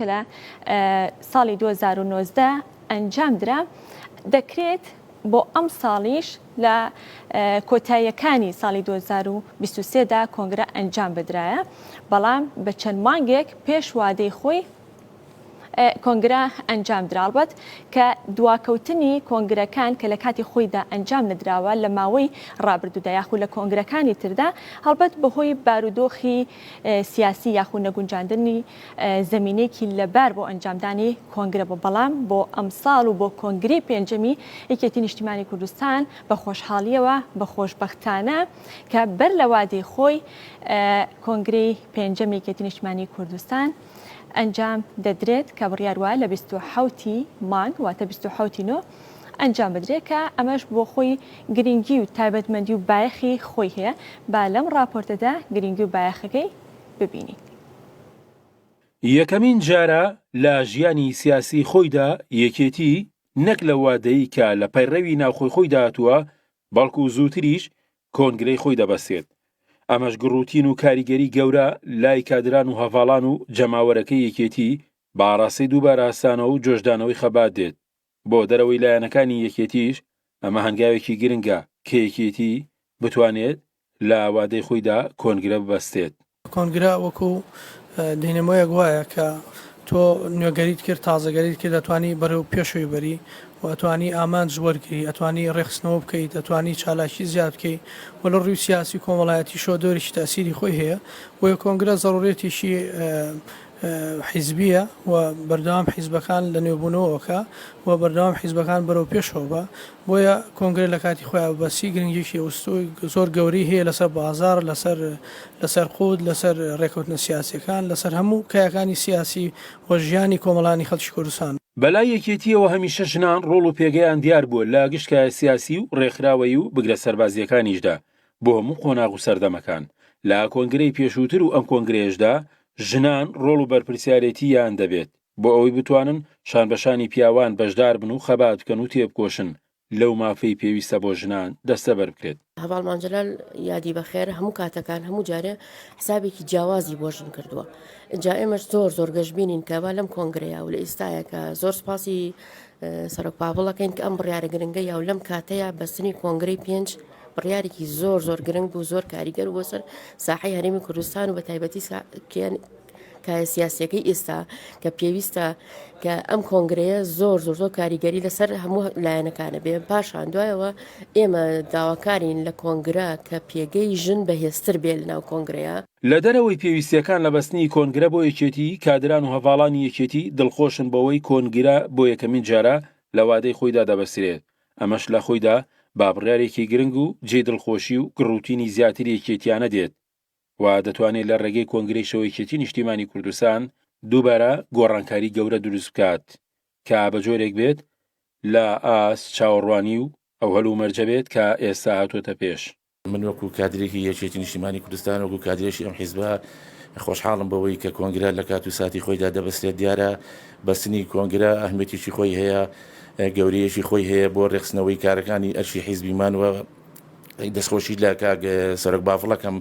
لە ساڵی 2019 ئەنجام درا، دەکرێت بۆ ئەمساڵیش لە کۆتاییەکانی ساڵی 2023 دا کۆنگرە ئەنجام بدرایە، بەڵام بە چەند مانگێک پێش وادەی خۆی کۆنگرە ئەنجام درا. ئەڵبەت کە دواکەوتنی کۆنگرەکان کە لە کاتی خۆیدا ئەنجام نەدراوە لە ماوەی ڕابردوودا یاخود لە کۆنگرەکانی تردا، هەڵبەت بەهۆی بارودۆخی سیاسی یاخود نەگونجاندنی زەمینەیەکی لەبار بۆ ئەنجامدانی کۆنگرە بوو، بەڵام بۆ ئەمساڵ و بۆ کۆنگرەی پێنجەمی یەکێتی نیشتیمانی کوردستان بە خۆشحاڵییەوە بە خۆشبەختانە کە بەر لە وادەی خۆی کۆنگرەی پێنجەمی یەکێتی نیشتیمانی کوردستان ئەنجام دەدرێت کە بڕیار وایە لە 27 ی مانگ واتە 27 ی نۆ ئەنجام بدرێت کە ئەمەش بۆ خۆی گرنگی و تایبەتمەندی و بایەخی خۆی هەیە با لەم ڕاپۆرتەدا گرنگی و بایەخەکەی ببینین. یەکەمین جارە لە ژیانی سیاسی خۆیدا یەکێتی نەک لە وادەی کە لە پەیڕەوی ناوخۆی خۆیدا هاتووە بەڵکو زووتریش کۆنگرەی خۆی دەبەستێت. ئەمەش گڕوتین و کاریگەری گەورە لای کادران و هەڤاڵان و جەماوەرەکەی یەکێتی بە ئاڕاستەی دووبارە هەستانەوە و جۆشدانەوەی خەبات دێت. بۆ دەرەوەی لایەنەکانی یەکێتیش ئەمە هەنگاوێکی گرنگە کە یەکێتی بتوانێت لە وادەی خۆیدا کۆنگرە ببەستێت. کۆنگرە وەکو دینەمۆیەک وایە کە تۆ نوێگەریت کرد، تازەگەریت کرد، ئەتوانی بەرەو پێشەوەی بەری و ئەتوانی ئامانج وەرگری، ئەتوانی ڕێکخستنەوە بکەیت، ئەتوانی چالاکی زیاد بکەی و لە ڕووی سیاسی و کۆمەڵایەتیشەوە دەورێکی تەئسیری خۆی هەیە. بۆیە کۆنگرە زەڕوریەتێکی حیزبییە و بەردەوام حیزبەکان لە نوێبوونەوەکە و بەردەوام حیزبەکان بەرەو پێشەوە بە، بۆیە کۆنگرە لە کاتی خۆیا بەسی گرنگیەکی ئەوستۆی زۆر گەورەی هەیە لەسەر بازاڕ، لەسەر لەسەر قوت، لەسەر ڕێکەوتنە سیاسیەکان، لەسەر هەموو کایەکانی سیاسی و ژیانی کۆمەڵانی خەڵکی کوردستان. بەلای یەکێتییەوە هەمیشە ژنان ڕۆڵ و پێگەیان دیار بووە لە گشت کایە سیاسی و ڕێکخراوەیی و بگرە سەربازییەکانیشدا بۆ هەموو قۆناغ و سەردەمەکان، لە کۆنگرەی پێشووتر و ئەم کۆنگرەیەشدا ژنان ڕۆڵ و بەرپرسیارێتییان دەبێت بۆ ئەوەی بتوانن شانبەشانی پیاوان بەشدار بن و خەبات بکەن و تێبکۆشن لەو مافەی پێویستە بۆ ژنان دەستەبەر بکرێت. هەڤاڵ مام جەلال یادی بەخێر هەموو کاتەکان هەموو جارێ حسابێکی جیاوازی بۆ ژن کردووە جا ئێمەش زۆر زۆر گەشببینین کە با لەم کۆنگرەیە و لە ئێستاە کە زۆر سپاسی سەرۆک پاڤڵەکەین کە ئەم بڕیارە گرنگە یا و لەم کاتەیە بەستنی کۆنگرەی پێنج بڕیارێکی زۆر زۆر گرنگ بوو زۆر کاریگەر بۆ سەر ساحەی هەرێمی کوردستان و بە تایبەتی کایە سیاسیەکەی ئێستا کە پێویستە کە ئەم کۆنگرەیە زۆر زۆر زۆر کاریگەری لەسەر هەموو لایەنەکانە بێ پاشان دوایەوە ئێمە داواکارین لە کۆنگرە کە پێگەی ژن بەهێزتر بێ لەناو کۆنگرەیە. لە دەرەوەی پێویستیەکان لە بەستنی کۆنگرە بۆ یەکێتی، کادران و هەڤاڵانی یەکێتی دڵخۆشن بەوەی کۆنگرە بۆ یەکەمین جارە لە وادەی خۆیدا دەبەسترێت، ئەمەش لە خۆیدا با بڕیارێکی گرنگ و جێی دڵخۆشی و گڕوتینی زیاتری یەکێتیانە دێت و دەتوانێت لە ڕێگەی کۆنگرەیشەوە یەکێتی نیشتیمانی کوردستان دووبارە گۆڕانکاری گەورە دروست بکات کە بە جۆرێک بێت لە ئاست چاوەڕوانی و ئەو هەلومەرجە بێت کە ئێستا هاتۆتە پێش. من وەکو کادرێکی یەکێتی نیشتیمانی کوردستان وەکو کادرێکی ئەم حیزبە خۆشحاڵم بەوەی کە کۆنگرە لە کات و ساتی خۆیدا دەبەسترێت دیارە بەستنی کۆنگرە ئەهمیەتێکی خۆی هەیە گەورەیەکی خۆی هەیە بۆ ڕێکخستنەوەی کارەکانی ئەرکی حیزبیمان و دەستخۆشی لە کاک سەرۆک بافڵەکەم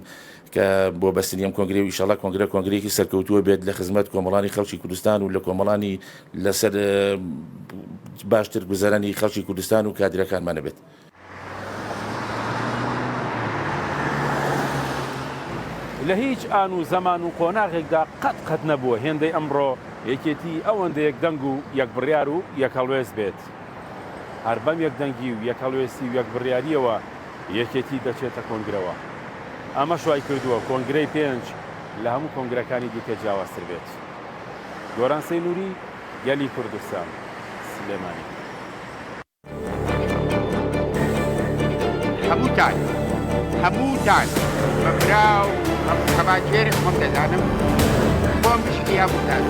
کە بۆ بەستنی ئەم کۆنگرە و ئیشەڵا کۆنگرە کۆنگرێکی سەرکەوتووە بێت لە خزمەت کۆمەڵانی خەڵکی کوردستان و لە کۆمەڵانی لەسەر باشتر گوزەرانی خەڵکی کوردستان و کادرەکانمانە بێت. لە هیچ ئان و زەمان و قۆناغێکدا قەت قەت نەبووە هێندەی ئەمڕۆ یەکێتی ئەوەندە یەکدەنگ و یەکبڕیار و یەکهەڵوێست بێت. هەر بەم یەکدەنگی و یەکهەڵوێستی و یەکبڕیارییەوە یەکێتی دەچێتە کۆنگرەوە. ئەمەش وای کردووە کۆنگرەی پێنج لە هەموو کۆنگرەکانی دیکە جیاوازتر بێت. گۆران سەینوری، گەلی کوردستان، سلێمانی. هەمووتان هەمووتان بە برا و خەباتگێری خۆم دەزانم خۆم بشکی هەمووتان.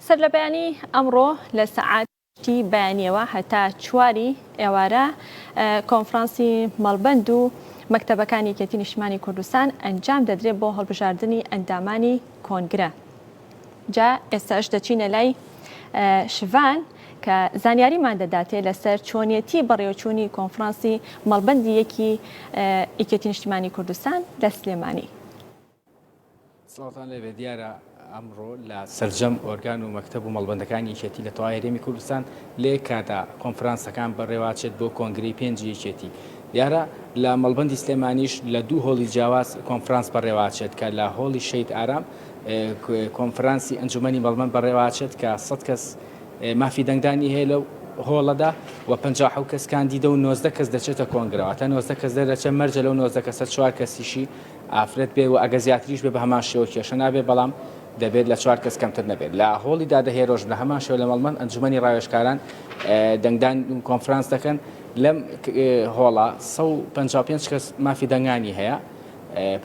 سەرلەبەیانی ئەمڕۆ لە سەعات ی بەیانیەوە هەتا چواری ئێوارە کۆنفرانسی مەڵبەند و مەکتەبەکانی یەکێتی نیشتمانی کوردستان ئەنجام دەدرێت بۆ هەڵبژاردنی ئەندامانی کۆنگرە. جا ئێستاش دەچینە لای. شڤان کە زانیاریمان دەداتێ لەسەر چۆنیەتی بەڕێوەچوونی کۆنفرانسی مەڵبەندی یەکی یەکێتی نیشتیمانی کوردستان لە سلێمانی. سڵاوتان لێبێ دیارە ئەمڕۆ لە سەرجەم ئۆرگان و مەکتەب و مەڵبەندەکانی یەکێتی لە تەواوی هەرێمی کوردستان لە یەک کاتا کۆنفرانسەکان بەڕێواچێت بۆ کۆنگرەی پێنجی یەکێتی دیارە لە مەڵبەندی سلێمانیش لە دوو هۆڵی جیاواز کۆنفرانس بەڕێواچێت کە لە هۆڵی شەهید ئارام کۆنفرانسی ئەنجومەنی مەڵبەند بەڕێواچێت کە 100 کەس مافی دەنگدانی هەیە لەو هۆڵەدا و 57 کەس کاندیدە و 19 کەس دەچێتە کۆنگرەوە تا 19 کەس دەردەچێت مەرجە لەو 19 کەسە چوار کەسیشی ئافرەت بێ و ئەگەر زیاتریش بێ بە هەمان شێوە کێشە نابێ بەڵام دەبێت لە چوار کەس کەمتر نەبێت لە هۆڵی دادە هێرۆش لە هەمان شێوە لە مەڵبەند ئەنجومەنی ڕاوێژکاران دەنگدان کۆنفرانس دەکەن لەم هۆڵە 155 کەس مافی دەنگانی هەیە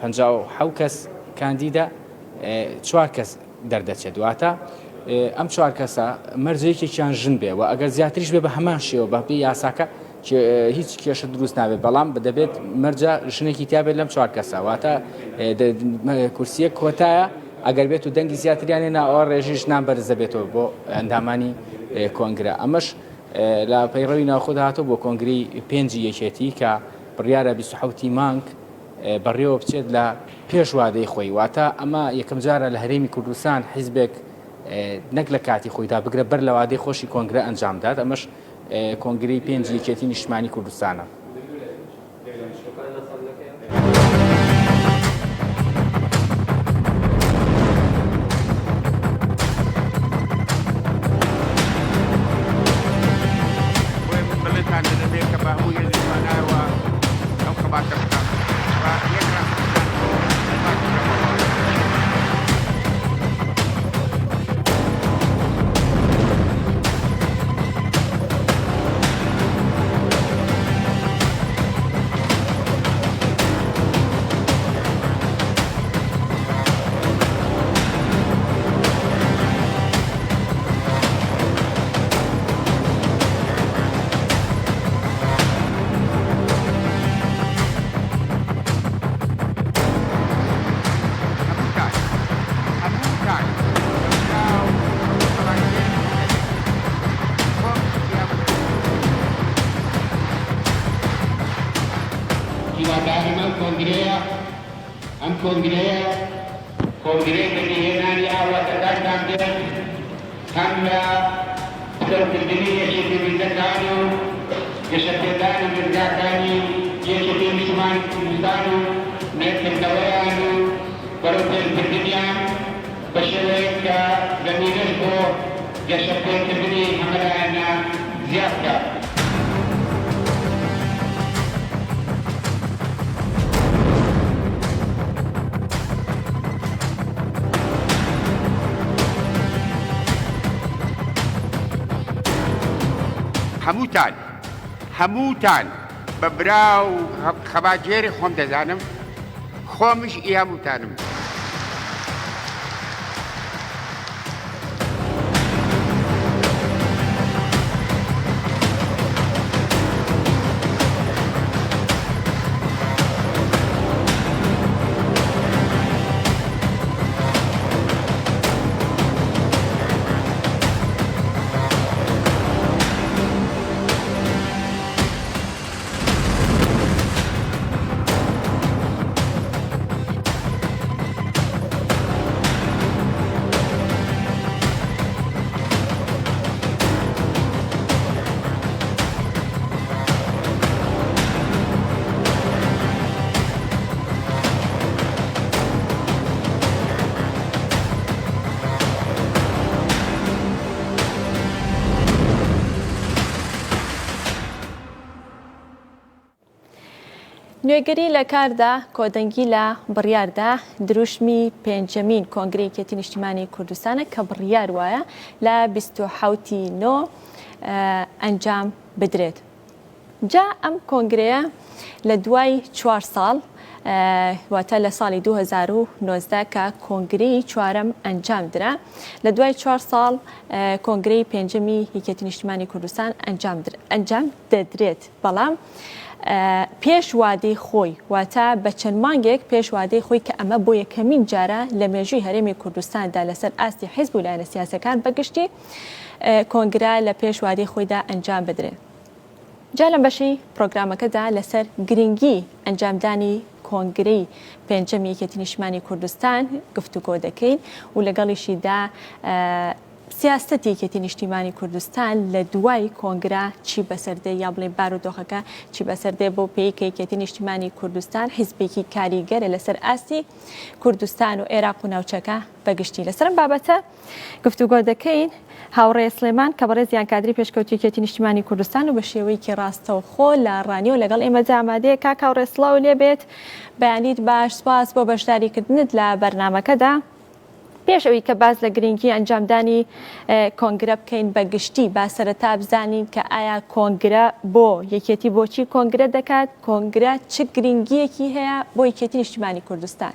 57 کەس کاندیدە چوار کەس دەردەچێت واتە ئەم چوار کەسە مەرجە یەکێکیان ژن بێ و ئەگەر زیاتریش بێ بە هەمان شێوە بە پێی یاساکە هیچ کێشە دروست نابێت بەڵام دەبێت مەرجە ژنێکی تیابێت لەم چوار کەسە واتە کورسیە کۆتایە ئەگەر بێت و دەنگی زیاتریانێ ناوە ڕێژی ژنان بەرز دەبێتەوە بۆ ئەندامانی کۆنگرە ئەمەش لە پەیڕەوی ناوخۆدا هاتووە بۆ کۆنگری پێنجی یەکێتی کە بڕیارە 27 مانگ بەڕێوە بچێت لە پێش وادەی خۆی، واتە ئەمە یەکەم جارە لە هەرێمی کوردستان حیزبێک نەک لە کاتی خۆیدا بگرە بەر لە وادەی خۆشی کۆنگرە ئەنجام دات، ئەمەش کۆنگرەی پێنجی یەکێتی نیشتمانی کوردستانە. بۆیە من بەڵێنتان دەدەمێ کە بە هەموو هێز و توانایەوە ئەو خەباتە بکەم و یەک ڕاستیتان بۆ دووپات بکەمەوە. هەمووتان هەمووتان بە برا و خەباتگێڕی خۆم دەزانم. خۆم جیابوونەوە. هیوادارم ئەم کۆنگرەیە ئەم کۆنگرەیە کۆنگرەی بەدیهێنانی ئاواتەکانتان بێت هەم لە پتەوکردنی یەکێتی ڕیزەکان و گەشەپێدانی دەزگاکانی یەکێتی نیشتمانی کوردستان و نوێکردنەوەیان و بەرەوپێشبردنیان بە شێوەیەک کە زەمینەش بۆ گەشەپێکردنی هەمەلایەنە زیاد بکات. هەمووتان هەمووتان بە برا و خەباتگێری خۆم دەزانم، خۆمیش ئی هەمووتانم. نوێگەری لە کاردا، کۆدەنگی لە بڕیاردا، دروشمی پێنجەمین کۆنگرەی یەکێتی نیشتیمانی کوردستانە کە بڕیار وایە لە 27 ی نۆ ئەنجام بدرێت. جا ئەم کۆنگرەیە لە دوای چوار ساڵ واتە لە ساڵی 2019 کە کۆنگرەی چوارەم ئەنجام درا لە دوای چوار ساڵ کۆنگرەی پێنجەمی یەکێتی نیشتیمانی کوردستان ئەنجام دەدرێت بەڵام پێش وادەی خۆی واتە بە چەند مانگێک پێش وادەی خۆی کە ئەمە بۆ یەکەمین جارە لە مێژووی هەرێمی کوردستاندا لەسەر ئاستی حیزب و لایەنە سیاسەکان بەگشتی. کۆنگرە لە پێش وادەی خۆیدا ئەنجام بدرێت. جا لەم بەشەی پرۆگرامەکەدا لەسەر گرنگی ئەنجامدانی کۆنگرەی پێنجەمی یەکێتی نیشتمانی کوردستان گفتوگۆ دەکەین و لەگەڵیشیدا سیاسەتی یەکێتی نیشتیمانی کوردستان لە دوای کۆنگرە چی بەسەر دێ یا بڵێ بارودۆخەکە چی بەسەر دێ بۆ پێی کە یەکێتی نیشتیمانی کوردستان حیزبێکی کاریگەرە لەسەر ئاستی کوردستان و عێراق و ناوچەکە بەگشتی لەسەر ئەم بابەتە گفتوگۆ دەکەین. هاوڕێ سڵێمان کە بەڕێزیان کادری پێشکەوتوی یەکێتی نیشتیمانی کوردستان و بە شێوەیەکی ڕاستەوخۆ لە ڕانیەوە لەگەڵ ئێمەدا ئامادەیە. کاک هاوڕێ سڵاو لێ بێت، بەیانیت باش، سوپاس بۆ بەشداریکردنت لە بەرنامەکەدا. پێش ئەوی کە باس لە گرنگی ئەنجامدانی کۆنگرە بکەین بە گشتی با سەرەتا بزانین کە ئایا کۆنگرە بۆ یەکێتی بۆچی کۆنگرە دەکات، کۆنگرە چ گرنگیەکی هەیە بۆ یەکێتی نیشتیمانی کوردستان؟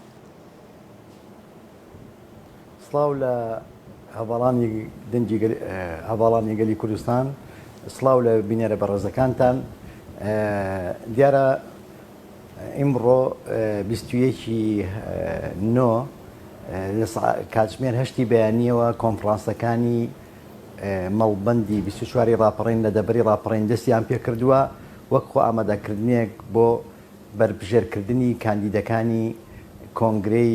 سڵاو لە هەڤاڵانی دەنگی هەڤاڵانی گەلی کوردستان، سڵاو لە بینەرە بەڕێزەکانتان. دیارە ئیمڕۆ 21 نۆ لە کاتژمێر هەشتی بەیانیەوە کۆنفرانسەکانی مەڵبەندی 24 ڕاپەڕین لە دەڤەری ڕاپەڕین دەستیان پێکردووە وەک خۆ ئامادەکردنێک بۆ بەربژێرکردنی کاندیدەکانی کۆنگرەی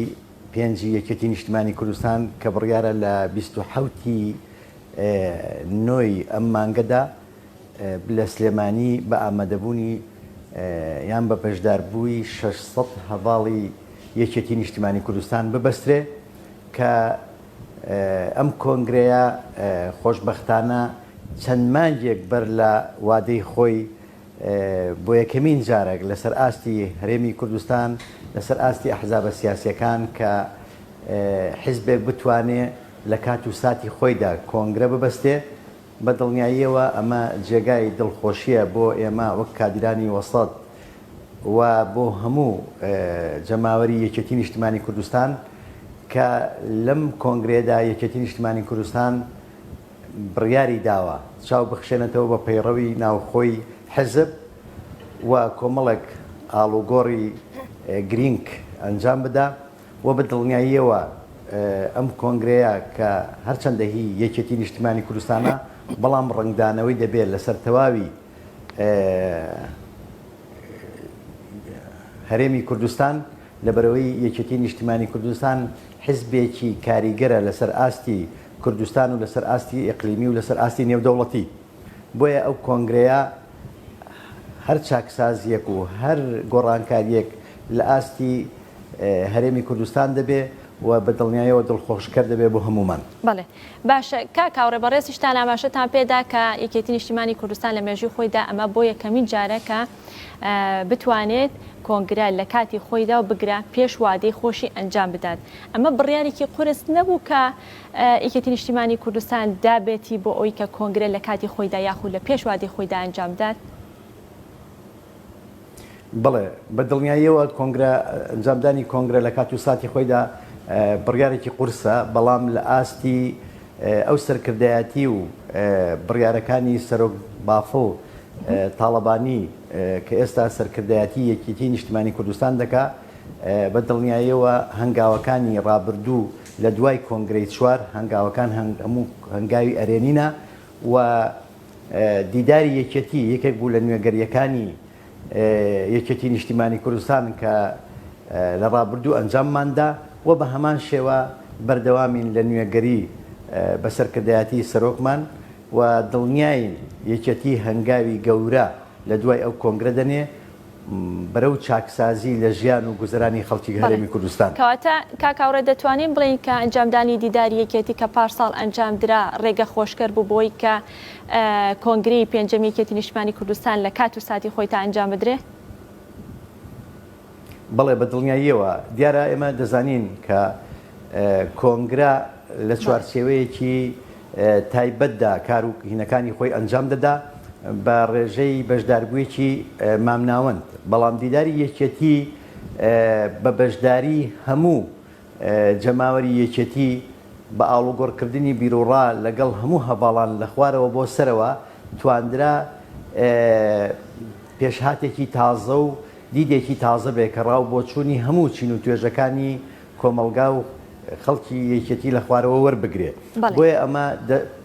پێنجی یەکێتی نیشتمانی کوردستان کە بڕیارە لە 27 ی نۆی ئەم مانگەدا لە سلێمانی بە ئامادەبوونی یان بە بەشداربووی 600 هەڤاڵی یەکێتی نیشتمانی کوردستان ببەسترێ کە ئەم کۆنگرەیە خۆشبەختانە چەند مانگێک بەر لە وادەی خۆی بۆ یەکەمین جارە لەسەر ئاستی هەرێمی کوردستان، لەسەر ئاستی ئەحزابە سیاسییەکان کە حیزبێک بتوانێ لە کات و ساتی خۆیدا کۆنگرە ببەستێ، بە دڵنیاییەوە ئەمە جێگای دڵخۆشییە بۆ ئێمە وەک کادیرانی وەسەت و بۆ هەموو جەماوەری یەکێتی نیشتمانی کوردستان کە لەم کۆنگرەیەدا یەکێتی نیشتمانی کوردستان بڕیاری داوە چاو بخشێنێتەوە بە پەیڕەوی ناوخۆی حیزب و کۆمەڵێک ئاڵوگۆڕی گرینگ ئەنجام بدا و بە دڵنیاییەوە ئەم کۆنگرەیە کە هەرچەندە هی یەکێتی نیشتیمانی کوردستانە بەڵام ڕەنگدانەوەی دەبێت لەسەر تەواوی هەرێمی کوردستان لەبەرئەوەی یەکێتی نیشتیمانی کوردستان حیزبێکی کاریگەرە لەسەر ئاستی کوردستان و لەسەر ئاستی ئیقلیمی و لەسەر ئاستی نێودەوڵەتی بۆیە ئەو کۆنگرەیە هەر چاکسازیەک و هەر گۆڕانکاریەک لە ئاستی هەرێمی کوردستان دەبێ و بە دڵنیایەوە دڵخۆشکەر دەبێ بۆ هەموومان. بەڵێ باشە کاک هاوڕێ بەڕێزیشتان ئاماژەتان پێدا کە یەکێتی نیشتیمانی کوردستان لە مێژووی خۆیدا ئەمە بۆ یەکەمین جارە کە بتوانێت کۆنگرە لە کاتی خۆیدا و بگرە پێش وادەی خۆشی ئەنجام بدات. ئەمە بڕیارێکی قورس نەبوو کە یەکێتی نیشتیمانی کوردستان دابێتی بۆ ئەوەی کە کۆنگرە لە کاتی خۆیدا یاخود لە پێش وادەی خۆیدا ئەنجام بدات؟ بەڵێ، بە دڵنیاییەوە کۆنگرە، ئەنجامدانی کۆنگرە لە کات و ساتی خۆیدا بڕیارێکی قورسە، بەڵام لە ئاستی ئەو سەرکردایەتی و بڕیارەکانی سەرۆک بافڵ تاڵەبانی کە ئێستا سەرکردایەتی یەکێتیی نیشتمانی کوردستان دەکا، بە دڵنیاییەوە هەنگاوەکانی ڕابردوو لە دوای کۆنگرەی چوار، هەنگاوەکان هەموو هەنگاوی ئەرێنینە و دیداری یەکێتی یەکێک بوو لە نوێگەرییەکانی یەکێتی نیشتیمانی کوردستان کە لە ڕابردوو ئەنجاممان دا و بە هەمان شێوە بەردەوامین لە نوێگەری بە سەرکردایەتی سەرۆکمان و دڵنیاین یەکێتی هەنگاوی گەورە لە دوای ئەو کۆنگرە دەنێ بەرەو چاکسازی لە ژیان و گوزەرانی خەڵکی بەڵێ. هەرێمی کوردستان. کەواتە کاک هاوڕێ دەتوانین بڵێین کە ئەنجامدانی دیداری یەکێتی کە پارساڵ ئەنجام درا ڕێگە خۆشکەر بوو بۆی کە کۆنگرەی پێنجەمی یەکێتی نیشتمانی کوردستان لە کات و ساتی خۆی تا ئەنجام بدرێ؟ بەڵێ بە دڵنیاییەوە. دیارە ئێمە دەزانین کە کۆنگرە لە چوارچێوەیەکی تایبەتدا کار و هینەکانی خۆی ئەنجام دەدا بە ڕێژەی بەشداربوویەکی مامناوەند، بەڵام دیداری یەکێتی بە بەشداری هەموو جەماوەری یەکێتی بە ئاڵوگۆڕکردنی بیروڕا لەگەڵ هەموو هەڤاڵان لە خوارەوە بۆ سەرەوە تواندرا پێشهاتێکی تازە و دیدێکی تازە بێ کە ڕاو بۆچوونی هەموو چین و توێژەکانی کۆمەڵگا و. خەڵکی یەکێتی لە خوارەوە وەربگرێ. بۆیە ئەمە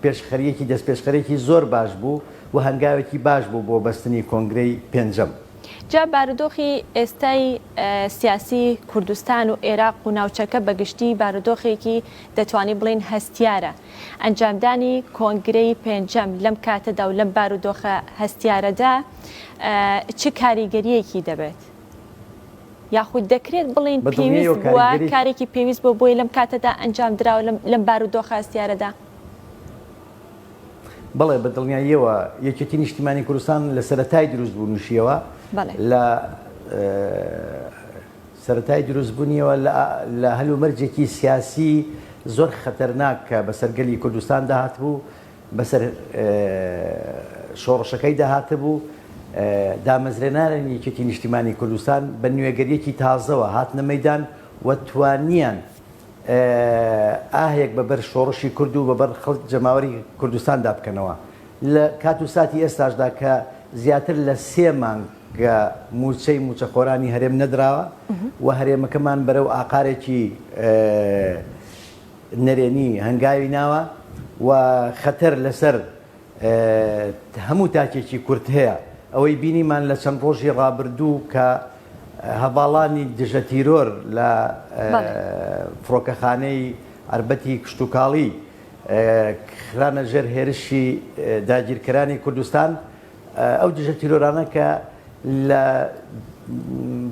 پێشخەرییەکی دەستپێشخەرییەکی زۆر باش بوو و هەنگاوێکی باش بوو بۆ بەستنی کۆنگرەی پێنجەم. جا بارودۆخی ئێستای سیاسی کوردستان و ئێراق و ناوچەکە بە گشتی بارودۆخێکی دەتوانین بڵێین هەستیارە. ئەنجامدانی کۆنگرەی پێنجەم لەم کاتەدا و لەم بارودۆخە هەستیارەدا چ کاریگەرییەکی دەبێت؟ یاخود دەکرێت بڵێین بە دڵنیایەوە پێویست بووە، کاریگەریی. کارێکی پێویست بووە بۆیە لەم کاتەدا ئەنجام دراوە لەم بارودۆخە هەستیارەدا؟ بەڵێ بە دڵنیاییەوە یەکێتی نیشتیمانی کوردستان لە سەرەتای دروستبوونیشیەوە بەڵێ. لە سەرەتای دروستبوونیەوە لە هەلومەرجێکی سیاسی زۆر خەتەرناک کە بەسەر گەلی کوردستاندا هاتبوو، بەسەر شۆڕشەکەیدا هاتبوو، دامەزرێنەرانی یەکێتی نیشتیمانی کوردستان بە نوێگەرییەکی تازەوە هاتنە مەیدان و توانیان ئاهێک بە بەر شۆڕشی کورد و بە بەر خەڵک جەماوەری کوردستاندا بکەنەوە. لە کات و ساتی ئێستاشدا کە زیاتر لە سێ مانگە مووچەی مووچەخۆرانی هەرێم نەدراوە و هەرێمەکەمان بەرەو ئاقارێکی نەرێنی هەنگاوی ناوە و خەتەر لەسەر هەموو تاکێکی کورد هەیە. ئەوەی بینیمان لە چەند ڕۆژی ڕابردوو کە هەڤاڵانی دژە تیرۆر لە فڕۆکەخانەی عەربەتی کشتوکاڵی خرانە ژێر هێرشی داگیرکەرانی کوردستان، ئەو دژە تیرۆرانە کە لە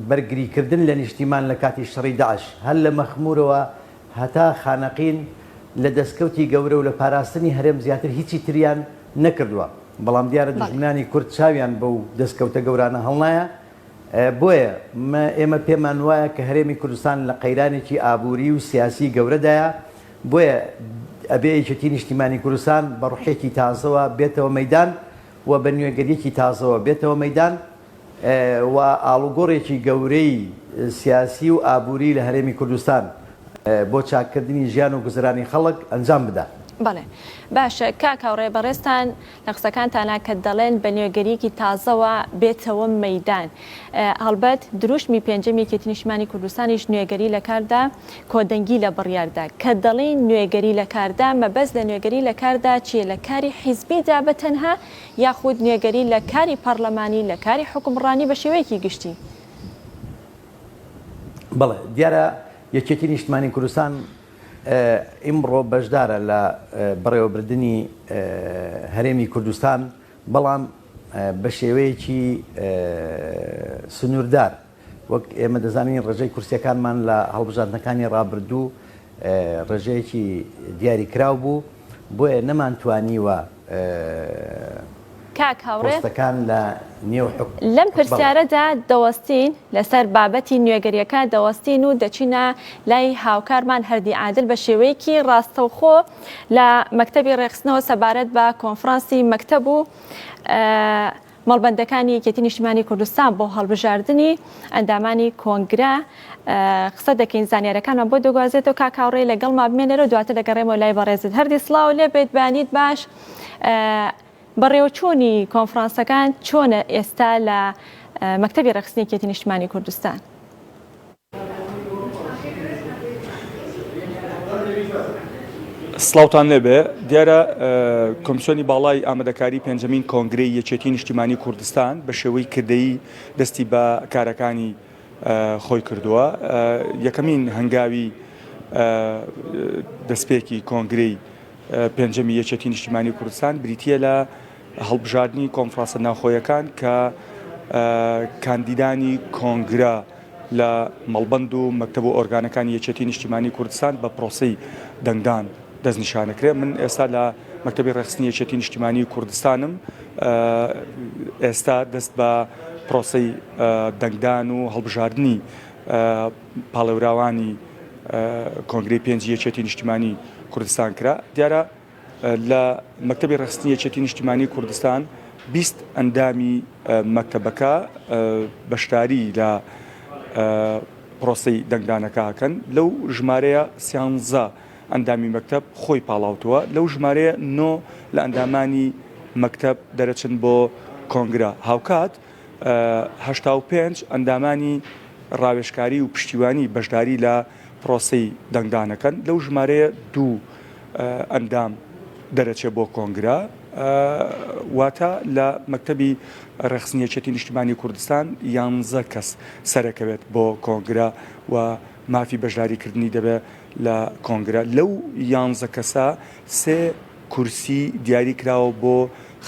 بەرگریکردن لە نیشتیمان لە کاتی شەڕی داعش هەر لە مەخمورەوە هەتا خانەقین لە دەستکەوتی گەورە و لە پاراستنی هەرێم زیاتر هیچی تریان نەکردوە، بەڵام دیارە دوژمنانی کورد چاویان بەو دەستکەوتە گەورانە هەڵنایە، بۆیە ئێمە پێمان وایە کە هەرێمی کوردستان لە قەیرانێکی ئابووری و سیاسی گەورەدایە، بۆیە ئەبێ یەکێتی نیشتیمانی کوردستان بە ڕوحێکی تازەوە بێتەوە مەیدان و بە نوێگەریەکی تازەوە بێتەوە مەیدان. و ئاڵوگۆڕێکی گەورەی سیاسی و ئابووری لە هەرێمی کوردستان بۆ چاککردنی ژیان و گوزەرانی خەڵک ئەنجام بدا. بەڵێ باشە کاک هاوڕێ بەڕێزتان لە قسەکانتانا کە دەڵێن بە نوێگەریەکی تازەوە بێتەوە مەیدان هەڵبەت دروشمی پێنجەمی یەکێتی نیشتمانی کوردستانیش نوێگەری لە کاردا کۆدەنگی لە بڕیاردا کە دەڵێین نوێگەری لە کاردا مەبەست لە نوێگەری لە کاردا چیە لە کاری حیزبیدا بە تەنها یاخود نوێگەری لە کاری پەڕلەمانی، لە کاری حوکمڕانی بە شێوەیەکی گشتی. بەڵێ، دیارە یەکێتی نیشتمانی کوردستان ئیمڕۆ بەشدارە لە بەڕێوەبردنی هەرێمی کوردستان، بەڵام بە شێوەیەکی سنووردار. وەک ئێمە دەزانین ڕێژەی کورسیەکانمان لە هەڵبژاردنەکانی ڕابردوو ڕێژەیەکی دیاریکراو بوو، بۆیە نەمانتوانیوە کاک هاوڕێ پۆستەکان لە نێو حک. لەم بەڵێ. پرسیارەدا دەوەستین، لەسەر بابەتی نوێگەریەکە دەوەستین و دەچینە لای هاوکارمان هەردی عادل بە شێوەیەکی ڕاستەوخۆ لە مەکتەبی ڕێکخستنەوە سەبارەت بە کۆنفرانسی مەکتەب و مەڵبەندەکانی یەکێتی نیشتیمانی کوردستان بۆ هەڵبژاردنی ئەندامانی کۆنگرە قسە دەکەین زانیارەکانمان بۆ دەگوازێتەوە کاک هاوڕێ لەگەڵما بمێنەرەوە دواتر دەگەڕێمەوە لای بەڕێزت هەردی سڵاو لێ بێت بەیانیت باش بەڕێوەچوونی کۆنفرانسەکان چۆنە ئێستا لە مەکتەبی ڕێکخستنی یەکێتی نیشتمانی کوردستان؟ سڵاوتان لێبێ دیارە کۆمسیۆنی باڵای ئامادەکاری پێنجەمین کۆنگرەی یەکێتی نیشتیمانی کوردستان بە شێوەی کردەیی دەستی بە کارەکانی خۆی کردووە یەکەمین هەنگاوی دەستپێکی کۆنگرەی پێنجەمی یەکێتی نیشتیمانی کوردستان بریتە لە هەڵبژاردنی کۆنفرانسە ناوخۆیەکان کە کاندیدانی کۆنگرە لە مەڵبەند و مەکتەب و ئۆرگانەکانی یەکێتی نیشتیمانی کوردستان بە پرۆسەی دەنگدان دەستنیشانەکرێ من ئێستا لە مەکتەبی ڕێکخستنی یەکێتی نیشتیمانی کوردستانم ئێستا دەست بە پرۆسەی دەنگدان و هەڵبژاردنی پاڵێوراوانی کۆنگرەی پێنجی یەکێتی نیشتیمانی کوردستان کرا دیارە لە مەکتەبی ڕێکخستنی یەکێتی نیشتیمانی کوردستان 20 ئەندامی مەکتەبەکە بەشداری لە پرۆسەی دەنگدانەکە ئەکەن لەو ژمارەیە سیانزە ئەندامی مەکتەب خۆی پاڵاوتووە لەو ژمارەیە نۆ لە ئەندامانی مەکتەب دەرەچن بۆ کۆنگرە هاوکات 85 ئەندامانی ڕاوێژکاری و پشتیوانی بەشداری لە. پرۆسەی دەنگدانەکەن، لەو ژمارەیە دوو ئەندام دەرەچێ بۆ کۆنگرە، واتە لە مەکتەبی ڕێکخستنی یەکێتی نیشتیمانی کوردستان یانزە کەس سەرەکەوێت بۆ کۆنگرە و مافی بەشداریکردنی دەبێت لە کۆنگرە، لەو یانزە کەسە سێ کورسی دیاری کراوە بۆ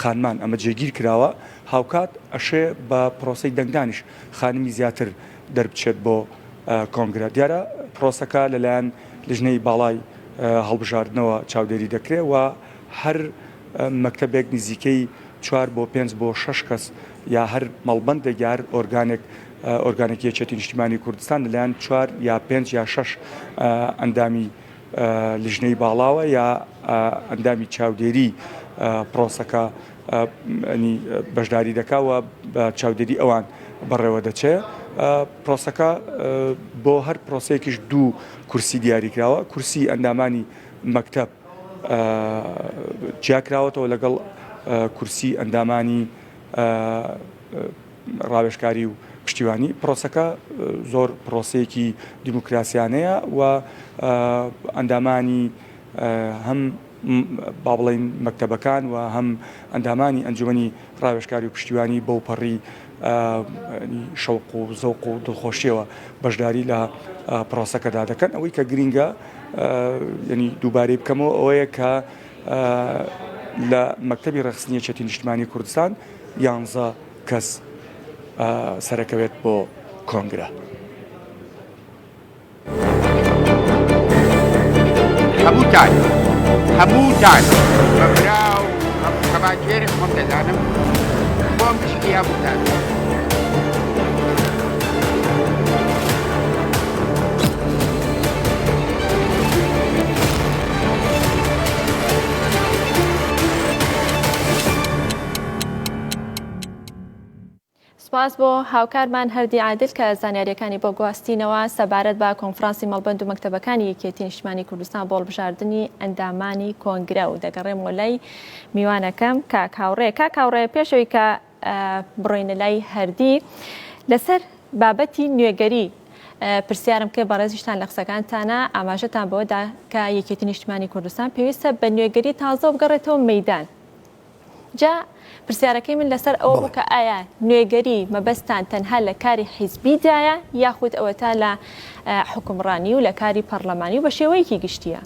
خانمان، ئەمە جێگیر کراوە، هاوکات ئەشێ بە پرۆسەی دەنگدانیش خانمی زیاتر دەربچێت بۆ کۆنگرە. دیارە پرۆسەکە لەلایەن لیژنەی باڵای هەڵبژاردنەوە چاودێری دەکرێت و هەر مەکتەبێک نزیکەی چوار بۆ پێنج بۆ شەش کەس یا هەر مەڵبەندێک یا هەر ئۆرگانێک ئۆرگانێکی یەکێتی نیشتیمانی کوردستان لەلایەن چوار یا پێنج یا شەش ئەندامی لیژنەی باڵاوە یا ئەندامی چاودێری پرۆسەکە بەشداری دەکا و بە چاودێری ئەوان بەڕێوە دەچێ. پرۆسەکە بۆ هەر پرۆسەیەکیش دوو کورسی دیاریکراوە، کورسی ئەندامانی مەکتەب جیاکراوەتەوە لەگەڵ کورسی ئەندامانی ڕاوێژکاری و پشتیوانی. پرۆسەکە زۆر پرۆسەیەکی دیموکراسیانەیە و ئەندامانی هەم با بڵێین مەکتەبەکان و هەم ئەندامانی ئەنجومەنی ڕاوێژکاری و پشتیوانی بەوپەڕی شەوق و زەوق و دڵخۆشیەوە بەشداری لە پرۆسەکەدا دەکەن. ئەوەی کە گرینگە یعنی دووبارەی بکەمەوە ئەوەیە کە لە مەکتەبی ڕێکخستنی یەکێتی نیشتمانی کوردستان یانزە کەس سەرەکەوێت بۆ کۆنگرە. هەمووتان هەمووتان بە برا و خەباتگێری خۆم دەزانم خۆم پشتی هەمووتان. سوپاس بۆ هاوکارمان هەردی عادل کە زانیاریەکانی بۆ گواستینەوە سەبارەت بە کۆنفرانسی مەڵبەند و مەکتەبەکانی یەکێتی نیشتمانی کوردستان بۆ هەڵبژاردنی ئەندامانی کۆنگرە و دەگەڕێمەوە لای میوانەکەم کاک هاوڕێ کاک هاوڕێ پێشەوەی کە بڕۆینە لای هەردی لەسەر بابەتی نوێگەری پرسیارم کرد بەڕێزیشتان لە قسەکانتانە ئاماژەتان بەوەدا کە یەکێتی نیشتمانی کوردستان پێویستە بە نوێگەری تازەوە بگەڕێتەوە مەدان جا پرسیارەکەی من لەسەر ئەوە بوو کە ئایا نوێگەری مەبەستتان تەنها لە کاری حیزبیدایە یاخود ئەوەتا لە حوکمڕانی و لە کاری پەڕلەمانی و بە شێوەیەکی گشتییە؟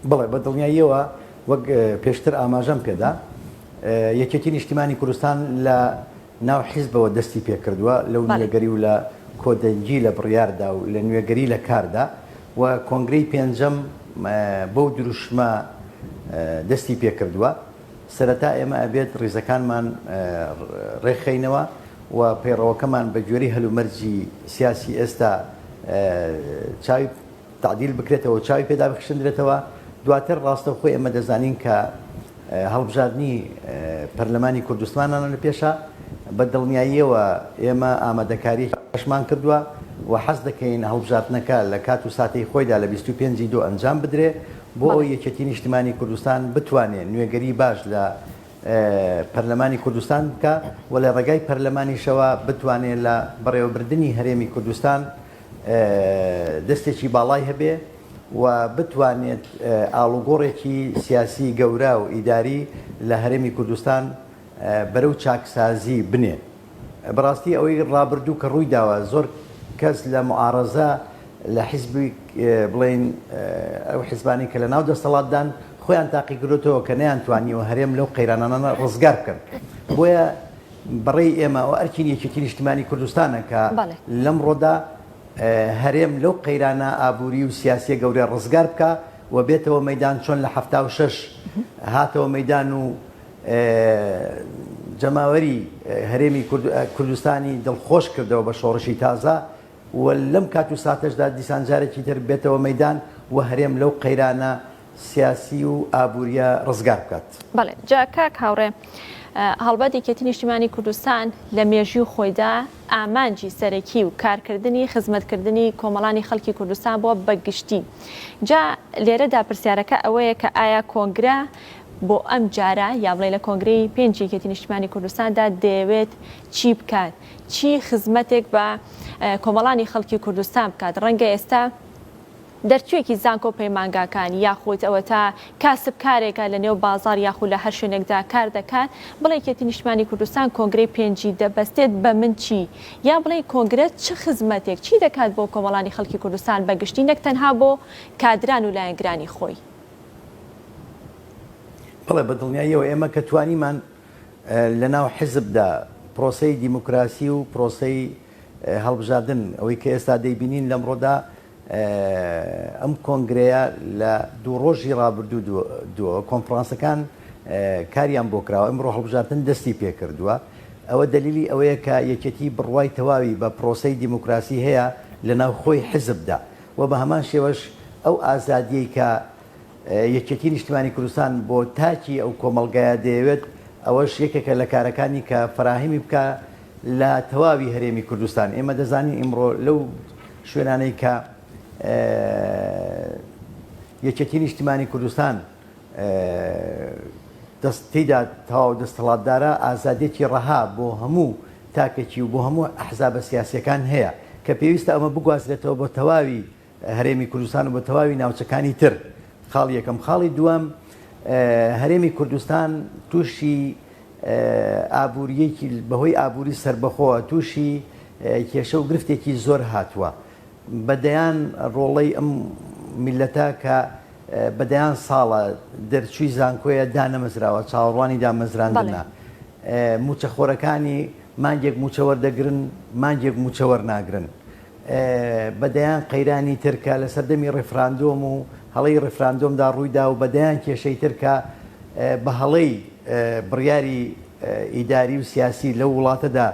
بەڵێ بە دڵنیاییەوە وەک پێشتر ئاماژەم پێدا یەکێتی نیشتیمانی کوردستان لە ناو حیزبەوە دەستی پێکردووە لەو نوێگەری و لە کۆدەنگی لە بڕیاردا و لە نوێگەری لە کاردا و کۆنگرەی پێنجەم بەو دروشمە دەستی پێکردووە. سەرەتا ئێمە ئەبێت ڕیزەکانمان ڕێکخەینەوە و پەیڕەوەکەمان بە گوێرەی هەلومەرجی سیاسی ئێستا چاوی تەعدیل بکرێتەوە و چاوی پێدا بخشندرێتەوە، دواتر ڕاستەوخۆ ئێمە دەزانین کە هەڵبژاردنی پەرلەمانی کوردستمانانە لە پێشە، بە دڵنیاییەوە ئێمە ئامادەکارییەکی باشمان کردووە و حەز دەکەین هەڵبژاردنەکە لە کات و ساتەی خۆیدا لە 25 ی دوو ئەنجام بدرێ بۆ ئەوەی یەکێتی نیشتمانی کوردستان بتوانێ نوێگەری باش لە پەرلەمانی کوردستان بکا و لە ڕێگای پەرلەمانیشەوە بتوانێ لە بەڕێوەبردنی هەرێمی کوردستان دەستێکی باڵای هەبێ و بتوانێت ئاڵوگۆڕێکی سیاسی گەورە و ئیداری لە هەرێمی کوردستان بەرەو چاکسازی بنێ. بەڕاستی ئەوەی ڕابردوو کە ڕووی داوە زۆر کەس لە موعارەزە لە حیزبی بڵێین ئەو حیزبانەی کە لە ناو دەستەڵاتدان خۆیان تاقیکردۆتەوە کە نەیانتوانیوە هەرێم لەو قەیرانانە ڕزگار بکەن. بۆیە بەڕێی ئێمە ئەوە ئەرکی یەکێتی نیشتیمانی کوردستانە کە لەمڕۆدا هەرێم لەو قەیرانە ئابووری و سیاسیە گەورە ڕزگار بکا و بێتەوە مەیدان چۆن لە 76 هاتەوە مەیدان و جەماوەری هەرێمی کوردستانی دڵخۆش کردەوە بە شۆڕشی تازە و لەم کات و ساتەشدا دیسان جارێکی تر بێتەوە مەیدان و هەرێم لەو قەیرانە سیاسی و ئابووریە ڕزگار بکات. بەڵێ جا کاک هاوڕێ هەڵبەت یەکێتی نیشتیمانی کوردستان لە مێژووی خۆیدا ئامانجی سەرەکی و کارکردنی خزمەتکردنی کۆمەڵانی خەڵکی کوردستان بووە بە گشتی جا لێرەدا پرسیارەکە ئەوەیە کە ئایا کۆنگرە. بۆ ئەم جارە یا بڵێ لە کۆنگرەی پێنجی یەکێتی نیشتمانی کوردستاندا دەیەوێت چی بکات، چی خزمەتێک بە کۆمەڵانی خەڵکی کوردستان بکات، ڕەنگە ئێستا دەرچووێکی زانکۆ پەیمانگاکان یاخود ئەوەتا کاسبکارێکە لە نێو بازاڕ یاخود لە هەر شوێنێکدا کار دەکات بڵێ یەکێتی نیشتمانی کوردستان کۆنگرەی پێنجی دەبەستێت بە من چی؟ یا بڵێ کۆنگرە چ خزمەتێک چی دەکات بۆ کۆمەڵانی خەڵکی کوردستان بە گشتی نەک تەنها بۆ کادران و لایەنگرانی خۆی؟ بەڵێ بە دڵنیاییەوە ئێمە کە توانیمان لە ناو حیزبدا پرۆسەی دیموکراسی و پرۆسەی هەڵبژاردن ئەوەی کە ئێستا دەیبینین لەمڕۆدا ئەم کۆنگرەیە لە دوو ڕۆژی ڕابردوو دووە کۆنفرانسەکان کاریان بۆ کراوە ئەمڕۆ هەڵبژاردن دەستی پێکردووە ئەوە دەلیلی ئەوەیە کە یەکێتی بڕوای تەواوی بە پرۆسەی دیموکراسی هەیە لە ناوخۆی حیزبدا و بە هەمان شێوەش ئەو ئازادیەی کە یەکێتی نیشتمانی کوردستان بۆ تاکی ئەو کۆمەڵگایە دەیەوێت، ئەوەش یەکێکە لە کارەکانی کە فەراهەمی بکا لە تەواوی هەرێمی کوردستان. ئێمە دەزانین ئیمڕۆ لەو شوێنانەی کە یەکێتی نیشتمانی کوردستان دەست تێیدا تەواو دەستەڵاتدارە، ئازادیەکی ڕەها بۆ هەموو تاکێکی و بۆ هەموو ئەحزابە سیاسیەکان هەیە کە پێویستە ئەمە بگوازرێتەوە بۆ تەواوی هەرێمی کوردستان و بە تەواوی ناوچەکانی تر خاڵی یەکەم. خاڵی دووەم، هەرێمی کوردستان تووشی ئابوورییەکی بەهۆی ئابووری سەربەخۆوە تووشی کێشە و گرفتێکی زۆر هاتووە. بە دەیان ڕۆڵەی ئەم میللەتە کە بە دەیان ساڵە دەرچووی زانکۆیە دانەمەزراوە، چاوەڕوانی دامەزراندنە. مووچەخۆرەکانی مانگێک مووچە وەردەگرن، مانگێک مووچە وەرناگرن. بە دەیان قەیرانی تر کە لە سەردەمی ڕیفراندۆم و هەڵەی ڕیفراندۆمدا ڕوویدا و بە دەیان کێشەی تر کە بە هەڵەی بڕیاری ئیداری و سیاسی لەو وڵاتەدا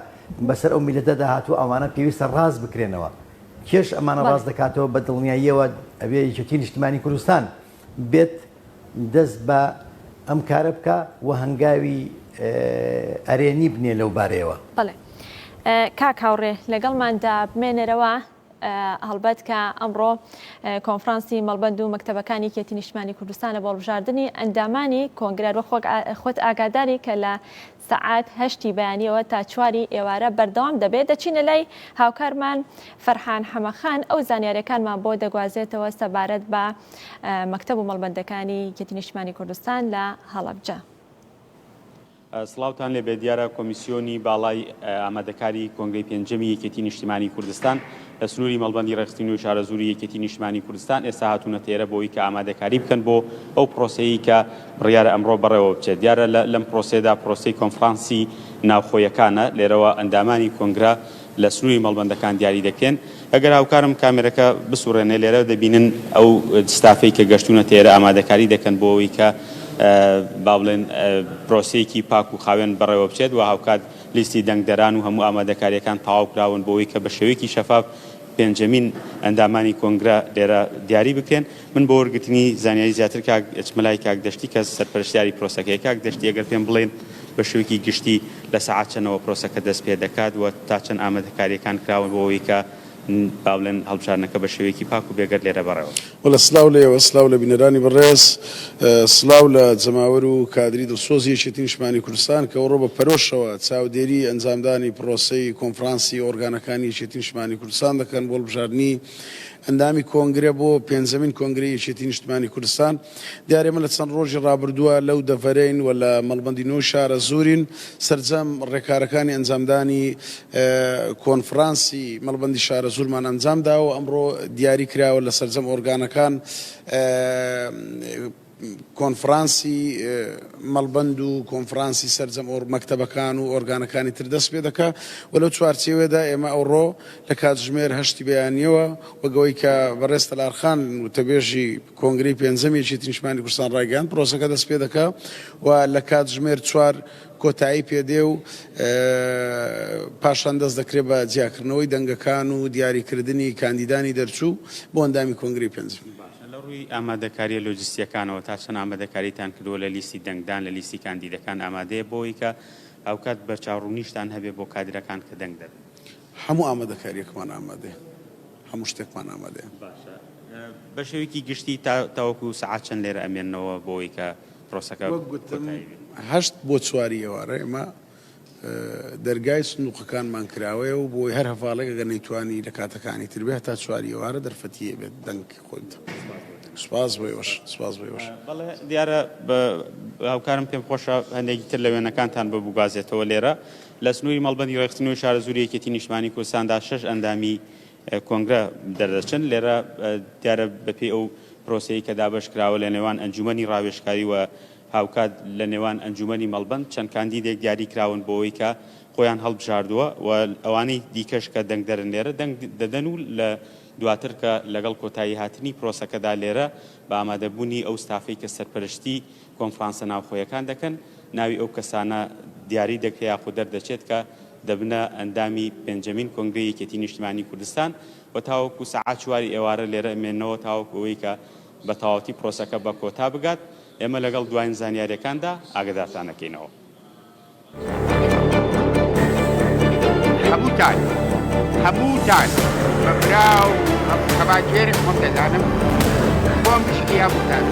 بەسەر ئەو میللەتەدا هاتووە ئەوانە پێویستە ڕاست بکرێنەوە. کێش ئەمانە ڕاست دەکاتەوە بە دڵنیاییەوە ئەبێ یەکێتی نیشتمانی کوردستان بێت دەست بە ئەم کارە بکا و هەنگاوی ئەرێنی بنێ لەو بارەیەوە. بەڵێ کاک هاوڕێ لەگەڵماندا بمێنەرەوە، هەڵبەت کە ئەمڕۆ کۆنفرانسی مەڵبەند و مەکتەبەکانی یەکێتی نیشتمانی کوردستانە بۆ هەڵبژاردنی ئەندامانی کۆنگرە وەک خۆت ئاگاداری کە لە سەعات هەشتی بەیانیەوە تا چواری ئێوارە بەردەوام دەبێت، دەچینە لای هاوکارمان فەرحان حەمەخان ئەو زانیاریەکانمان بۆ دەگوازێتەوە سەبارەت بە مەکتەب و مەڵبەندەکانی یەکێتی نیشتمانی کوردستان لە هەڵەبجە. سڵاوتان لێبێت، دیارە کۆمیسیۆنی باڵای ئامادەکاری کۆنگرەی پێنجەمی یەکێتی نیشتیمانی کوردستان لە سنووری مەڵبەندی ڕێکخستنی و شارەزووری یەکێتی نیشتمانی کوردستان ئێستا هاتوونەتە ئێرە بۆ ئەوەی کە ئامادەکاری بکەن بۆ ئەو پرۆسەیەی کە بڕیارە ئەمڕۆ بەڕێوە بچێت. دیارە لەم پرۆسەیەدا پرۆسەی کۆنفرانسی ناوخۆیەکانە، لێرەوە ئەندامانی کۆنگرە لە سنووری مەڵبەندەکان دیاری دەکرێن. ئەگەر هاوکارم کامێرەکە بسوڕێنێ لێرە دەبینن ئەو ستافەی کە گەشتوونەتە ئێرە ئامادەکاری دەکەن بۆ ئەوەی کە با بڵێن پرۆسەیەکی پاک و خاوێن بەڕێوە بچێت و هاوکات لیستی دەنگدەران و هەموو ئامادەکارییەکان تەواو کراون بۆ ئەوەی کە بە شێوەیەکی شەفاف پێنجەمین ئەندامانی کۆنگرە لێرە دیاری بکرێن. من بۆ وەرگرتنی زانیاری زیاتر کاک ئەچمە لای کاک دەشتی کە سەرپەرشتیاری پرۆسەکەیە. کاک دەشتی ئەگەر پێم بڵێن بە شێوەیەکی گشتی لە سەعات چەنەوە پرۆسەکە دەست پێ دەکات و تا چەند ئامادەکارییەکان کراون بۆ ئەوەی کە با بڵێن هەڵبژاردنەکە بە شێوەیەکی پاک و بێگەرد لێرە بەڕێوە بچێت؟ بەڵێ سلاو لە ئێوە، سلاو لە بینەرانی بەڕێز، سلاو لە جەماوەر و کادری دڵسۆزی یەکێتی نیشتمانی کوردستان کە ئەوڕۆ بە پەرۆشەوە چاودێری ئەنجامدانی پڕۆسەی کۆنفرانسی ئۆرگانەکانی یەکێتی نیشتمانی کوردستان دەکەن بۆ هەڵبژاردنی ئەندامی کۆنگرە بۆ پێنجەمین کۆنگرەی یەکێتی نیشتمانی کوردستان. دیارە ئێمە لە چەند ڕۆژی ڕابردووە لەو دەڤەرەین و لە مەڵبەندی نۆی شارەزوورین، سەرجەم ڕێکارەکانی ئەنجامدانی کۆنفرانسی مەڵبەندی شارەزوورمان ئەنجام داوە و ئەمڕۆ دیاری کراوە لە سەرجەم ئۆرگانەکان کۆنفرانسی مەڵبەند و کۆنفرانسی سەرجەم مەکتەبەکان و ئۆرگانەکانی تر دەست پێ دەکا و لەو چوارچێوەیەدا ئێمە ئەوڕۆ لە کاتژمێر هەشتی بەیانییەوە وەک ئەوەی کە بەڕێز تەلار خان وتەبێژی کۆنگرەی پێنجەمی یەکێتی نیشتمانی کوردستان ڕایگەیاند، پرۆسەکە دەست پێ دەکا و لە کاتژمێر چوار کۆتایی پێ دێ و پاشان دەست دەکرێ بە جیاکردنەوەی دەنگەکان و دیاریکردنی کاندیدانی دەرچوو بۆ ئەندامی کۆنگرەی پێنجەم. باشە لە ڕووی ئامادەکارییە لۆجستییەکانەوە تا چەند ئامادەکاریتان کردووە لە لیستی دەنگدان، لە لیستی کاندیدەکان ئامادەیە بۆ ئەوەی کە هاوکات بەرچاوڕوونیشتان هەبێ بۆ کادرەکان کە دەنگ دەدەن؟ هەموو ئامادەکارییەکمان ئامادەیە، هەموو شتێکمان ئامادەیە. باشە بە شێوەیەکی گشتی تا تاوەکو سەعات چەند لێرە ئەمێننەوە بۆ ئەوەی کە. پرۆسەکە وەک گوتم کۆتایی بێت؟ هەشت بۆ چواری ئێوارە ئێمە دەرگای سندوقەکانمان کراوەیە و بۆی هەر هەڤاڵێک ئەگەر نەیتوانی لە کاتەکانی تر بێ هەتا چواری ئێوارە دەرفەتی هەیە بێت دەنگ خۆی بدات. سوپاس بۆ ئێوەش. سوپاس بۆ ئێوەش. بەڵێ دیارە هاوکارم پێم خۆشە هەندێکی تر لە وێنەکانتان ببگوازێتەوە لێرە لە سنووری مەڵبەندی ڕێکخستنەوەی شارەزووری یەکێتی نیشتمانی کوردستاندا شەش ئەندامی کۆنگرە دەردەچن لێرە دیارە بەپێی ئەو پرۆسەی کە دابەش کراوە لە نێوان ئەنجومەنی ڕاوێژکاری و هاوکات لە نێوان ئەنجومەنی مەڵبەند چەند کاندیدێک دیاری کراون بۆ ئەوەی کە خۆیان هەڵبژاردووە و ئەوانەی دیکەش کە دەنگدەرن لێرە دەنگ دەدەن و لە دواتر کە لەگەڵ کۆتایی هاتنی پرۆسەکەدا لێرە بە ئامادەبوونی ئەو ستافەی کە سەرپەرشتی کۆنفرانسە ناوخۆیەکان دەکەن ناوی ئەو کەسانە دیاری دەکرێت یاخود دەردەچێت کە دەبنە ئەندامی پێنجەمین کۆنگرەی یەکێتی نیشتمانی کوردستان و تاوەکو سەعات چواری ئێوارە لێرە ئەمێننەوە تاوەکو ئەوەی کە بە تەواوەتی پرۆسەکە بە کۆتا بگات، ئێمە لەگەڵ دواین زانیارییەکاندا ئاگەدارتان ئەکەینەوە. هەمووتان هەمووتان بە برا و خەباتگێری خۆم دەزانم خۆم پشتی هەمووتان.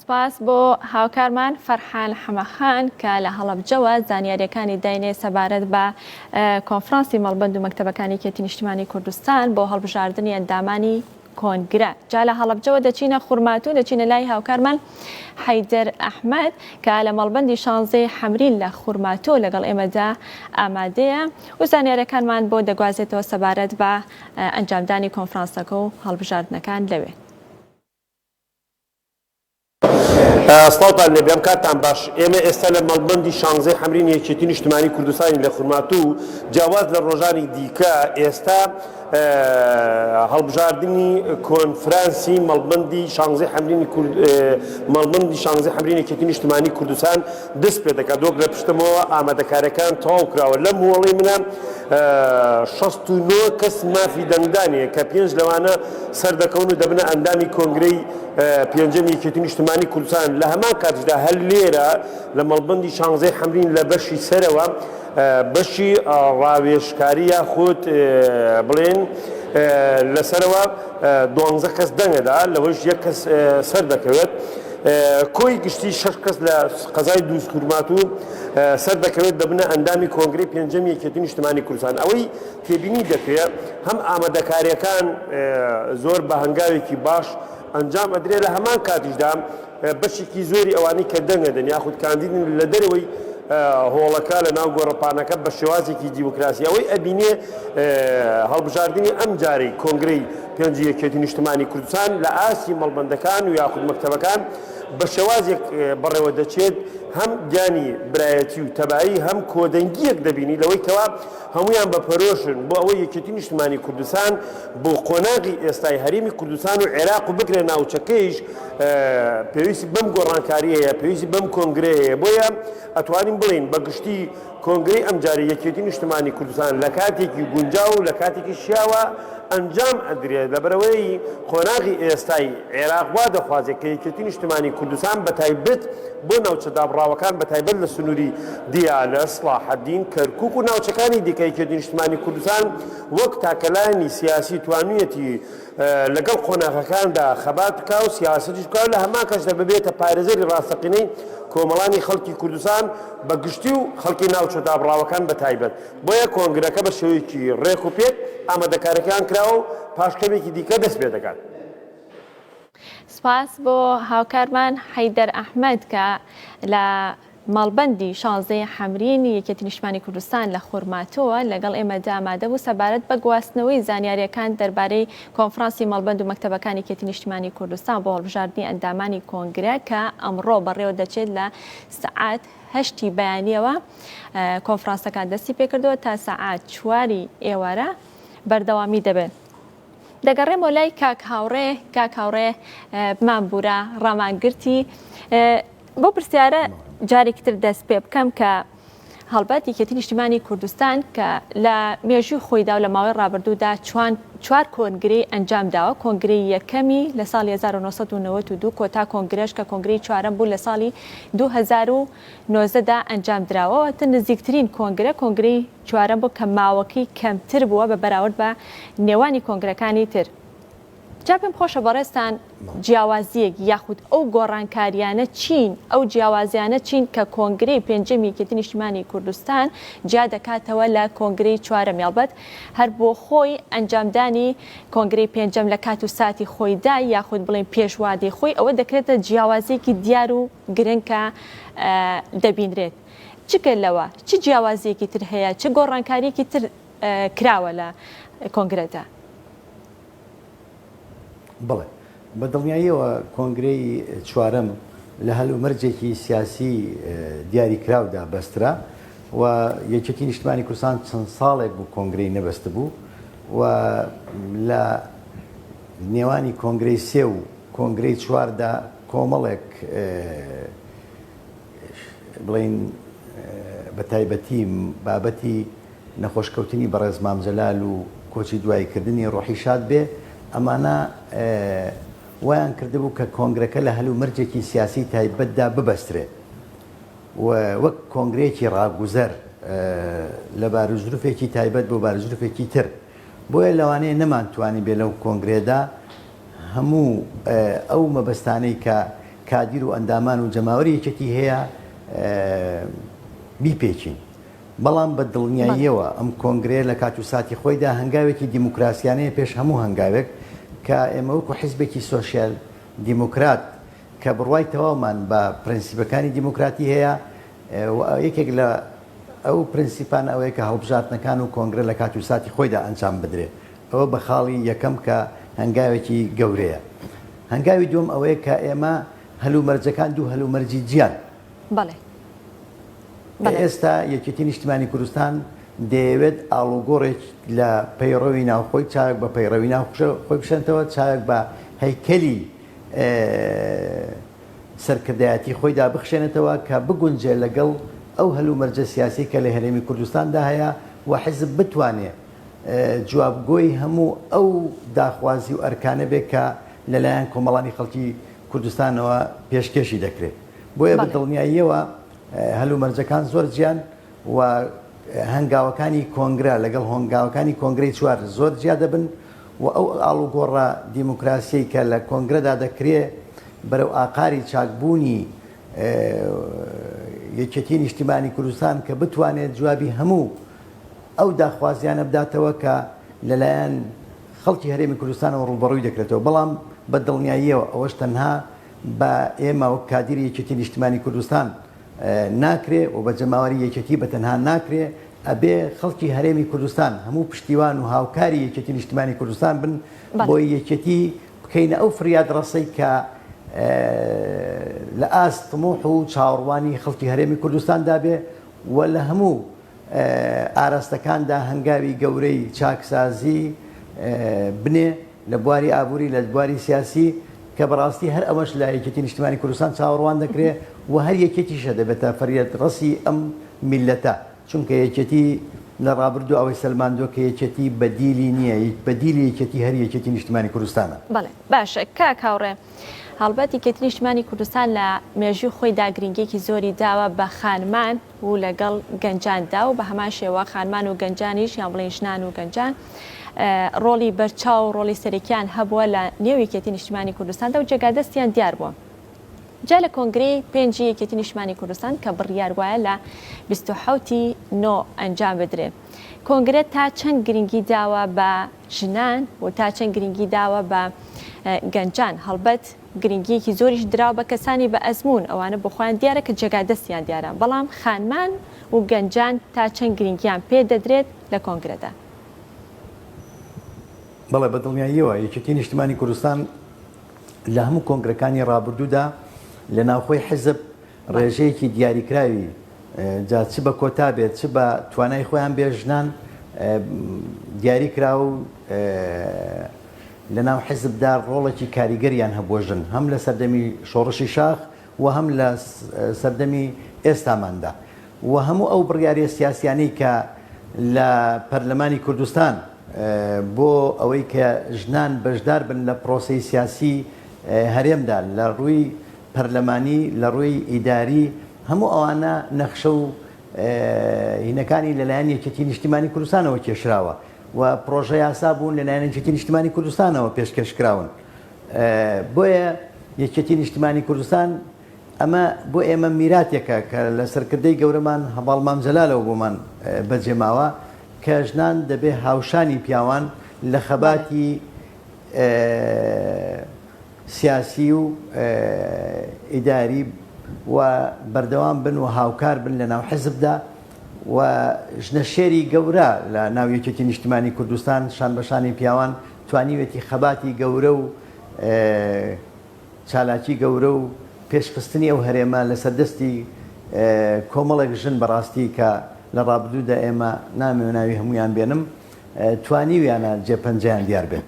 سپاس بۆ هاوکارمان فەرحان حەمەخان کە لە هەڵەبجەوە زانیاریەکانی داینێ سەبارەت بە کۆنفرانسی مەڵبەند و مەکتەبەکانی یەکێتی نیشتیمانی کوردستان بۆ هەڵبژاردنی ئەندامانی کۆنگرە. جا لە هەڵەبجەوە دەچینە خورماتوو دەچینە لای هاوکارمان حەیدەر ئەحمەد کە لە مەڵبەندی شانزەی حەمرین لە خورماتوو لەگەڵ ئێمەدا ئامادەیە و زانیاریەکانمان بۆ دەگوازێتەوە سەبارەت بە ئەنجامدانی کۆنفرانسەکە و هەڵبژاردنەکان لەوێ. سڵاوتان لێبێ ئەم کاتتان باش ئێمە ئێستا لە مەڵبەندی شانزەی حەمرین یەکێتی نیشتمانی کوردستانی لە خورماتوو جیاواز لە ڕۆژانی دیکە ئێستا هەڵبژاردنی کۆنفرانسی مەڵبەندی شانزەی حەمرینی کورد مەڵبەندی شانزەی حەمرین یەکێتی نیشتمانی کوردستان دەست پێ دەکات وەک لە پشتمەوە ئامادەکارەکان تەواو کراوە لەم هۆڵەی منە 69 کەس مافی دەنگدانەیە کە پێنج لەوانە سەردەکەون و دەبنە ئەندامی کۆنگرەی پێنجەمی یەکێتی نیشتمانی کوردستان لە هەمان کاتیشدا هەر لێرە لە مەڵبەندی شانزەی حەمرین لە بەشی سەرەوە بەشی ڕاوێژکاری یاخود بڵێن لەسەرەوە دوانزە کەس دەنگەدا لەوەش یەک کەس سەر دەکەوێت. کۆی گشتی شەش کەس لە قەزای دووزخورماتوو سەر دەکەوێت دەبنە ئەندامی کۆنگرەی پێنجەمی یەکێتی نیشتمانی کوردستان ئەوەی تێبینی دەکرێت هەم ئامادەکاریەکان زۆر بە هەنگاوێکی باش ئەنجام ئەدرێ لە هەمان کاتیشدا بەشێکی زۆری ئەوانەی کە دەنگ ئەدەن یاخود کاندیدن لە دەرەوەی هۆڵەکە لە ناو گۆڕەپانەکە بە شێوازێکی دیموکراسی ئەوەی ئەبینێ هەڵبژاردنی ئەم جارەی کۆنگرەی پێنجی یەکێتی نیشتمانی کوردستان لە ئاستی مەڵبەندەکان و یاخود مەکتەبەکان بە شێوازێک بەڕێوە دەچێت هەم گیانی برایەتی و تەبایی هەم کۆدەنگیەک دەبینی لەوەی کەوا هەموویان بە پەرۆشن بۆ ئەوەی یەکێتی نیشتمانی کوردستان بۆ قۆناغی ئێستای هەرێمی کوردستان و عێراق و بگرە ناوچەکەیش پێویستی بەم گۆڕانکارییە هەیە، پێویستی بەم کۆنگرەیە هەیە. بۆیە ئەتوانین بڵێین بە گشتی کۆنگرەی ئەمجارەی یەکێتی نیشتمانی کوردستان لە کاتێکی گونجاو و لە کاتێکی شیاوە ئەنجام ئەدرێت، لەبەرئەوەی قۆناغی ئێستای عێراق وا دەخوازێت کە یەکێتی نیشتمانی کوردستان بەتایبەت بۆ ناوچە دابڕاوەکان بەتایبەت لە سنووری دیالە، سڵاحەدین، کەرکوک و ناوچەکانی دیکە یەکێتی نیشتمانی کوردستان وەک تاکەلایەنی سیاسی توانویەتی لەگەڵ قۆناغەکاندا خەبات بکا و سیاسەتیش بکا و لە هەمان کاتیشدا ببێتە پارێزەری ڕاستەقینەی کۆمەڵانی خەڵکی کوردستان بە گشتی و خەڵکی ناوچە دابڕاوەکان بە تایبەت. بۆیە کۆنگرەکە بە شێوەیەکی ڕێک و پێک ئامادەکاریەکان کراوە و پاش کەمێکی دیکە دەست پێ دەکات. سپاس بۆ هاوکارمان حەیدەر ئەحمەد کە لە مەڵبەندی شانزەی حەمرین یەکێتی نیشتمانی کوردستان لە خورماتووە لەگەڵ ئێمەدا ئامادە بوو سەبارەت بە گواستنەوەی زانیارییەکان دەربارەی کۆنفرانسی مەڵبەند و مەکتەبەکانی یەکێتی نیشتمانی کوردستان بۆ هەڵبژاردنی ئەندامانی کۆنگرە کە ئەمڕۆ بەڕێوە دەچێت لە سەعات هەشتی بەیانیەوە کۆنفرانسەکان دەستی پێکردووە تا سەعات چواری ئێوارە بەردەوامی دەبێت. دەگەڕێمەوە لای کاک هاوڕێ، کاک هاوڕێ بمانبوورە ڕامانگرتی بۆ پرسیارە جارێکی تر دەست پێ بکەم کە. هەڵبەت یەکێتی نیشتیمانی کوردستان کە لە مێژووی خۆیدا و لە ماوەی ڕابردوودا چوان چوار کۆنگرەی ئەنجام داوە، کۆنگرەی یەکەمی لە ساڵی 1992 کۆتا کۆنگرەش کە کۆنگرەی چوارەم بوو لە ساڵی 2019 دا ئەنجام دراوە، واتە نزیکترین کۆنگرە کۆنگرەی چوارەم بوو کە ماوەکەی کەمتر بووە بە بەراورد بە نێوانی کۆنگرەکانی تر. جا پێم خۆشە بەڕێزتان جیاوازییەک یاخود ئەو گۆڕانکارییانە چین، ئەو جیاوازیانە چین کە کۆنگرەی پێنجەمی یەکێتی نیشتیمانی کوردستان جیا دەکاتەوە لە کۆنگرەی چوارەم یاڵبەت هەر بۆ خۆی ئەنجامدانی کۆنگرەی پێنجەم لە کات و ساتی خۆیدا یاخود بڵێین پێش وادەی خۆی ئەوە دەکرێتە جیاوازییەکی دیار و گرنگ کە دەبینرێت. جگە لەوە چ جیاوازییەکی تر هەیە، چ گۆڕانکارییەکی تر کراوە لە کۆنگرەدا؟ بەڵێ، بە دڵنیاییەوە کۆنگرەی چوارەم لە هەلومەرجێکی سیاسی دیاریکراودا بەسترا و یەکێتی نیشتمانی کوردستان چەند ساڵێک بوو کۆنگرەی نەبەستبوو و لە نێوانی کۆنگرەی سێ و کۆنگرەی چواردا کۆمەڵێک بڵێین بە تایبەتی بابەتی نەخۆشکەوتنی بەڕێز مام جەلال و کۆچی دوایی کردنی ڕۆحی شاد بێ، ئەمانە وایان کردبوو کە کۆنگرەکە لە هەلومەرجێکی سیاسی تایبەتدا ببەسترێ و وەک کۆنگرەیەکی ڕاگوزەر لە باروزروفێکی تایبەت بۆ باروزروفێکی تر. بۆیە لەوانەیە نەمانتوانیبێ لەو کۆنگرەیەدا هەموو ئەو مەبەستانەی کە کادیر و ئەندامان و جەماوەری یەکێتی هەیە بیپێکین. بەڵام بە دڵنیاییەوە ئەم کۆنگرەیە لە کات و ساتی خۆیدا هەنگاوێکی دیموکراسیانەیە پێش هەموو هەنگاوێک کە ئێمە وەکو حیزبێکی سۆسیال دیموکرات کە بڕوای تەواومان بە پرەنسیپەکانی دیموکراتی هەیە و یەکێک لە ئەو پرەنسیپانە ئەوەیە کە هەڵبژاردنەکان و کۆنگرە لە کات و ساتی خۆیدا ئەنجام بدرێ ئەوە بە خاڵی یەکەم کە هەنگاوێکی گەورەیە. هەنگاوی دووەم ئەوەیە کە ئێمە هەلومەرجەکان دوو هەلومەرجی جیان. بەڵێ. ئێستا یەکێتی نیشتمانی کوردستان دەیەوێت ئاڵوگۆڕێک لە پەیڕەوی ناوخۆی چاوێک بە پەیڕەوی ناوخۆی بشێنتەوە، چاوێک بە هەیکەلی سەرکردایەتی خۆیدا بخشێنێتەوە کە بگونجێ لەگەڵ ئەو هەلومەرجە سیاسیەی کە لە هەرێمی کوردستاندا هەیە و حیزب بتوانێ جوابگۆی هەموو ئەو داخوازی و ئەرکانە بێ کە لەلایەن کۆمەڵانی خەڵکی کوردستانەوە پێشکێشی دەکرێ. بۆیە بە دڵنیاییەوە هەلومەرجەکان زۆر جیان و هەنگاوەکانی کۆنگرە لەگەڵ هۆنگاوەکانی کۆنگرەی چوار زۆر جیا دەبن و ئەو ئاڵوگۆڕە دیموکراسیەی کە لە کۆنگرەدا دەکرێ بەرەو ئاقاری چاکبوونی یەکێتی نیشتیمانی کوردستان کە بتوانێت جوابی هەموو ئەو داخوازیانە بداتەوە کە لەلایەن خەڵکی هەرێمی کوردستانەوە ڕووبەڕووی دەکرێتەوە بەڵام بە دڵنیاییەوە ئەوەش تەنها بە ئێمە وەک کادیری یەکێتی نیشتمانی کوردستان ناکرێ و بە جەماوەری یەکێتی بە تەنها ناکرێ، ئەبێ خەڵکی هەرێمی کوردستان هەموو پشتیوان و هاوکاری یەکێتی نیشتمانی کوردستان بن بۆی یەکێتی بکەینە ئەو فریادڕەسەی کە لە ئاست تموح و چاوەڕوانی خەڵکی هەرێمی کوردستاندا بێ و لە هەموو ئاراستەکاندا هەنگاوی گەورەی چاکسازی بنێ. لە بواری ئابووری، لە بواری سیاسی، کە بەڕاستی هەر ئەوەش لە یەکێتی نیشتیمانی کوردستان چاوەڕوان دەکرێ و هەر یەکێتیشە دەبێتە فەریادڕەسی ئەم میللەتە، چونکە یەکێتی لە ڕابردوو ئەوەی سەلماندووە کە یەکێتی بەدیلی نییە، بەدیلی یەکێتی هەر یەکێتی نیشتیمانی کوردستانە. بەڵێ باشە کاک هاوڕێ، هەڵبەت یەکێتی نیشتیمانی کوردستان لە مێژووی خۆیدا گرنگیەکی زۆری داوە بە خانمان و لەگەڵ گەنجاندا و بە هەمان شێوە خانمان و گەنجانیش یان بڵێین ژنان و گەنجان ڕۆڵی بەرچاو و ڕۆڵی سەرەکیان هەبووە لە نێو یەکێتی نیشتیمانی کوردستاندا و جێگا دەستیان دیار بووە. جا لە کۆنگرەی پێنجی یەکێتی نیشتمانی کوردستان کە بڕیار وایە لە 27 ی نۆ ئەنجام بدرێ کۆنگرە تا چەند گرنگی داوە بە ژنان و تا چەند گرنگی داوە بە گەنجان هەڵبەت گرنگیەکی زۆریش دراوە بە کەسانی بە ئەزموون ئەوانە بۆ خۆیان دیارە کە جێگا دەستیان دیارە بەڵام خانمان و گەنجان تا چەند گرنگیان پێ دەدرێت لە کۆنگرەدا؟ بەڵێ بە دڵنیاییەوە یەکێتی نیشتمانی کوردستان لە هەموو کۆنگرەکانی ڕابردوودا لە ناوخۆی حیزب ڕێژەیەکی دیاریکراوی جا چ بە کۆتا بێت چ بە توانای خۆیان بێ ژنان دیاری کرا و لە ناو حیزبدا ڕۆڵێکی کاریگەریان هەبووە ژن هەم لە سەردەمی شۆڕشی شاخ و هەم لە سەردەمی ئێستاماندا. و هەموو ئەو بڕیاریە سیاسیانەی کە لە پەرلەمانی کوردستان بۆ ئەوەی کە ژنان بەشدار بن لە پرۆسەی سیاسی هەرێمدا لە ڕووی پەرلەمانی لە ڕووی ئیداری هەموو ئەوانە نەخشە و هینەکانی لەلایەن یەکێتی نیشتیمانی کوردستانەوە کێشراوە و پرۆژە یاسا بوون لەلایەن یەکێتی نیشتیمانی کوردستانەوە پێشکەش کراون بۆیە یەکێتی نیشتیمانی کوردستان ئەمە بۆ ئێمە میراتێکە کە لە سەرکردەی گەورەمان هەڤاڵ مام جەلالەوە بۆمان بەجێماوە کە ژنان دەبێ هاوشانی پیاوان لە خەباتی سیاسی و ئیداری و بەردەوام بن و هاوکار بن لە ناو حزبدا و ژنە شێری گەورە لە ناو یەکێتی نیشتمانی کوردستان شان بە شانی پیاوان توانیوێتی خەباتی گەورە و چالاکی گەورە و پێشخستنی ئەو هەرێمە لەسەر دەستی کۆمەڵێک ژن بەڕاستی کە لە ڕابردوودا ئێمە نامەوێ ناوی هەموویان بێنم توانیویانە جێ پەنجەیان دیار بێت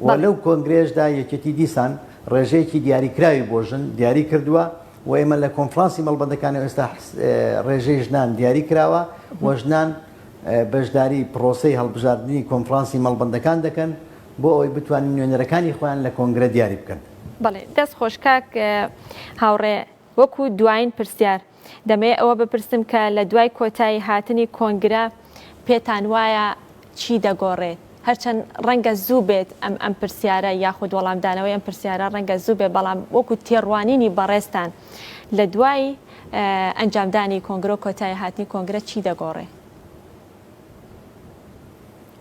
و لەو کۆنگرەیەشدا یەکێتی دیسان ڕێژەیەکی دیاریکراوی بۆ ژن دیاری کردووە و ئێمە لە کۆنفرانسی مەڵبەندەکانی ئێستا ڕێژەی ژنان دیاری کراوە و ژنان بەشداری پرۆسەی هەڵبژاردنی کۆنفرانسی مەڵبەندەکان دەکەن بۆ ئەوەی بتوانن نوێنەرەکانی خۆیان لە کۆنگرە دیاری بکەن. بەڵێ دەست خۆش کاک هاوڕێ وەکو دواین پرسیار دەمەوێ ئەوە بپرسم کە لە دوای کۆتایی هاتنی کۆنگرە پێتان وایە چی دەگۆڕێت؟ هەرچەند ڕەنگە زوو بێت ئەم ئەم پرسیارە یاخود وەڵامدانەوەی ئەم پرسیارە ڕەنگە زوو بێت بەڵام وەکو تێڕوانینی بەڕێزتان لە دوای ئەنجامدانی کۆنگرە و کۆتایی هاتنی کۆنگرە چی دەگۆڕێ؟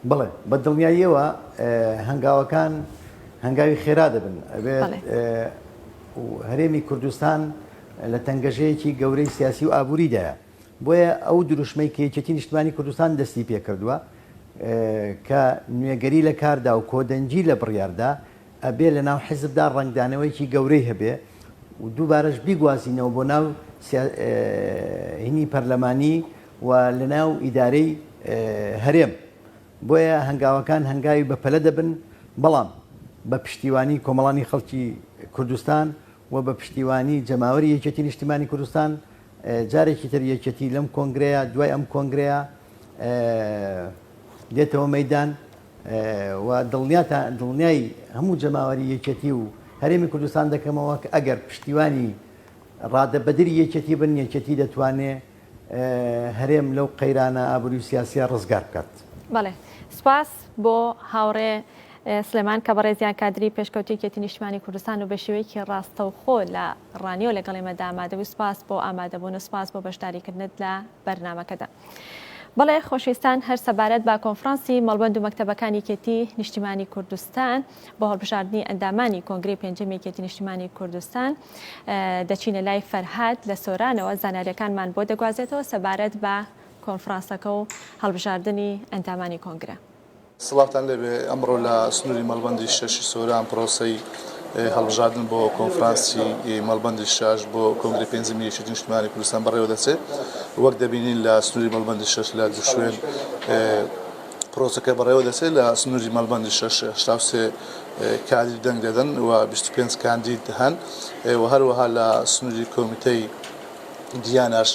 بەڵێ بە دڵنیاییەوە هەنگاوەکان هەنگاوی خێرا دەبن ئەبێت هەرێمی کوردستان لە تەنگەژەیەکی گەورەی سیاسی و ئابووریدایە بۆیە ئەو دروشمەی کە یەکێتی نیشتمانی کوردستان دەستی پێکردووە کە نوێگەری لە کاردا و کۆدەنگی لە بڕیاردا ئەبێ لە ناو حزبدا ڕەنگدانەوەیەکی گەورەی هەبێ و دووبارەش بیگوازینەوە بۆ ناو هینی پەرلەمانی و لە ناو ئیدارەی هەرێم. بۆیە هەنگاوەکان هەنگاوی بەپەلە دەبن، بەڵام بە پشتیوانی کۆمەڵانی خەڵکی کوردستان و بە پشتیوانی جەماوەری یەکێتی نیشتیمانی کوردستان جارێکی تر یەکێتی لەم کۆنگرەیە دوای ئەم کۆنگرەیە دێتەوە مەیدان و دڵنیاتان دڵنیای هەموو جەماوەری یەکێتی و هەرێمی کوردستان دەکەمەوە کە ئەگەر پشتیوانی ڕادەبەدری یەکێتی بن یەکێتی دەتوانێ هەرێم لەو قەیرانە ئابووری و سیاسیە ڕزگار بکات. بەڵێ سوپاس بۆ هاوڕێ سلێمان کە بەڕێزیان کادری پێشکەوتوی یەکێتی نیشتمانی کوردستان و بە شێوەیەکی ڕاستەوخۆ لە ڕانیەوە لەگەڵ ئێمەدا ئامادەبووی سوپاس بۆ ئامادەبوون و سوپاس بۆ بەشداریکردنت لە بەرنامەکەدا. بەڵێ خۆشویستان هەر سەبارەت بە کۆنفرانسی مەڵبەند و مەکتەبەکانی یەکێتی نیشتیمانی کوردستان بۆ هەڵبژاردنی ئەندامانی کۆنگرەی پێنجەمی یەکێتی نیشتیمانی کوردستان دەچینە لای فەرهاد لە سۆرانەوە زانیاریەکانمان بۆ دەگوازێتەوە سەبارەت بە کۆنفرانسەکە و هەڵبژاردنی ئەندامانی کۆنگرە. سڵاوتان لێبێ، ئەمڕۆ لە سنووری مەڵبەندی شەشی سۆران پرۆسەی هەڵبژاردن بۆ کۆنفرانسی مەڵبەندی شەش بۆ کۆنگرەی پێنجەمی یەکێتی نیشتمانی کوردستان بەڕێوە دەچێت. وەک دەبینین لە سنووری مەڵبەندی شەش لە دوو شوێن پرۆسەکە بەڕێوە دەچێت. لە سنووری مەڵبەندی شەش 83 کادیر دەنگ دەدەن و 25 کاندید هەن و هەروەها لە سنووری کۆمیتەی دیاناش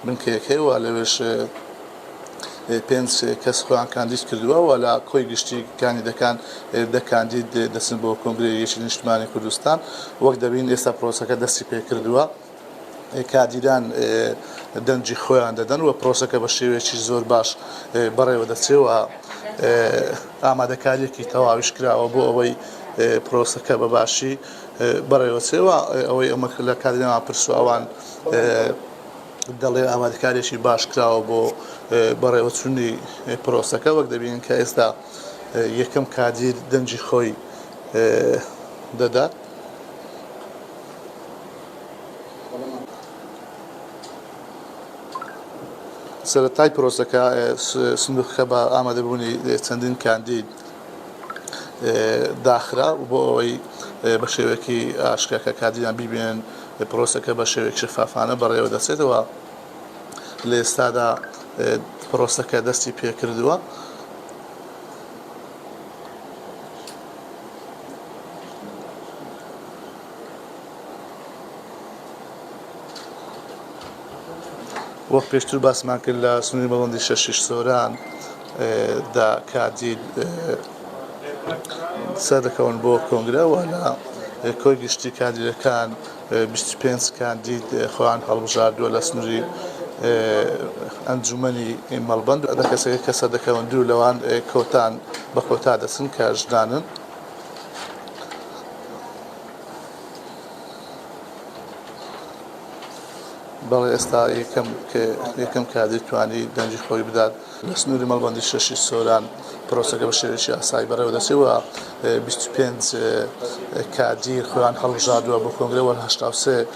بنکەیەک هەیە و لەوێش پێنج کەس خۆیان کاندید کردووە و لە کۆی گشتی کاندیدەکان دە کاندید دەچن بۆ کۆنگرەی یەکێتی نیشتمانی کوردستان. وەک دەبین ئێستا پرۆسەکە دەستی پێکردووە، کادیران دەنگی خۆیان دەدەن و پرۆسەکە بە شێوەیەکی زۆر باش بەڕێوە دەچێت و ئامادەکارییەکی تەواویش کراوە بۆ ئەوەی پرۆسەکە بە باشی بەڕێوە چێ و ئەوەی ئەمە لە کادیران پرس و ئەوان دەڵێ ئامادەکاریەکی باش کراوە بۆ بەڕێوەچوونی پرۆسەکە وەک دەبینین کە ئێستا یەکەم کادیر دەنگی خۆی دەدات. سەرەتای پرۆسەکە سندوقەکە بە ئامادەبوونی چەندین کاندید داخرا بۆ ئەوەی بە شێوەیەکی ئاشکرا کە کادیران بیبینن پرۆسەکە بە شێوەیەکی شەفافانە بەڕێوە دەچێتەوە لە ئێستادا پرۆسەکە دەستی پێکردووە. وەک پێشتر باسمان کرد لە سنووری مەڵبەندی شەشیش سۆران دا کاندید سەردەکەون بۆ کۆنگرە و لە کۆی گشتی کاندیدەکان 25 کاندید خۆیان هەڵبژاردووە لە سنووری ئەنجومەنی مەڵبەند دە کەسەکە کە سەردەکەون دوو لەوان کۆتان بە کۆتا دەچن کە ژنانن. بەڵێ ئێستا یەکەم یەکەم کادیر توانی دەنگی خۆی بدات لە سنووری مەڵبەندی شەشی سۆران پرۆسەکە بە شێوەیەکی ئاسایی بەڕێوە دەچێت و 25 کادیر خۆیان هەڵبژاردووە بۆ کۆنگرە وە 83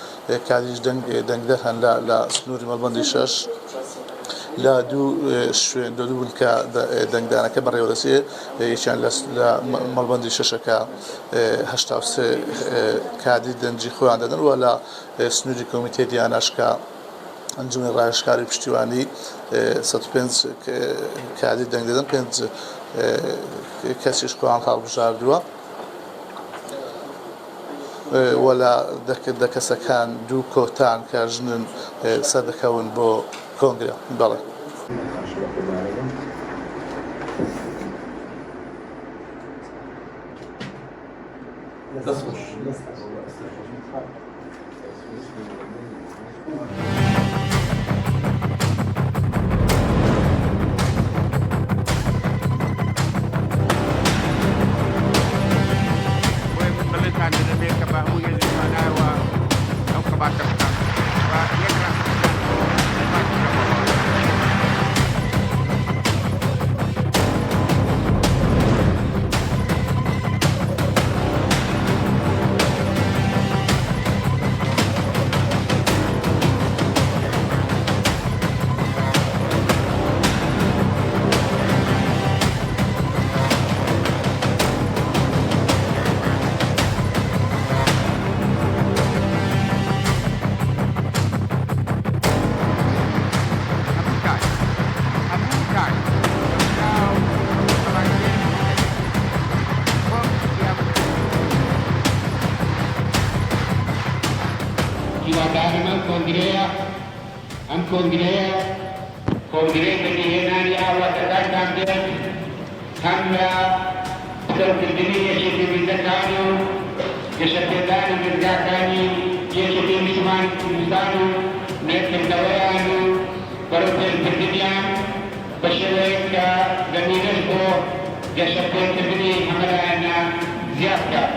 کادیریش دەنگ دەنگدەر هەن لە لە سنووری مەڵبەندی شەش لە دوو شوێن لە دوو بنکە دەنگدانەکە بەڕێوە دەچێت یەکیان لە مەڵبەندی شەشەکە 83 کادیر دەنگی خۆیان دەدەن و لە سنووری کۆمیتەی دیاناش کە ئەنجومەنی ڕاوێژکاری پشتیوانی 105 کادیر دەنگ دەدەن پێنج کەسیش خۆیان هەڵبژاردووە و لە دە کەسەکان دوو کۆتان کە ژنن سەردەکەون بۆ کۆنگرە بەڵێ. بۆیە من بەڵێنتان دەدەمێ کە بە هەموو هێز و توانایەوە ئەو خەباتە بکەم و یەک ڕاستیتان بۆ پاک بکەمەوە. هەمووتان هەمووتان بە برا و خەباتگێری خۆم دەزانم. خۆم ئی هەمووتان. هیوادارم ئەم کۆنگرەیە ئەم کۆنگرەیە کۆنگرەی بەدیهێنانی ئاواتەکانتان بێت هەم لە پتەوکردنی یەکێتی ڕیزەکان و گەشەپێدانی دەزگاکانی یەکێتی نیشتمانی کوردستان و نوێکردنەوەیان و بەرەوپێشبردنیان بە شێوەیەک کە زەمینەش بۆ گەشەپێکردنی هەمەلایەنە زیاد بکات.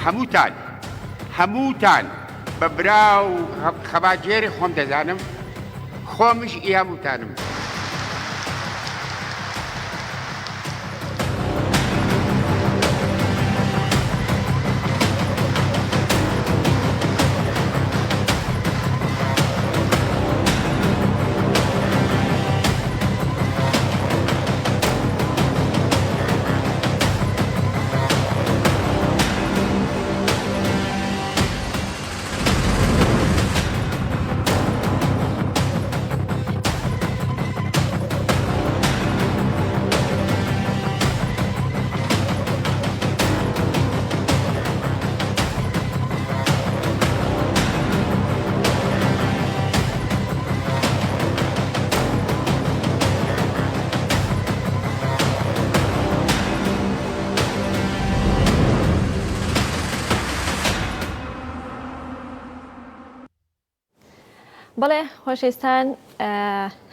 هەمووتان هەمووتان بە برا و خەباتگێری خۆم دەزانم خۆمیش ئی هەمووتانم. بەڵێ خۆشەویستان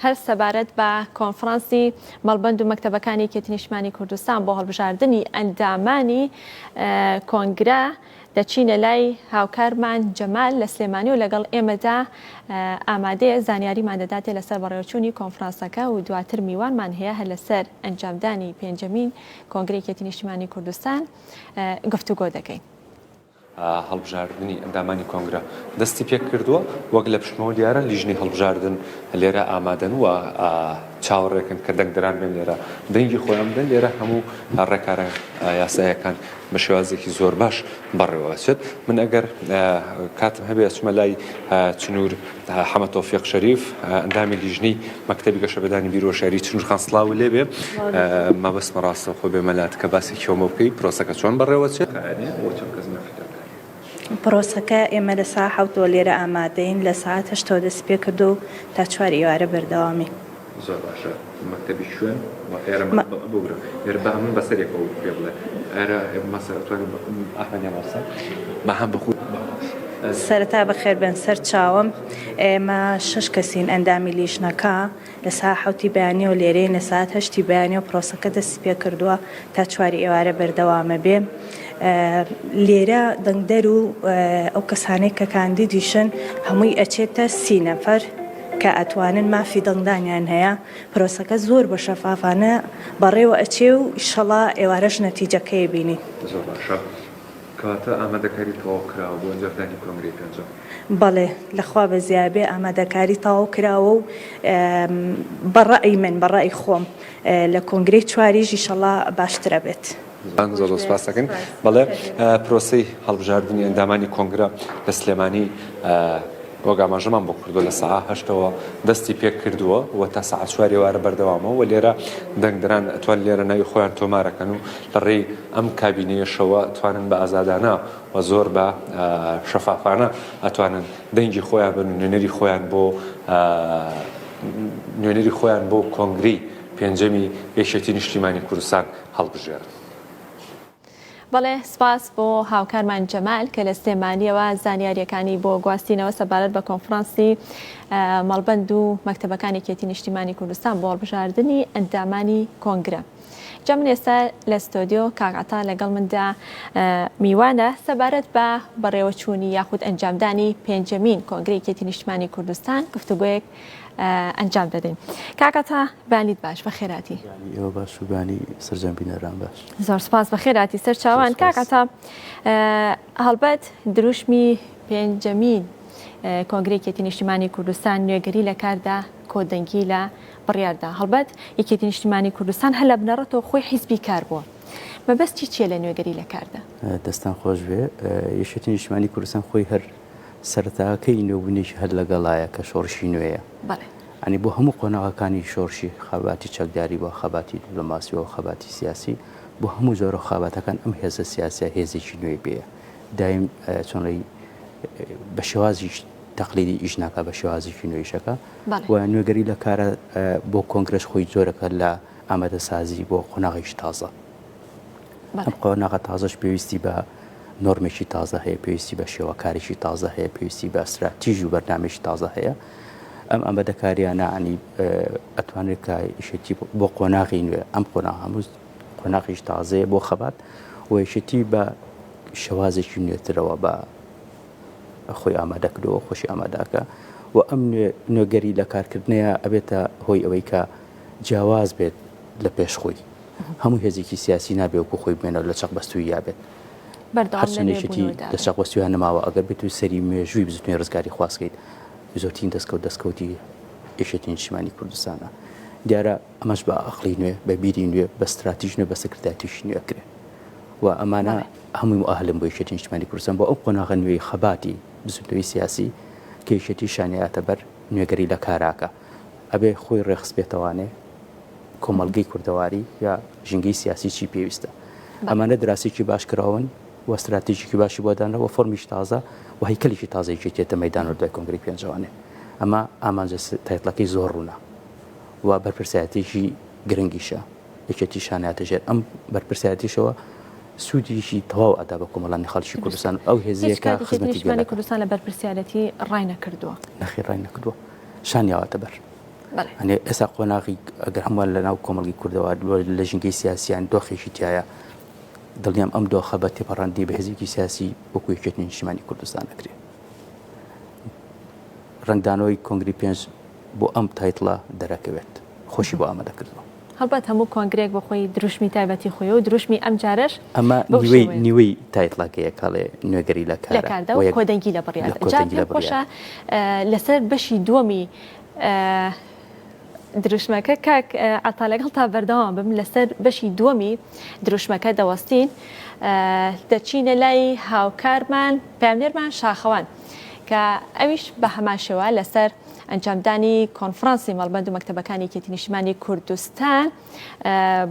هەر سەبارەت بە کۆنفرانسی مەڵبەند و مەکتەبەکانی یەکێتی نیشتمانی کوردستان بۆ هەڵبژاردنی ئەندامانی کۆنگرە دەچینە لای هاوکارمان جەمال لە سلێمانی و لەگەڵ ئێمەدا ئامادەیە زانیاریمان دەداتێ لەسەر بەڕێوەچوونی کۆنفرانسەکە و دواتر میوانمان هەیە هەر لەسەر ئەنجامدانی پێنجەمین کۆنگرەی یەکێتی نیشتمانی کوردستان گفتوگۆ دەکەین. هەڵبژاردنی ئەندامانی کۆنگرە دەستی پێکردووە، وەک لە پشتمەوە دیارە لیژنەی هەڵبژاردن لێرە ئامادەن و. چاوەڕێکن کە دەنگدەران بێن لێرە دەنگی خۆیان بدەن، لێرە هەموو ڕێکارە یاساییەکان بە شێوازێکی زۆر باش بەڕێوە ئەچێت. من ئەگەر کاتم هەبێ ئەچمە لای چنوور حەمە تۆفیق شەریف ئەندامی لیژنەی مەکتەبی گەشەپێدانی بیر و هۆشیاری چنوور خان سڵاو لێ بێ مەبەستمە ڕاستەوخۆ بێمە لات کە باسێکی ئەومە بکەی پرۆسەکە چۆن بەڕێوە چێت پرۆسەکە ئێمە لە ساعە حەوتەوە لێرە ئامادەین لە سەعات هەشتەوە دەستی پێکردووە و تا چوار ئێوارە بەردەوامین. زۆر باشە مەکتەبی کوێن و ئێرە ببورە ئێرە با من بەسەر یەکەوە پێ بڵێ ئێرە مەسەر ئەتوانم ئەحمەد یا مامۆستا با هەم بخو سەرەتا بەخێر بێن سەر چاوم ئێمە شەش کەسین ئەندامی لیژنەکە لە ساعە حەوتی بەیانیەوە لێرەین لە ساعەت هەشتی بەیانیەوە پرۆسەکە دەستی پێکردووە تا چواری ئێوارە بەردەوامە بێ لێرە دەنگدەر و ئەو کەسانەی کە کاندیدیشن هەمووی ئەچێتە سی نەفەر کە ئەتوانن مافی دەنگدانیان هەیە، پرۆسەکە زۆر بە شەفافانە بەڕێوە ئەچێ و ئیشەڵا ئێوارەش نەتیجەکەی بینین. زۆر باشە کەواتە ئامادەکاری تەواو کراوە بۆ ئەنجامدانی کۆنگرەی پێنجەم؟ بەڵێ لە خوا بەزیا بێ ئامادەکاری تەواو کراوە و بە ڕەئی من بە ڕەئی خۆم لە کۆنگرەی چواریش ئیشەڵا باشتر ئەبێت. زۆر زۆر سپاس دەکەین. بەڵێ پرۆسەی هەڵبژاردنی ئەندامانی کۆنگرە لە سلێمانی وەک ئاماژەمان بۆ کردووە لە سەعا هەشتەوە دەستی پێ کردووە و تا سەعات چوار ئێوارە بەردەوامە و لێرە دەنگدەران ئەتوان لێرە ناوی خۆیان تۆمارەکەن و لە ڕێی ئەم کابینەیەشەوە توانن بە ئازادانە و زۆر بە شەفافانە ئەتوانن دەنگی خۆیان بن و نوێنەری خۆیان بۆ نوێنەری خۆیان بۆ کۆنگرەی پێنجەمی یەکێتی نیشتیمانی کوردستان هەڵبژێرن. بەڵێ سپاس بۆ هاوکارمان جەمال کە لە سلێمانیەوە زانیاریەکانی بۆ گواستینەوە سەبارەت بە کۆنفرانسی مەڵبەند و مەکتەبەکانی یەکێتی نیشتیمانی کوردستان بۆ هەڵبژاردنی ئەندامانی کۆنگرە. جا من ئێستا لە ستۆدیۆ کاک عەتا لەگەڵ مندا میوانە سەبارەت بە بەڕێوەچوونی یاخود ئەنجامدانی پێنجەمین کۆنگرەی یەکێتی نیشتمانی کوردستان گفتوگۆیەک ئەنجام دەدەین. کاک عەتا بەیانیت باش بەخێراتی. بەیانی ئێوە باش و بەیانی سەرجەم بینەران باش. زۆر سپاس بەخێراتی سەر چاوان کاک عەتا هەڵبەت دروشمی پێنجەمین کۆنگرەی یەکێتی نیشتیمانی کوردستان نوێگەری لە کاردا کۆدەنگی لە بڕیاردا هەڵبەت یەکێتی نیشتیمانی کوردستان هەر لە بنەڕەتەوە خۆی حیزبی کار بووە مەبەستی چییە لە نوێگەری لە کاردا؟ دەستان خۆش بێ یەکێتی نیشتیمانی کوردستان خۆی هەر سەرەتاکەی نوێبوونێکی هەر لەگەڵایە کە شۆڕشی نوێیە. بەڵێ. یانی بۆ هەموو قۆناغەکانی شۆڕشی خەباتی چەکداری بووە، خەباتی دیپلۆماسی و خەباتی سیاسی، بۆ هەموو جۆرە خەباتەکان ئەم هێزە سیاسیە هێزێکی نوێی پێیە. دایم چۆنڵی بە شێوازی تەقلیدی ئیش ناکا بە شێوازێکی نوێ ئیشەکە و نوێگەری لە کارە بۆ کۆنگرەش خۆی جۆرەکە لە ئامادەسازی بۆ قۆناغێکی تازە. ئەم قۆناغە تازەش پێویستی بە نۆرمێکی تازە هەیە، پێویستی بە شێوەکارێکی تازە هەیە، پێویستی بە ستراتیژ و بەرنامەیەکی تازە هەیە. ئەم ئامادەکاریانە عنی ئەتوانرێت کە یەکێتی بۆ قۆناغی نوێ ئەم قۆناغ هەموو قۆناغیش تازەیە بۆ خەبات و یەکێتی بە شێوازێکی نوێترەوە بە خۆی ئامادە کردەوە خۆشی ئاماداکە و ئەم نوێگەری لە کارکردنەیە ئەبێتە هۆی ئەوەی کە جیاواز بێت لە پێش خۆی. هەموو هێزێکی سیاسی نابێ وەکو خۆی بمێنەوە لە چەق بەستووییا بێت. هەرچەندێکێتی لە چەق بەستوویان نەماوە ئەگەر بێت و سەری مێژووی بزوتنەوەی ڕزگاری خواستکەیت زۆرترین دەستکەوت دەستکەوتی یەکێتی نیشتیمانی کوردستانە. دیارە ئەمەش بە ئەقڵی نوێ، بە بیری نوێ، بە ستراتیژ نوێ، بە سەکردایەتیی نوێ کرێ و ئەمانە هەمووی موئەهلن بۆ یەکێتی نیشتیمانی کوردستان بۆ ئەو قۆناغە نوێی خەباتی بزوتنەوەی سیاسی کە یەکێتی شانیاتە بەر نوێگەری لە کاراکە ئەبێ خۆی ڕێخستبێتەوانێ کۆمەڵگەی کوردەواری یا ژینگەی سیاسی چی پێویستە. ئەمانە دراسەیەکی باش کراون و ستراتیژێکی باشی بۆ دانراوە و فۆرمیکی تازە و هەیکەلێکی تازە یەکێتی دێتە مەیدانەوە دوای کۆنگرەی پێنجەوانێ. ئەمە ئامانجە title ەکەی زۆر ڕوونە و بەرپرسایەتییەکی گرنگیشە. یەکێتی شانیاتە ژێر ئەم بەرپرسایەتیشەوە سوودێکی تەواو ئەدا بە کۆمەڵانی خەڵکی کوردستان و ئەو هێزەیە هیچ کە کات یەکێتی خزمەتی نیشتمانی گەلەکە. کوردستان لە بەرپرسیارەتی ڕای نەکردووە. نەخێر ڕای نەکردووە. شانیاوەتە بەر. ئەنێ ئێستا قۆناغی ئەگەر هەمووان لە ناو کۆمەڵگەی کوردەوە لە ژینگەی سیاسیان دۆخێکی تایە دڵنیام ئەم دۆخە بە تێپەڕاندنی بەهێزێکی سیاسی وەکو یەکێتی نیشتیمانی کوردستان ئەکرێ ڕەنگدانەوەی کۆنگری پێنج بۆ ئەم title ە دەرەکەوێت خۆشی بۆ ئامادە کردووە. هەڵبەت هەموو کۆنگرەیەک بۆ خۆی دروشمی تایبەتی خۆیە و دروشمی ئەم جارەش ئەمە نیوەی نیوەی title ەکەیە کاڵێ نوێگەری لە کارە کاردا و کۆدەنگی لە بڕیار جا پێم خۆشە لەسەر بەشی دووەمی. دروشمەکە کاک عەتا لەگەڵ تا بەردەوام بم لەسەر بەشی دووەمی دروشمەکە دەوەستین دەچینە لای هاوکارمان پەیامنێرمان شاخەوان کە ئەویش بە هەمان شێوە لەسەر ئەنجامدانی کۆنفرانسی مەڵبەند و مەکتەبەکانی یەکێتی نیشتمانی کوردستان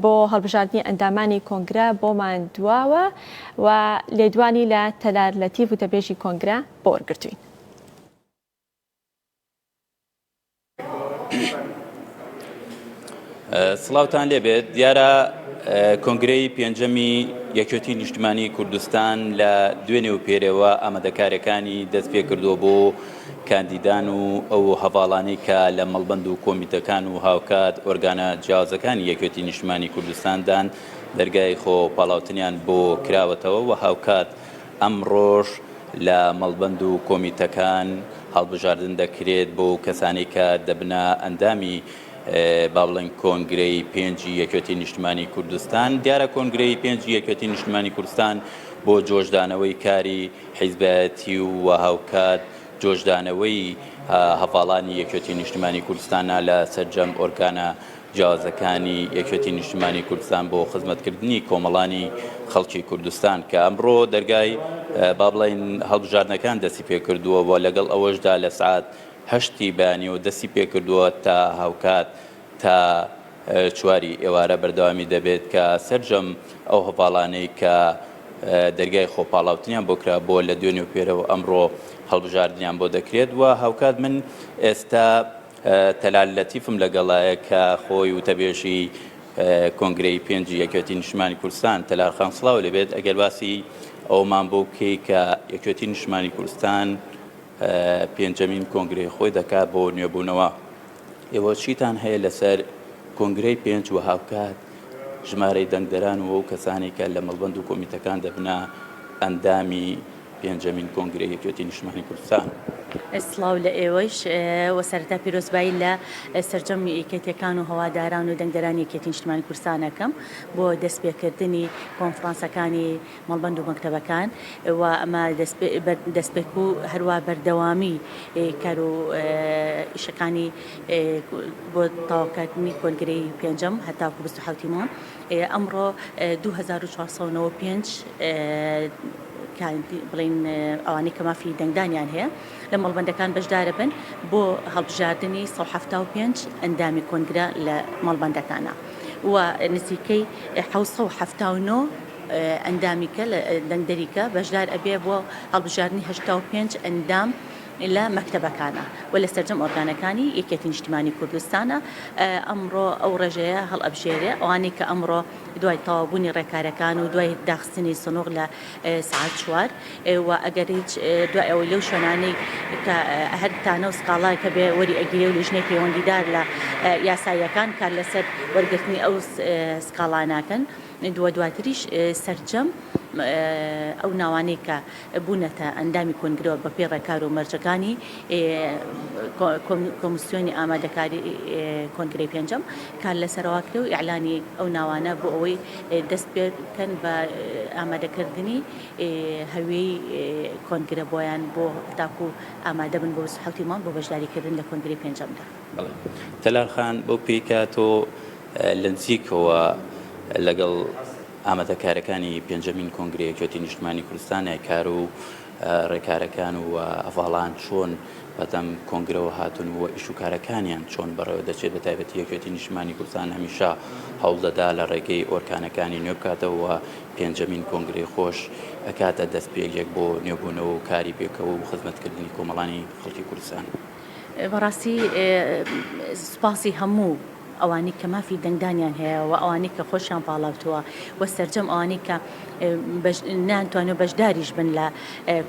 بۆ هەڵبژاردنی ئەندامانی کۆنگرە بۆمان دواوە و لێدوانی لە تەلار لەتیف وتەبێژی کۆنگرە بۆ وەرگرتوین. سڵاوتان لێبێت دیارە کۆنگرەی پێنجەمی یەکێتی نیشتمانی کوردستان لە دوێنێ و پێرێوە ئامادەکارەکانی دەست پێ کردووە بۆ کاندیدان و ئەو هەڤاڵانەی کە لە مەڵبەند و کۆمیتەکان و هاوکات ئۆرگانە جیاوازەکانی یەکێتی نیشتمانی کوردستاندان دەرگای خۆ پاڵاوتنیان بۆ کراوەتەوە و هاوکات ئەمڕۆش لە مەڵبەند و کۆمیتەکان هەڵبژاردن دەکرێت بۆ کەسانەی کە دەبنە ئەندامی با بڵێن کۆنگرەی پێنجی یەکێتی نیشتمانی کوردستان. دیارە کۆنگرەی پێنجی یەکێتی نیشتمانی کوردستان بۆ جۆشدانەوەی کاری حیزبایەتی و هاوکات جۆشدانەوەی هەڤاڵانی یەکێتی نیشتمانی کوردستانە لە سەرجەم ئۆرگانە جیاوازەکانی یەکێتی نیشتمانی کوردستان بۆ خزمەتکردنی کۆمەڵانی خەڵکی کوردستان کە ئەمڕۆ دەرگای با بڵێین هەڵبژاردنەکان دەستی پێکردووە و لەگەڵ ئەوەشدا لە سعات هەشتی بەیانیەوە دەستی پێکردووە تا هاوکات تا چواری ئێوارە بەردەوامی دەبێت کە سەرجەم ئەو هەڤاڵانەی کە دەرگای خۆپاڵاوتنیان بۆ کرا بۆ لە دوێنێ و پێرەوە ئەمڕۆ هەڵبژاردنیان بۆ دەکرێت و هاوکات من ئێستا تەلال لەتیفم لەگەڵایە کە خۆی وتەبێژی کۆنگرەی پێنجی یەکێتی نیشتمانی کوردستان. تەلار خان سڵاو لێبێت، ئەگەر باسی ئەوەمان بۆ بکەی کە یەکێتی نیشتمانی کوردستان پێنجەمین کۆنگرەی خۆی دەکات بۆ نوێبوونەوە، ئێوە چیتان هەیە لەسەر کۆنگرەی پێنج و هاوکات ژمارەی دەنگدەران و ئەو کەسانەی کە لە مەڵبەند و کۆمیتەکان دەبنە ئەندامی پێنجەمین کۆنگرەی یەکێتی نیشتمانی کوردستان. سڵاو لە ئێوەیش و سەرەتا پیرۆزبایی لە سەرجەم یەکێتیەکان و هەواداران و دەنگدەرانی یەکێتی نیشتمانی کوردستان ئەکەم بۆ دەستپێکردنی کۆنفرانسەکانی مەڵبەند و مەکتەبەکان و ئەمە دەستپێک و هەروا بەردەوامی کار و ئیشەکانی بۆ تەواوکردنی کۆنگرەی پێنجەم هەتاکو 27 ی مانگ ئەمڕۆ 2495 بڵێین ئەوانەی کە مافی دەنگدانیان هەیە لە مەڵبەندەکان بەشدارەبن بۆ هەڵبژاردنی 175 ئەندامی کۆنگرە لە مەڵبەندەکانە و نزیکەی 779 ئەندامی کە لە دەنگدەری کە بەشدار ئەبێ بۆ هەڵبژاردنی 85 ئەندام لە مەکتەبەکانە و لە سەرجەم ئۆرگانەکانی یەکێتی نیشتمانی کوردستانە ئەمڕۆ ئەو ڕێژەیە هەڵئەبژێرێ ئەوانەی کە ئەمڕۆ دوای تەواوبوونی ڕێکارەکان و دوای داخستنی سنوق لە سەعات چوار و ئەگەر هیچ دوای ئەوەی لەو شوێنانەی کە هەر تانە و سکاڵایەک هەبێ وەری ئەگیرێ و لیژنەی پەیوەندیدار لە یاساییەکان کار لەسەر وەرگرتنی ئەو سکاڵانە ئەکەن و دواتریش سەرجەم ئەو ناوانەی کە بوونەتە ئەندامی کۆنگرە بەپێی ڕێکار و مەرجەکانی کۆمیسیۆنی ئامادەکاری کۆنگرەی پێنجەم کار لەسەرەوە کرێ و ئیعلانی ئەو ناوانە بۆ ئەوەی دەست پێ بکەن بە ئامادەکردنی هەوێی کۆنگرە بۆیان بۆ تاکو ئامادە بن بۆ 27 ی مانگ بۆ بەشداریکردن لە کۆنگرەی پێنجەمدا. بەڵێ تەلار خان بەو پێی کە تۆ لە نزیکەوە لەگەڵ ئامادەکارەکانی پێنجەمین کۆنگرەی یەکێتی نیشتمانی کوردستانە، کار و ڕێکارەکان و هەڤاڵان چۆن بەدەم کۆنگرەوە هاتوون و ئیش و کارەکانیان چۆن بەڕێوە دەچێت، بە تایبەتی یەکێتی نیشتمانی کوردستان هەمیشە هەوڵدەدا لە ڕێگەی ئۆرکانەکانی نوێ بکاتەوە و پێنجەمین کۆنگرەی خۆش ئەکاتە دەستپێکێک بۆ نوێبوونەوە و کاری پێکەوە و خزمەتکردنی کۆمەڵانی خەڵکی کوردستان. بەڕاستی سوپاسی هەموو ئەوانەی کە مافی دەنگدانیان هەیە و ئەوانەی کە خۆشیان پاڵاوتووە و سەرجەم ئەوانەی کە نەیانتوانیوە بەشداریش بن لە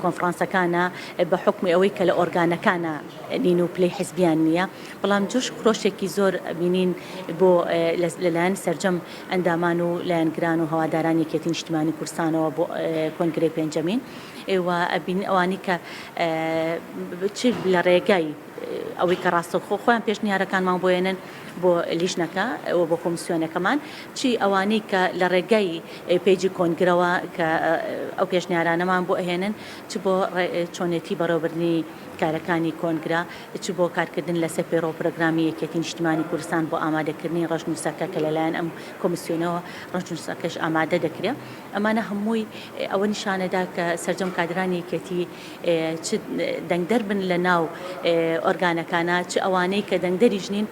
کۆنفرانسەکانە بە حوکمی ئەوەی کە لە ئۆرگانەکانە نین و پلەی حزبیان نییە بەڵام جۆش خرۆشێکی زۆر بینین بۆ لەلایەن سەرجەم ئەندامان و لایەنگران و هەواداران یەکێتی نیشتیمانی کوردستانەوە بۆ کۆنگرەی پێنجەمین. و ئەبینین ئەوانەی کە چ لە ڕێگای ئەوەی کە ڕاستەوخۆ خۆیان پێشنیارەکانمان بۆ ێنن بۆ لیژنەکە و بۆ کۆمسیۆنەکەمان، چی ئەوانەی کە لە ڕێگای پەیجی کۆنگرەوە کە ئەو پێشنیارانەمان بۆ ئەهێنن، چ بۆ چۆنێتی بەڕێوەبردنی کارەکانی کۆنگرە، چ بۆ کارکردن لەسەر پەیڕەو و پرۆگرامی یەکێتی نیشتمانی کوردستان بۆ ئامادەکردنی ڕەشنووسەکە کە لەلایەن ئەم کۆمیسیۆنەوە ڕەشنووسەکەش ئامادە دەکرێ. ئەمانە هەمووی ئەوە نیشانەدا کە سەرجەم کادرانی یەکێتی چ دەنگدەر بن لە ناو ئۆرگانەکانا چ ئەوانەی کە دەنگدەریش نین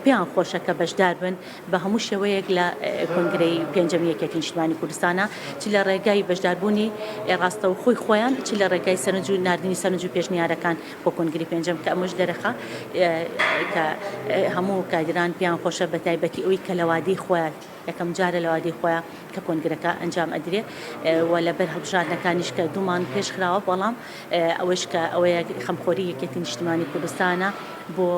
پێیان خۆشە کە بەشدار بن بە هەموو شێوەیەک لە کۆنگرەی پێنجەمی یەکێتی نیشتمانی کوردستانا چ لە ڕێگای بەشداربوونی ڕاستەوخۆی خۆیان چ لە ڕێگای سەرنج و ناردنی سەرنج و پێشنیارەکان بۆ کۆنگری پێنجەم کە ئەمەش دەرەخا کە هەموو کادران پێیان خۆشە بە تایبەتی ئەوی کە لە وادەی خۆیان یەکەم جارە لە وادەی خۆیا کە کۆنگرەکە ئەنجام ئەدرێ و لەبەر هەڵبژاردنەکانیش کە دوو مانگ پێش خراوە بەڵام ئەوەش کە ئەوەیە خەمخۆری یەکێتی نیشتمانی کوردستانە بۆ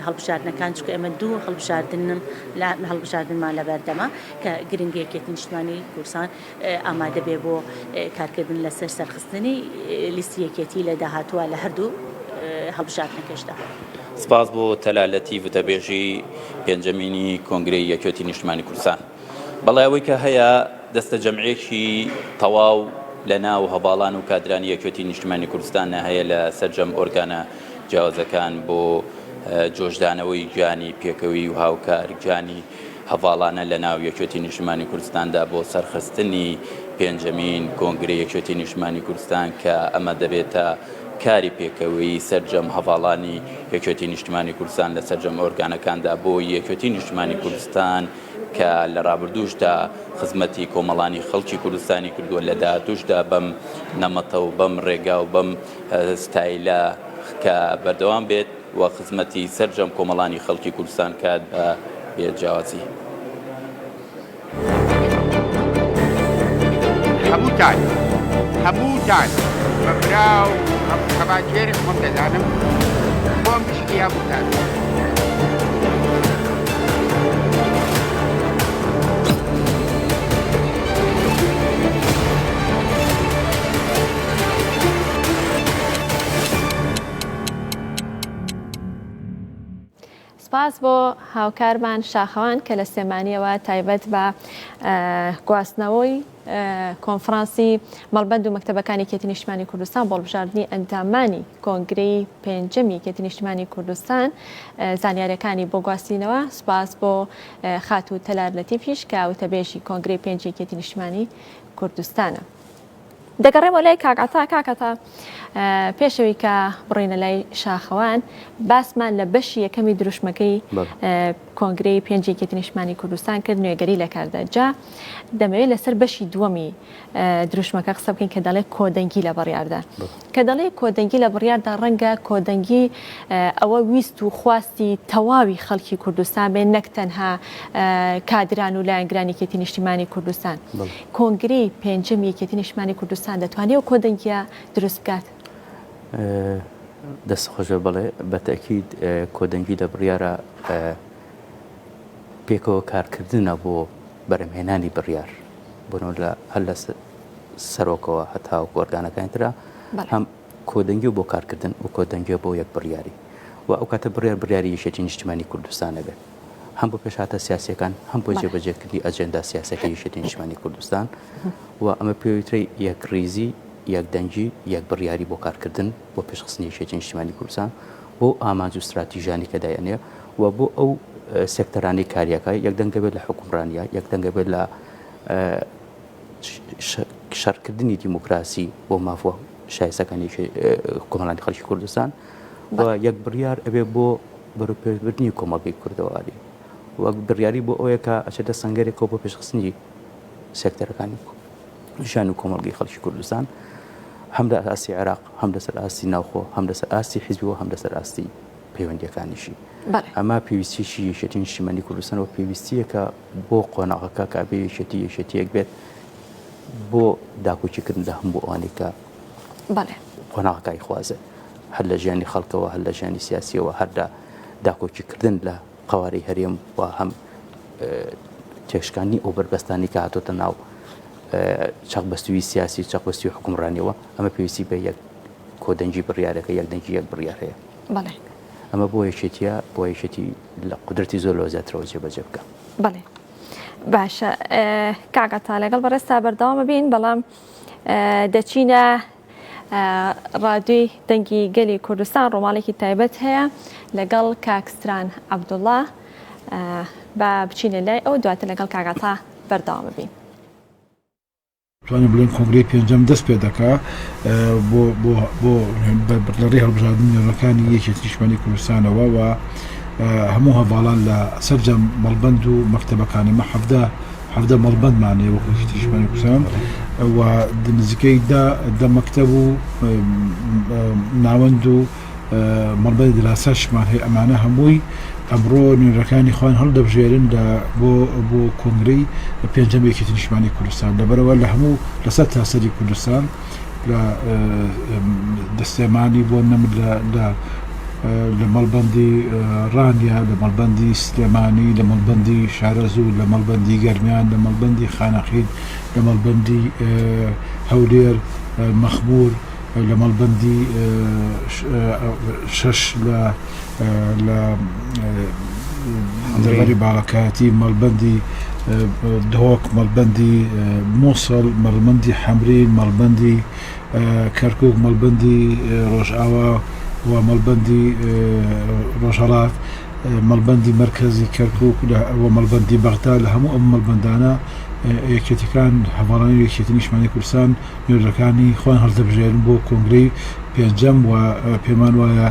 هەڵبژاردنەکان چونکە ئێمە دوو هەڵبژاردنم لە هەڵبژاردنمان لەبەردەمە کە گرنگە یەکێتی نیشتمانی کوردستان ئامادە بێ بۆ کارکردن لەسەر سەرخستنی لیستی یەکێتی لە داهاتووە لە هەردوو هەڵبژاردنەکەشدا. سپاس بۆ تەلال لەتیف وتەبێژی پێنجەمینی کۆنگرەی یەکێتی نیشتمانی کوردستان. بەڵێ ئەوەی کە هەیە دەستە جەمعێکی تەواو لە ناو هەڤاڵان و کادرانی یەکێتی نیشتمانی کوردستانە هەیە لە سەرجەم ئۆرگانە جیاوازەکان بۆ جۆشدانەوەی گیانی پێکەوەیی و هاوکار گیانی هەڤاڵانە لە ناو یەکێتی نیشتمانی کوردستاندا بۆ سەرخستنی پێنجەمین کۆنگرەی یەکێتی نیشتمانی کوردستان کە ئەمە دەبێتە کاری پێکەوەیی سەرجەم هەڤاڵانی یەکێتی نیشتمانی کوردستان لە سەرجەم ئۆرگانەکاندا بۆ یەکێتی نیشتمانی کوردستان کە لە ڕابردووشدا خزمەتی کۆمەڵانی خەڵکی کوردستانی کردووە لە داهاتووشدا بەم نەمەتە و بەم ڕێگا و بەم ستایلە کە بەردەوام بێت و خزمەتی سەرجەم کۆمەڵانی خەڵکی کوردستان کات بە بێ جیاوازی. هەمووتان هەمووتان بە برا و خەباتگێری خۆم دەزانم خۆم پشتی هەمووتان. سپاس بۆ هاوکارمان شاخەوان کە لە سلێمانیەوە تایبەت بە گواستنەوەی کۆنفرانسی مەڵبەند و مەکتەبەکانی یەکێتی نیشتمانی کوردستان بۆ هەڵبژاردنی ئەندامانی کۆنگرەی پێنجەمی یەکێتی نیشتمانی کوردستان زانیاریەکانی بۆ گواستینەوە سپاس بۆ خاتوو تەلار لەتیفیش کە وتەبێژی کۆنگرەی پێنجی یەکێتی نیشتمانی کوردستانە. دەگەڕێمەوە لای کاک عەتا، کاک عەتا پێشەوەی کە بڕۆینە لای شاخەوان باسمان لە بەشی یەکەمی دروشمەکەی کۆنگرەی پێنج یەکێتی نیشتمانی کوردستان کرد نوێگەری لە کاردا جا دەمەوێت لەسەر بەشی دووەمی دروشمەکە قسە بکەین کە دەڵێ کۆدەنگی لە بڕیاردا کە دەڵێ کۆدەنگی لە بڕیاردا ڕەنگە کۆدەنگی ئەوە ویست و خواستی تەواوی خەڵکی کوردستان بێ نەک تەنها کادران و لایەنگرانی یەکێتی نیشتیمانی کوردستان. کۆنگرەی پێنجەمی یەکێتی نیشتمانی کوردستان دەتوانێت ئەو کۆدەنگییە دروست بکات؟ دەست خۆش بێت بەڵێ بە تەئکید کۆدەنگی لە بڕیارە پێکەوە کارکردنە بۆ بەرهەمهێنانی بڕیار بۆ لە هەر لە سەرۆکەوە هەتاوەکو ئۆرگانەکانی ترا هەم کۆدەنگی بۆ کارکردن و کۆدەنگی بۆ یەک بڕیاری و ئەو کاتە بڕیار بڕیاری یەکێتی نیشتیمانی کوردستانە بێت هەم بۆ پێشهاتە سیاسیەکان هەم بۆ جێبەجێکردنی ئەجێندا سیاسەکەی یەکێتی نیشتمانی کوردستان و ئەمە پێویترەی یەکڕیزی یەکدەنگی یەک بڕیاری بۆ کارکردن بۆ پێشخستنی یەکێتی نیشتمانی کوردستان بۆ ئامانج و ستراتیژانی کە دایئەنێ و بۆ ئەو سێکتەرانەی کاریەکە یەکدەنگە بێت لە حوکمڕانیە یەکدەنگە بێت لە شەڕکردنی دیموکراسی بۆ ماف و شایستەکانی کۆمەڵانی خەڵکی کوردستان و یەک بڕیار ئەبێ بۆ بەرەوپێشبردنی کۆمەڵگەی کوردەواری وەک بڕیاری بۆ ئەوەیە کە ئەچێتە سەنگەرێکەوە بۆ پێشخستنی سێکتەرەکانی ژیان و کۆمەڵگەی خەڵکی کوردستان هەم لە ئاستی عێراق هەم لەسەر ئاستی ناوخۆ هەم لەسەر ئاستی حیزبی و هەم لەسەر ئاستی پەیوەندیەکانیشی ئەمە پێویستیی یەکێتی نیشتیمانی کوردستان و پێویستیەکە بۆ قۆناغەکە کە بێ یەکێتی یەکێتیەک بێت بۆ داکۆکیکردن لە هەموو ئەوانەی کە قۆناغەکە ئەیخوازێت هەر لە ژیانی خەڵکەوە هەر لە ژیانی سیاسیەوە هەر لە داکۆکیکردن لە قەوارەی هەرێم و هەم تێکشکاندنی ئەو بەربەستانی کە هاتۆتە ناو. چەقبەستووی سیاسی چەقبەستووی حوکمڕانیەوە ئەمە پێویستی بە یەک کۆدەنگی بڕیارەکە یەک دەنگی یەک بڕیار هەیە. بەڵێ. ئەمە بۆ یەکێتیە بۆ یەکێتی لە قودرەتی زۆر لەوە زیاترەوە جێبەجێ بکا. بەڵێ باشە کاک عەتا لەگەڵ بەڕێزتا بەردەوام بین بەڵام دەچینە ڕادیۆی دەنگی گەلی کوردستان ڕۆماڵێکی تایبەت هەیە لەگەڵ کاک ستران عەبدوڵڵا با بچینە لای ئەو دواتر لەگەڵ کاک عەتا بەردەوام بین. توانین بڵێین کۆنگرەی پێنجەم دەست پێ دەکا بۆ بۆ بۆ لە ڕێی هەڵبژاردنی نوێنەرەکانی یەکێتی نیشتمانی کوردستانەوە و هەموو هەڤاڵان لە سەرجەم مەڵبەند و مەکتەبەکانی مە حەڤدە حەڤدە مەڵبەندمان هەیە وەکو یەکێتی نیشتمانی کوردستان و نزیکەی دە دە مەکتەب و ناوەند و مەڵبەندی دراسەشمان هەیە ئەمانە هەمووی ئەمڕۆ نوێنەرەکانی خۆیان هەڵدەبژێرن لە بۆ بۆ کۆنگرەی پێنجەم یەکێتی نیشتمانی کوردستان لەبەرەوە لە هەموو لەسەر تاسەری کوردستان لە دەستێمانی بۆ نەمر لە لە لە مەڵبەندی ڕانیە لە مەڵبەندی سلێمانی لە مەڵبەندی شارەزوور لە مەڵبەندی گەرمیان لە مەڵبەندی خانەقین لە مەڵبەندی هەولێر مەخمور لە مەڵبەندی شەش لە لە دەڤەری باڵەکایەتی، مەڵبەندی دهۆک، مەڵبەندی موسڵ، مەڵبەندی حەمرین، مەڵبەندی کەرکوک، مەڵبەندی ڕۆژئاوا و مەڵبەندی ڕۆژهەڵات، مەڵبەندی مەرکەزی کەرکوک و مەڵبەندی بەغدا لە هەموو ئەم مەڵبەندانە یەکێتیەکان هەڤاڵانی یەکێتی نیشتمانی کوردستان نوێنەرەکانی خۆیان هەڵدەبژێرن بۆ کۆنگرەی پێنجەم و پێمان وایە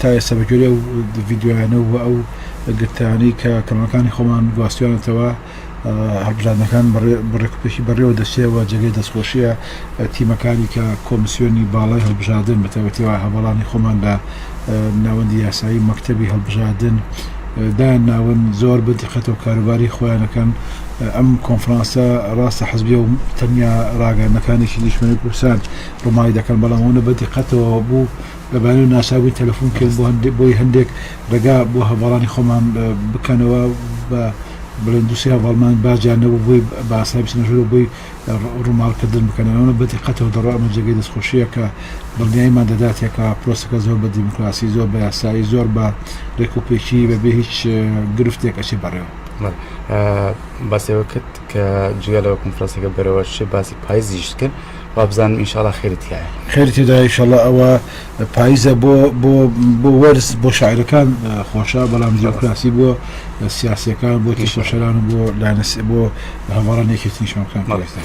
تا ئێستا بە گوێرەی ئەو ڤیدیۆیانە و ئەو گرتانەی کە کەناڵەکانی خۆمان گواستویانەتەوە هەڵبژاردنەکان بە ڕێکوپێکی بەڕێوە دەچێت و جێگەی دەستخۆشیە تیمەکانی کە کۆمسیۆنی باڵای هەڵبژاردن بەتایبەتی هەڤاڵانی خۆمان لە ناوەندی یاسایی مەکتەبی هەڵبژاردن دایان ناون زۆر بە دیقەتەوە کاروباری خۆیان ئەکەن ئەم کۆنفرانسە ڕاستە حزبیە و تەنیا ڕاگەیاندنەکانێکی نیشتمانی کوردستان ڕووماڵی دەکەن بەڵام ئەوەنە بە دیقەتەوە بوو لە بەیانی و ناچار بووین تەلەفۆن بکەین بۆ هەندێک بۆی هەندێک ڕێگا بۆ هەڤاڵانی خۆمان بکەنەوە بە بڵێن دووسێ هەڤاڵمان باجیان نەبوو بۆی بە ئاسایی بچنە ژوورەوە بۆی ڕووماڵکردن بکەن ئەوەنە بە دیقەتەوە دەڕوا ئەمە جێگەی دەستخۆشییە کە دڵنیاییمان دەداتێ کە پرۆسەکە زۆر بە دیموکراسی زۆر بە یاسایی زۆر بە ڕێکوپێکی بەبێ هیچ گرفتێک ئەچێ بەڕێوە. باسی ئەوە کرد کە جگە لەوە کۆنفرانسەکە بەرەوە چێ باسی پایزیش کرد وابزانم ئینشاڵا خێری تیایە. خێری تێدایە ئیشەڵا ئەوە پایزە بۆ بۆ بۆ وەرز بۆ شاعیرەکان خۆشە بەڵام دیموکراسی بۆ سیاسیەکان بۆ تێکۆشەران و بۆ لایەنە بۆ هەڤاڵان یەکێتی نیشتمانەکان پێویستە.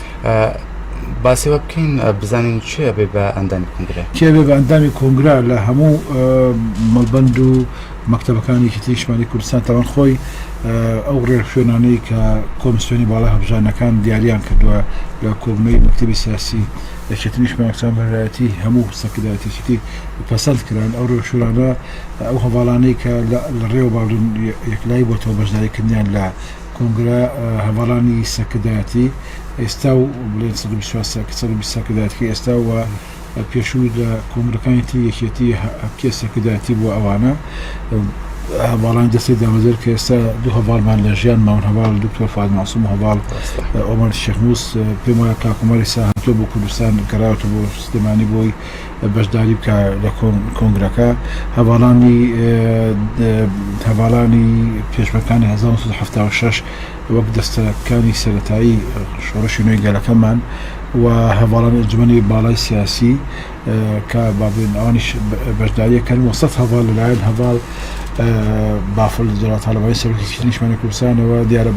باسی وە بکەین بزانین کێ ئەبێ بە ئەندامی کۆنگرە؟ کێ ئەبێ بە ئەندامی کۆنگرە لە هەموو مەڵبەند و مەکتەبەکانی یەکێتی نیشتمانی کوردستان تاوان خۆی ئەو ڕێوشوێنانەی کە کۆمسیۆنی باڵای هەڵبژاردنەکان دیاریان کردووە لە کۆبوونەوەی مەکتەبی سیاسی یەکێتی نیشتمانی کوردستان بەرایەتی هەموو سەرکردایەتیەکی پەسەند کران ئەو ڕێوشوێنانە ئەو هەڤاڵانەی کە لە ڕێوە باڵون یەکلایی بۆتەوە بەشداریکردنیان لە کۆنگرە هەڤاڵانی سەرکردایەتی ئێستا و بڵێن 124 سەرکردایەتەکەی ئێستا و پێشوو لە کۆنگرەکانی تری یەکێتی کێ سەرکردایەتی بووە ئەوانە هەڤاڵانی دەستەی دامەزێر کە ئێستا دوو هەڤاڵمان لە ژیان ماون هەڤاڵ دکتۆر فواد مەعسوم و هەڤاڵ ئۆمەر شێخ موس پێم وایە کاک عومەر ئێستا هاتووە بۆ کوردستان گەڕاوەتەوە بۆ سلێمانی بۆی بەشداری بکە لە کۆنگرەکە هەڤاڵانی هەڤاڵانی پێشمەرگەکانی 1976 وەک دەستەکانی سەرەتایی شۆڕشی نوێی گەلەکەمان و هەڤاڵانی ئەنجومەنی باڵای سیاسی کە با بڵێین ئەوانیش بەشداریەکەن و سەد هەڤاڵ لەلایەن هەڤاڵ بافڵ جەلال تاڵەبانی سەرۆکی یەکێتی نیشتمانی کوردستانەوە دیارە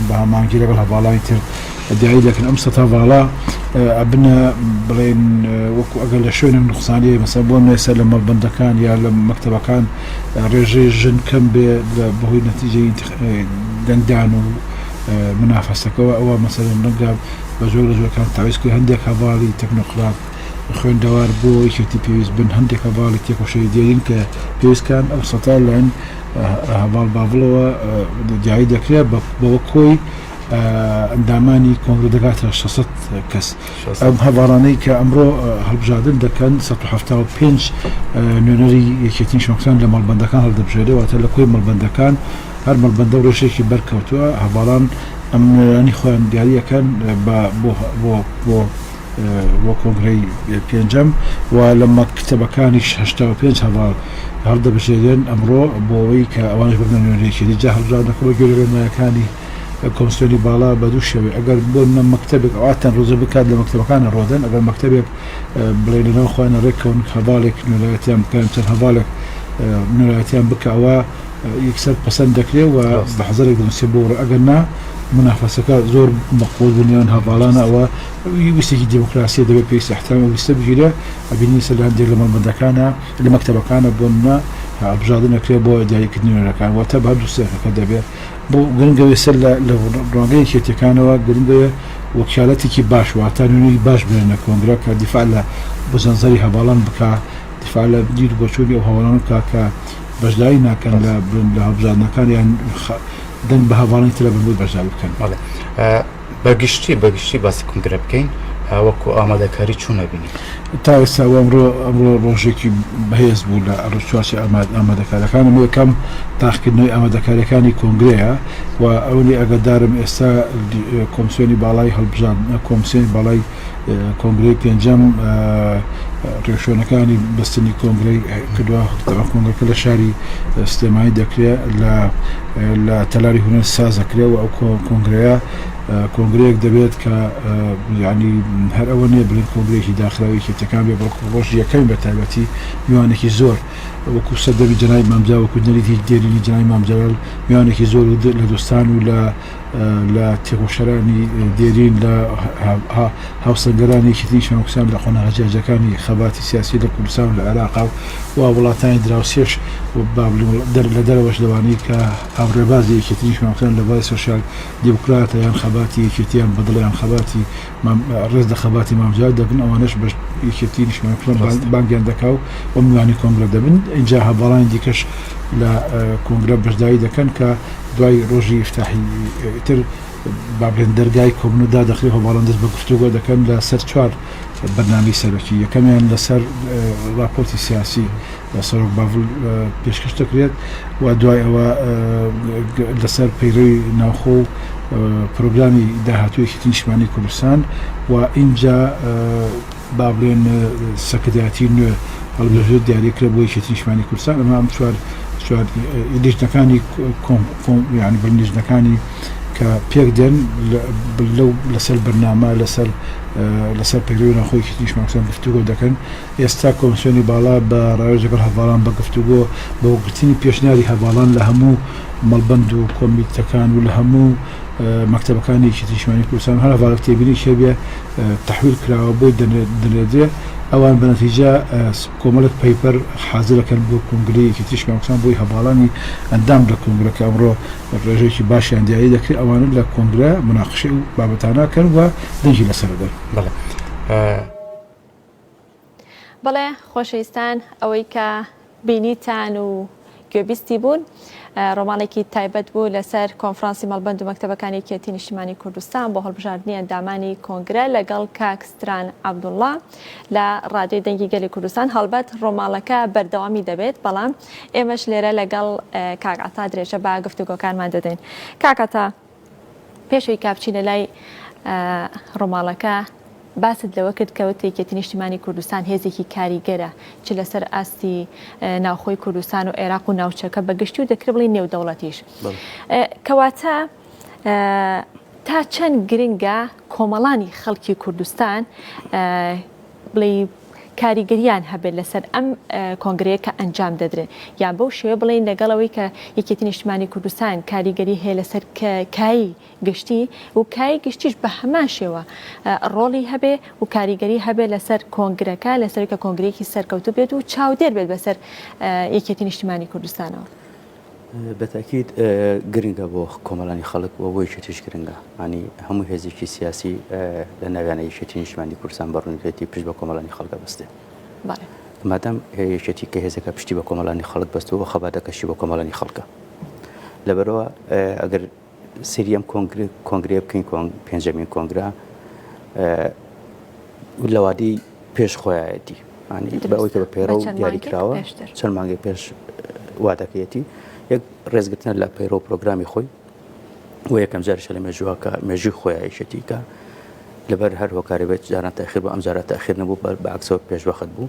بە هەماهەنگی لەگەڵ هەڤاڵانی تر دیاری دەکەن ئەم سەد هەڤاڵە ئەبنە بڵێن وەکو ئەگەر لە شوێنێک نوقسانیە مەسەلەن بۆ نوێسە لە مەڵبەندەکان یا لە مەکتەبەکان ڕێژەی ژن کەم بێ بەهۆی نەتیجەی دەنگدان و منافەسەکەوە ئەوە مەسەلەن ڕەنگە بە زۆر لە زۆرەکان تەعویز کرد هەندێک هەڤاڵی تەکنۆقرات خوێندەوار بۆ یەکێتی پێویست بن هەندێک هەڤاڵی تێکۆشەری دێرین کە پێویستکان ئەو سەتا لایەن هەڤاڵ باڤڵەوە دیاری دەکرێت بەوە کۆی ئەندامانی کۆنگرە دەگاتە 600 کەس ئەم هەڤاڵانەی کە ئەمڕۆ هەڵبژاردن دەکەن 175 نوێنەری یەکێتی نیشتمانکان لە مەڵبەندەکان هەڵدەبژێرێ واتە لە کۆی مەڵبەندەکان هەر مەڵبەندە و ڕێژەیەکی بەرکەوتووە هەڤاڵان. ئەم نوێنەرانی خۆیان دیاری ئەکەن بە بۆ بۆ بۆ بۆ کۆنگرەی پێنجەم و لە مەکتەبەکانیش 85 هەڤاڵ هەڵدەبژێرێن ئەمڕۆ بۆ ئەوەی کە ئەوانش ببنە نوێنەری یەکێتی جا هەڵبژاردنەکە بە گوێرەی ڕێنمایەکانی کۆمسیۆنی باڵا بە دوو شێوەی ئەگەر بۆ نمونە مەکتەبێک ئەواتان ڕۆزە بکات لە مەکتەبەکانە ڕۆدەن ئەگەر مەکتەبێک بڵێ لەناو خۆیان ڕێککەون هەڤاڵێک نوێنەرایەتیان بکەن چەند هەڤاڵێک نوێنەرایەتیان بکە ئەوە یەکسەر پەسەند دەکرێ و بە حەزەرێک دەنووسێ بۆ ئەگەر نا منافەسەکە زۆر مەقبوڵ بوو نێوان هەڤاڵانە ئەوە ویستێکی دیموکراسیە دەبێت پێویستە احترام ئەو ویستە بگیرێ ئەبینی سەر لە هەندێک لە مەڵبەندەکانە لە مەکتەبەکانە بۆ نمونە هەڵبژاردن ئەکرێ بۆ دیاریکردنی نوێنەرەکان واتە بە هەردوو سێکەکە دەبێ بۆ گرنگە وێسەر لە لە ڕوانگەی یەکێتیەکانەوە گرنگە وەکالەتێکی باش واتە نوێنەری باش بنێنە کۆنگرە کە دیفاع لە بزنزەری هەڤاڵان بکا دیفاع لە دید و بۆچوونی ئەو هەڤاڵان بکا کە بەشداری ناکەن لە لە هەڵبژاردنەکان یان دەنگ بە هەڤاڵانی ترە بن بۆی بەشداری بکەن. بەڵێ بە گشتی بە گشتی باسی کۆنگرە بکەین وەکو ئامادەکاری چۆن ئەبینی؟ تا ئێستا و ئەمڕۆ ئەمڕۆ ڕۆژێکی بەهێز بوو لە چوارچێ ئامادەکاریەکان ئەمە یەکەم تاقیکردنەوەی ئامادەکاریەکانی کۆنگرەیە و ئەونی ئەگەدارم ئێستا کۆمسیۆنی باڵای هەڵبژاردن کۆمسیۆنی باڵای کۆنگرەی پێنجەم ڕێوشوێنەکانی بەستنی کۆنگرەی کردووە کۆنگرەکە لە شاری سلێمانی دەکرێت لە لە تەلاری هونەر ساز دەکرێت و ئەو کۆنگرەیە کۆنگرەیەک دەبێت کە یعنی هەر ئەوە نییە بڵێن کۆنگرەیەکی داخراوی یەکێتیەکان بێ بەڵکو ڕۆژی یەکەمی بە تایبەتی میوانێکی زۆر وەکو سەردەمی جەنابی مام جەلال وەکو نەریتی دێرینی جەنابی مام جەلال میوانێکی زۆر لە دۆستان و لە لە تێکۆشەرانی دێرین لە هاوسەنگەرانی یەکێتی نیشتمانی کوردستان لە قۆناغە جیاجیاکانی خەباتی سیاسی لە کوردستان و لە عێراق و وڵاتانی دراوسێش و با بڵێین لە دەرەوەش لەوانەی کە هاوڕێبازی یەکێتی نیشتمانی کوردستان لە بواری سۆسیال دیموکراتە یان خەباتی یەکێتیان بە دڵە یان خەباتی ڕێز لە خەباتی مام جەلال دەگرن ئەوانەش بە یەکێتی نیشتمانی کوردستان بانگیان دەکا و میوانی کۆنگرە دەبن ئینجا هەڤاڵانی دیکەش لە کۆنگرە بەشداری دەکەن کە دوای ڕۆژی ئیفتاحی تر با بڵێن دەرگای کۆبنە دادەخرێ هەڤاڵان دەست بە گفتوگۆ دەکەن لە سەر چوار بەرنامەی سەرەکی یەکەمیان لەسەر ڕاپۆرتی سیاسی سەرۆک باڤڵ پێشکەش دەکرێت و دوای ئەوە لەسەر پەیڕەوی ناوخۆ و پرۆگرامی داهاتوو یەکێتی نیشتمانی کوردستان و ئینجا با بڵێن سەرکردایەتی نوێ هەڵبژێت دیاریکرا بۆ یەکێتی نیشتمانی کوردستان ئەمە ئەم چوار چوار لیژنەکانی یعنی بڵێن لیژنەکانی کە پێک دێن لەو لەسەر بەرنامە لەسەر لەسەر پەیڕەوی ناوخۆی یەکێتی نیشتمانی کوردستان گفتوگۆ دەکەن ئێستا کۆمسیۆنی باڵا بە ڕاوێژ لەگەڵ هەڤاڵان بە گفتوگۆ، بە وەرگرتنی پێشنیاری هەڤاڵان لە هەموو مەڵبەند و کۆمیتەکان و لە هەموو مەکتەبەکانی یەکێتی نیشتمانی کوردستان هەر هەڤاڵێک تێبینیی هەبێ تەحویل کراوە بۆی دەنێردرێ ئەوان بە نەتیجە کۆمەڵێک پەیپەر حازر دەکەن بۆ کۆنگرەی یەکێتی نیشتمانی کوردستان بۆی هەڤاڵانی ئەندام لە کۆنگرە کە ئەمڕۆ ڕێژەیەکی باشیان دیاری دەکرێت ئەوانە لە کۆنگرە موناقشەی ئەو بابەتانە کەن و دەنگی لەسەر دەدەن. بەڵێ. بەڵێ خۆشەویستان ئەوەی کە بینیتان و گوێبیستی بوون ڕۆماڵێکی تایبەت بوو لەسەر کۆنفرانسی مەڵبەند و مەکتەبەکانی یەکێتی نیشتیمانی کوردستان بۆ هەڵبژاردنی ئەندامانی کۆنگرە لەگەڵ کاک ستران عەبدوڵڵا لە ڕادیۆی دەنگی گەلی کوردستان هەڵبەت ڕۆماڵەکە بەردەوامی دەبێت بەڵام ئێمەش لێرە لەگەڵ کاک عەتا درێژە بە گفتوگۆکانمان دەدەین کاک عەتا پێش ئەوی کا بچینە لای ڕۆماڵەکە باست لەوە کرد کە وت یەکێتی نیشتیمانی کوردستان هێزێکی کاریگەرە چ لەسەر ئاستی ناوخۆی کوردستان و عێراق و ناوچەکە بە گشتی و دەکرێت بڵێین نێودەوڵەتیش کەواتە تا چەند گرنگە کۆمەڵانی خەڵکی کوردستان بڵێی کاریگەریان هەبێت لەسەر ئەم کۆنگرەیە کە ئەنجام دەدرێن یان بەو شێوە بڵێین لەگەڵ ئەوەی کە یەکێتی نیشتمانی کوردستان کاریگەری هەیە لەسەر کایی گشتی و کایی گشتیش بە هەمان شێوە ڕۆڵی هەبێ و کاریگەری هەبێ لەسەر کۆنگرەکە لەسەر کە کۆنگرەیەکی سەرکەوتوو بێت و چاودێر بێت بەسەر یەکێتی نیشتمانی کوردستانەوە. بە تەئکید گرنگە بۆ کۆمەڵانی خەڵک و بۆ یەکێتیش گرنگە ینی هەموو هێزێکی سیاسی لە ناویانە یەکێتی نیشتمانی کوردستان بە ڕوونیەتی پشت بە کۆمەڵانی خەڵکە بەستێ مادام یەکێتی کە هێزەکە پشتی بە کۆمەڵانی خەڵک بەستەوە خەباتەکەشی بە کۆمەڵانی خەڵکە لەبەرەوە ئەگەر سەیری ئەم کۆنگرەیە بکەین پێنجەمین کۆنگرە لە وادەی پێش خۆیەتی بەوەی کە بە پەیڕەو دیاری کراوە چەند مانگێک پێش وادەکەیەتی یەک ڕێزگرتنە لە پەیڕەو پرۆگرامی خۆی. و یەکەم جاریشە لە مێژووە کە مێژووی خۆیان یەکێتی کە لەبەر هەر هۆکارێ بێت جاران تاخیر بوو ئەم جارە تاخیر نەبوو بە عەکسەوە پێشوەخت بوو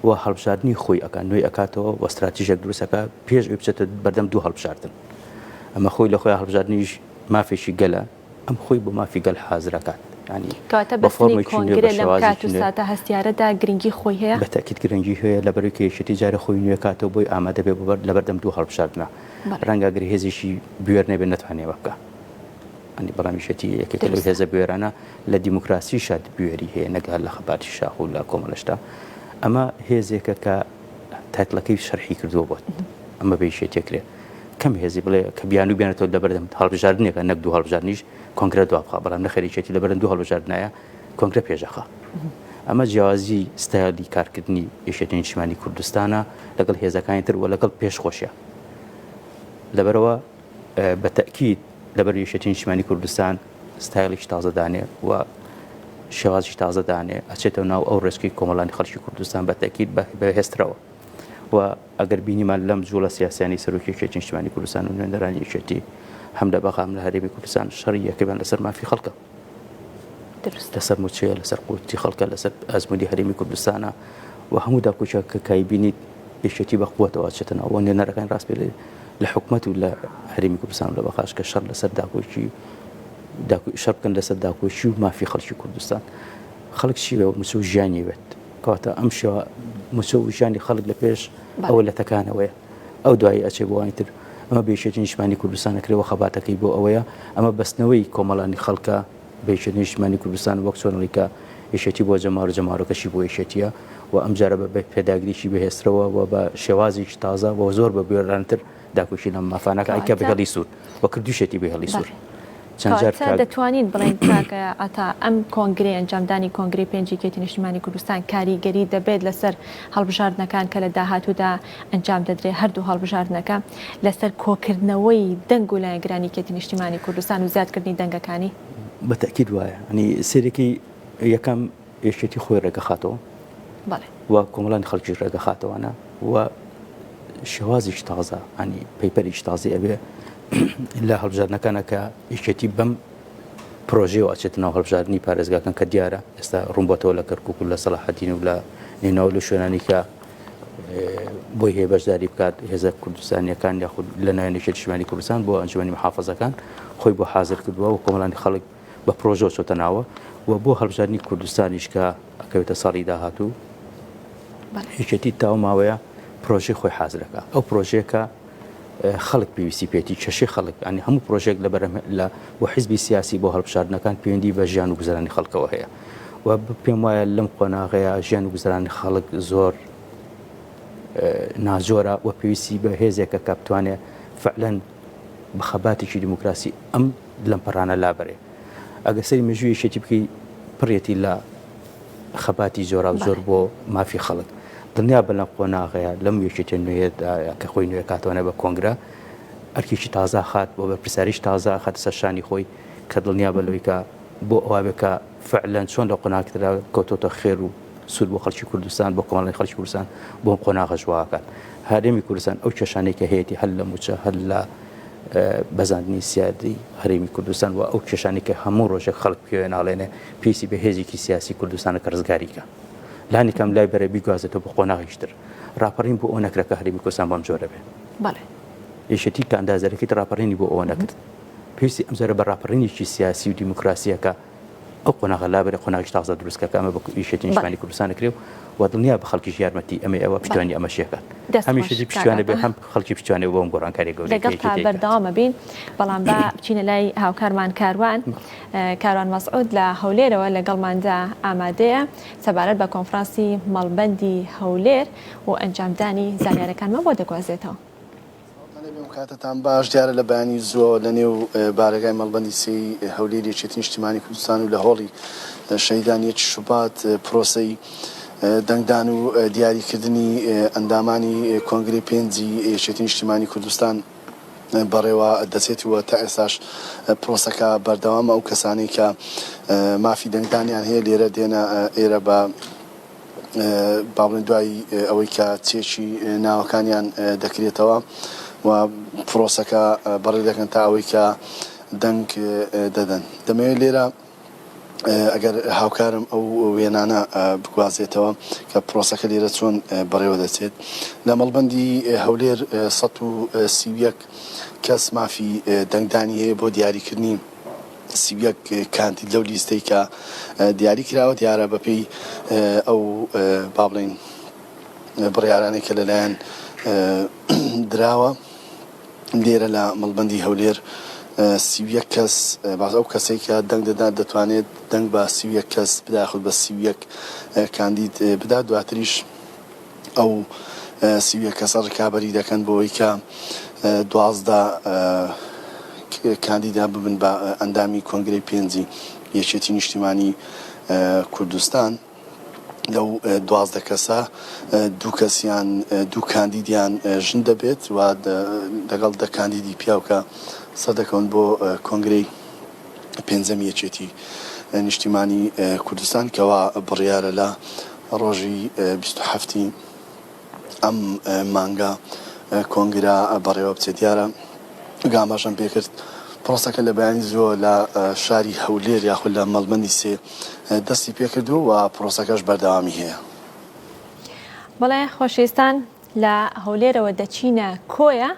و هەڵبژاردنی خۆی ئەکا نوێی ئەکاتەوە و ستراتیژێک دروست ئەکا پێش ئەوی بچێتە بەردەم دوو هەڵبژاردن ئەمە خۆی لە خۆی هەڵبژاردنیش مافێکی گەلە ئەم خۆی بۆ مافی گەل حازر ئەکات یانی کەواتە بە بەستنی فۆرمێکی نوێ بە کۆنگرە لەم کات شێوازێکی و نوێ ساتە هەستیارەدا گرنگی خۆی هەیە؟ بە تەئکید گرنگی هەیە لەبەرئەوەی کە یەکێتی جارێ خۆی نوێ کاتەوە بۆی ئامادە بێ بۆ بەر لەبەردەم دوو هەڵبژاردنە بەڵێ. ڕەنگە گەر هێزێکی بوێر نەبێ نەتوانێ ئەوە بکا یانی بەڵام یەکێتی یەکێکە لەو دروستە. هێزە بوێرانە لە دیموکراسیشا بوێری هەیە نەک هەر لە خەباتی شاخ و لە کۆمەڵەشدا ئەمە هێزێکە کە title ەکەی شەرحی کردووە بۆت ئەمە بە یەکێتی ئەکرێ کەم هێزی بڵێ کە بیانوو بێنێتەوە لەبەردەم هەڵبژاردنێکە نەک دوو هەڵبژاردنیش کۆنگرە دوابخا بەڵام نەخێر یەکێتی لەبەردەم دوو هەڵبژاردنایە کۆنگرە پێشەخا ئەمە جیاوازی ستایلی کارکردنی یەکێتی نیشتمانی کوردستانە لەگەڵ هێزەکانی تر و لەگەڵ پێش خۆشیە لەبەرەوە بە تەئکید لەبەر یەکێتی نیشتمانی کوردستان ستایلێکی تازە دانێ و شێوازی تازە دانێ ئەچێتەوە ناو ئەو ڕێچکەی کۆمەڵانی خەڵکی کوردستان بە تەئکید بەهێزترەوە و ئەگەر بینیمان لەم جوڵە سیاسیانەی سەرۆکی یەکێتی نیشتمانی کوردستان و نوێنەرانی یەکێتی هەم لە بەغا هەم لە هەرێمی کوردستان شەڕی یەکەمیان لەسەر مافی خەڵکە لەسەر موچەیە لەسەر قوتی خەڵکە لەسەر ئەزموونی هەرێمی کوردستانە و هەموو داکۆکیە کە کای بینیت یەکێتی بە قوتەوە چێتە ناوە نوێنەرەکان ڕاست پێ لە حکومەت و لە هەرێمی کوردستان و لە بەغاش کە شەڕ لەسەر داکۆکی شەڕ بکەن لەسەر داکۆکی و مافی خەڵکی کوردستان خەڵک چی بێ موچە و ژیانی بێت کەواتە ئەم شێوە موچە و ژیانی خەڵک لە پێش ئەوە لە تەکانەوەیە ئەو دوایی ئەچێ بۆ ئەوانی تر ئەمە بە یەکێتی نیشتمانی کوردستان ئەکرێ و خەباتەکەی بۆ ئەوەیە ئەمە بەستنەوەی کۆمەڵانی خەڵکە بە یەکێتی نیشتمانی کوردستان وەک چۆن ئەڵێی کە یەکێتی بۆ جەماوەر جەماوەرەکەشی بۆ یەکێتیە و ئەم جارە بە پێداگریی بەهێزترەوە و بە شێوازێکی تازە و زۆر بە بوێرانەتر داکۆکی لەم مافانە کە بە کەواتە هێڵی سوور و کردووشێتی بە هێڵی سوور. چەند جار کەواتە کاک. دەتوانین بڵێین کاک عەتا ئەم کۆنگرەی ئەنجامدانی کۆنگرەی پێنجی یەکێتی نیشتیمانی کوردستان کاریگەری دەبێت لەسەر هەڵبژاردنەکان کە لە داهاتوودا ئەنجام دەدرێت هەردوو هەڵبژاردنەکە لەسەر کۆکردنەوەی دەنگ و لایەنگرانی یەکێتی نیشتیمانی کوردستان و زیادکردنی دەنگەکانی؟ بە تەئکید وایە یانی سەیرێکی یەکەم یەکێتی خۆی ڕێکەخاتەوە بەڵێ. و کۆمەڵانی خەڵکیش ڕێکەخاتەوانە و شێوازێکی تازە ینی پەیپەرێکی تازی ئەبێ لە هەڵبژاردنەکانە کە یەکێتی بەم پرۆژەوە ئەچێتە ناو هەڵبژاردنی پارێزگاکان کە دیارە ئێستا ڕوون بۆتەوە لە کەرکک و لە سەڵاحەدین و لە نینەوە لە شوێنانی کە بۆی هەیە بەشداری بکات هێزە کوردستانیەکان یاخود لە ناوێن یەکێتی نیشتمانی کوردستان بۆ ئەنجومەنی محافظەکان خۆی بۆ حاضر کردووە و کۆمەڵانی خەڵک بە پرۆژەوە چۆتە ناوە و بۆ هەڵبژاردنی کوردستانیش کە ئەکەوێتە ساڵی داهاتوو یەکێتی تاو ماوەیە پرۆژەی خۆی حازرەکە ئەو پرۆژەیەکە خەڵک پێویستی پێێتی کێشەی خەڵک ئەنی هەموو پرۆژێک لە بەرەم لە بۆ حیزبی سیاسی بۆ هەڵبژاردنەکان پەیوەندی بە ژیان و گوزەرانی خەڵکەوە هەیە و پێم وایە لەم قۆناغەیە ژیان و گوزەرانی خەڵک زۆر ناجۆرە و پێویستی بە هێزێکە کە بتوانێت فعلەن بە خەباتێکی دیموکراسی ئەم لەمپەرانە لابەرێ. ئەگەر سەیری مێژووی یەکێتی بکەی پڕیەتی لە خەباتی جۆراوجۆر بۆ مافی خەڵک. دڵنیا بە لەم قۆناغەیە لەم یەکێتیە نوێیەدا کە خۆی نوێ کاتەوە بە کۆنگرە ئەرکێکی تازە خات بۆ بەرپرسیاریی تازە ئەخاتە سەر شانی خۆی کە دڵنیا بە لەوەی کە بۆ ئەوە بێ کە فعلەن چۆن لە قۆناغێکترا کەوتۆتە خێر و سوود بۆ خەڵکی کوردستان بۆ کۆمەڵانی خەڵکی کوردستان بۆ ئەم قۆناغەش وا ئەکات هەرێمی کوردستان ئەو کێشانەی کە هەیەتی هەر لە مووچە هەر لە بەزاندنی سیادەی هەرێمی کوردستان و ئەو کێشانەی کە هەموو ڕۆژێک خەڵک پێوێ ناڵێنێ پێویستی بە هێزێکی سیاسی کوردستانە کە ڕزگاری کە لانی کەم لای بەرە بیگوازێتەوە بۆ قۆناغێکی تر ڕاپەڕین بۆ ئەوە نەکرا کە هەرێمی کوردستان بەم جۆرە بێ بەڵێ یەکێتی کە ئەندازەرەکەی ڕاپەڕینی بۆ ئەوە نەکرد پێویستی ئەم جارە بە ڕاپەڕینێکی سیاسی و دیموکراسیەکە ئەو قۆناغە لابەرێ قۆناغێکی تازە دروست کە کە ئەمە بە یەکێتی نیشتمانی کوردستان ئەکرێ و دڵنیا بە خەڵکیش یارمەتی ئەمەی ئەوە پشتیوانی ئەمەشی ئەکات دەست هەم خۆش یەکێتی کاک پشتیوانە بێ عەتا. هەم خەڵکی پشتیوانە بۆ ئەم گۆڕانکاریە گەورەیە کە لەگەڵتا یەکێتی ئەیکات. بەردەوام ئەبین بەڵام با بچینە لای هاوکارمان کاروان کاروان مەسعود لە هەولێرەوە لەگەڵماندا ئامادەیە سەبارەت بە کۆنفرانسی مەڵبەندی هەولێر و ئەنجامدانی زانیارەکانمان بۆ دەگوازێتەوە. سڵاوتان لێبێ و کاتتان باش، دیارە لە بەیانی زووەوە لە نێو بارەگای مەڵبەندی سێی هەولێری یەکێتی نیشتیمانی کوردستان و لە هۆڵی شەهیدانی یەکی شوبات پرۆسەی دەنگدان و دیاریکردنی ئەندامانی کۆنگرەی پێنجی یەکێتی نیشتیمانی کوردستان بەڕێوە دەچێت و تا ئێستاش پرۆسەکە بەردەوامە ئەو کەسانەی کە مافی دەنگدانیان هەیە لێرە دێنە ئێرە بە با بڵێین دوای ئەوەی کە چێکی ناوەکانیان دەکرێتەوە و پرۆسەکە بەڕێ دەکەن تا ئەوەی کە. دەنگ دەدەن. دەمەوێت لێرە ئەگەر هاوکارم ئەو وێنانە بگوازێتەوە کە پرۆسەکە لێرە چۆن بەڕێوە دەچێت. لە مەڵبەندی هەولێر 131 کەس مافی دەنگدانی هەیە بۆ دیاریکردنی 31 کاندید لەو لیستەی کە دیاری کراوە دیارە بەپێی ئەو با بڵێین بڕیارانەی کە لەلایەن دراوە لێرە لە مەڵبەندی هەولێر 31 کەس باز ئەو کەسێک کە دەنگ دەدات دەتوانێت دەنگ بە 31 کەس بدا یاخود بە 31 کاندید بدات دواتریش ئەو 31 کەسە ڕکابەری دەکەن بۆ ئەوەی کە 12 کاندیدا ببن بە ئەندامی کۆنگرەی پێنجی یەکێتی نیشتیمانی کوردستان. لەو 12 کەسە دوو کەسیان دوو کاندیدیان ژن دەبێت و لەگەڵ دە کاندیدی پیاو کە سەردەکەون بۆ کۆنگرەی پێنجەمی یەکێتی نیشتیمانی کوردستان کەوا بڕیارە لە ڕۆژی 27 ئەم مانگە کۆنگرە بەڕێوە بچێت. دیارە ئاماژەم پێکرد پرۆسەکە لە بەیانی زووە لە شاری هەولێر یاخود لە مەڵبەندی سێ دەستی پێکردووە و پرۆسەکەش بەردەوامی هەیە. بەڵێ خۆشەویستان لە هەولێرەوە دەچینە کۆیە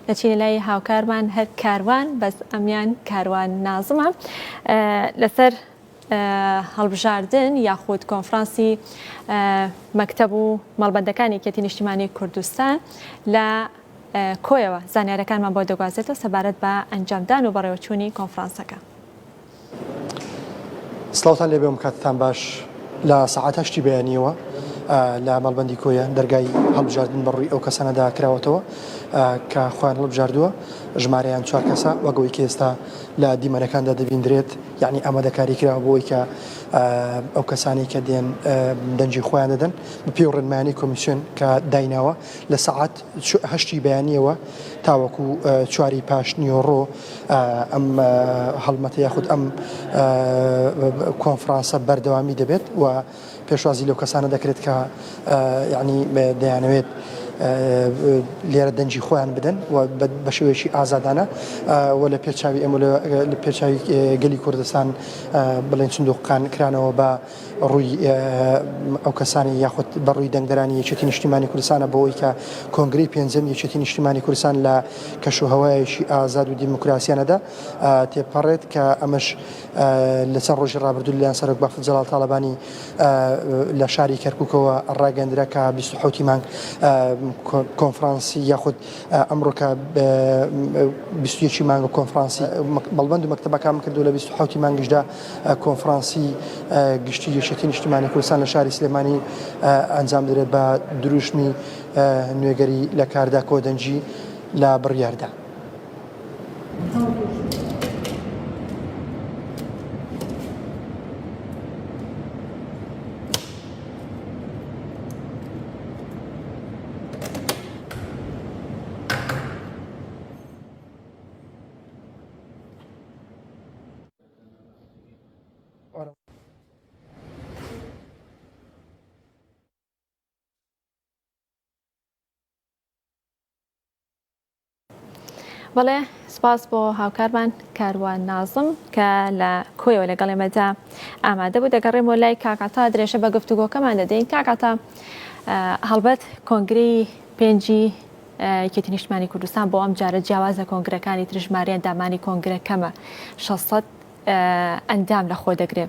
دەچینە لای هاوکارمان هەر کاروان بەس ئەمیان کاروان نازمە لەسەر هەڵبژاردن یاخود کۆنفرانسی مەکتەب و مەڵبەندەکانی یەکێتی نیشتیمانی کوردستان لە کۆیەوە زانیارەکانمان بۆ دەگوازێتەوە سەبارەت بە ئەنجامدان و بەڕێوەچوونی کۆنفرانسەکە. سڵاوتان لێبێ و کاتتان باش لە سەعات هەشتی بەیانیەوە لە مەڵبەندی کۆیە دەرگای هەڵبژاردن بەڕووی ئەو کەسانەدا کراوەتەوە کە خۆیان هەڵبژاردووە ژمارەیان چوار کەسە وەک ئەوەی کە ئێستا لە دیمەنەکاندا دەبیندرێت یعنی ئامادەکاری کراوە بۆ ئەوەی کە ئەو کەسانەی کە دێن دەنگی خۆیان دەدەن بە پێی ڕێنمایانی کۆمیسیۆن کە دایناوە لە سەعات هەشتی بەیانیەوە تاوەکو چواری پاش نیۆڕۆ ئەم هەڵمەتە یاخود ئەم کۆنفرانسە بەردەوامی دەبێت و پێشوازی لەو کەسانە دەکرێت کە یعنی دەیانەوێت لێرە دەنگی خۆیان بدەن و بە شێوەیەکی ئازادانە و لە پێچوی ئەم لە پێچوی گەلی کوردستان بڵێن سندوقەکان کرانەوە بە ڕووی ئەو کەسانی یاخود بە ڕووی دەنگدەرانی یەکێتی نیشتیمانی کوردستانە بۆ ئەوەی کە کۆنگرەی پێنجەم یەکێتی نیشتیمانی کوردستان لە کەشوهەوایەکی ئازاد و دیموکراسیانەدا تێپەڕێت کە ئەمەش لە چەند ڕۆژی ڕابردوو لەلایەن سەرۆک بافڵ جەلال تاڵەبانی لە شاری کەرکووکەوە ڕاگەندرا کە 27 مانگ کۆنفرانسی یاخود ئەمڕۆ کە 21 مانگ کۆنفرانسی مەڵبەند و مەکتەبەکان کردو لە 27 مانگیشدا کۆنفرانسی گشتی یەکێتی نیشتیمانی کوردستان لە شاری سلێمانی ئەنجام دەدرێت بە دروشمی نوێگەری لە کاردا کۆدەنگی لە بڕیاردا. بەڵێ سپاس بۆ هاوکارمان کاروان نازم کە لە کۆیەوە لەگەڵ ئێمەدا ئامادە بوو دەگەڕێمەوە لای کاکاتا درێژە بە گفتوگۆکەمان دەدەین کاکاتا هەڵبەت کۆنگرەی پێنجی یەکێتی نیشتمانی کوردستان بۆ ئەم جارە جیاواز لە کۆنگرەکانی تر ژمارەی ئەندامانی کۆنگرە کەمە 600 ئەندام لە خۆ دەگرێ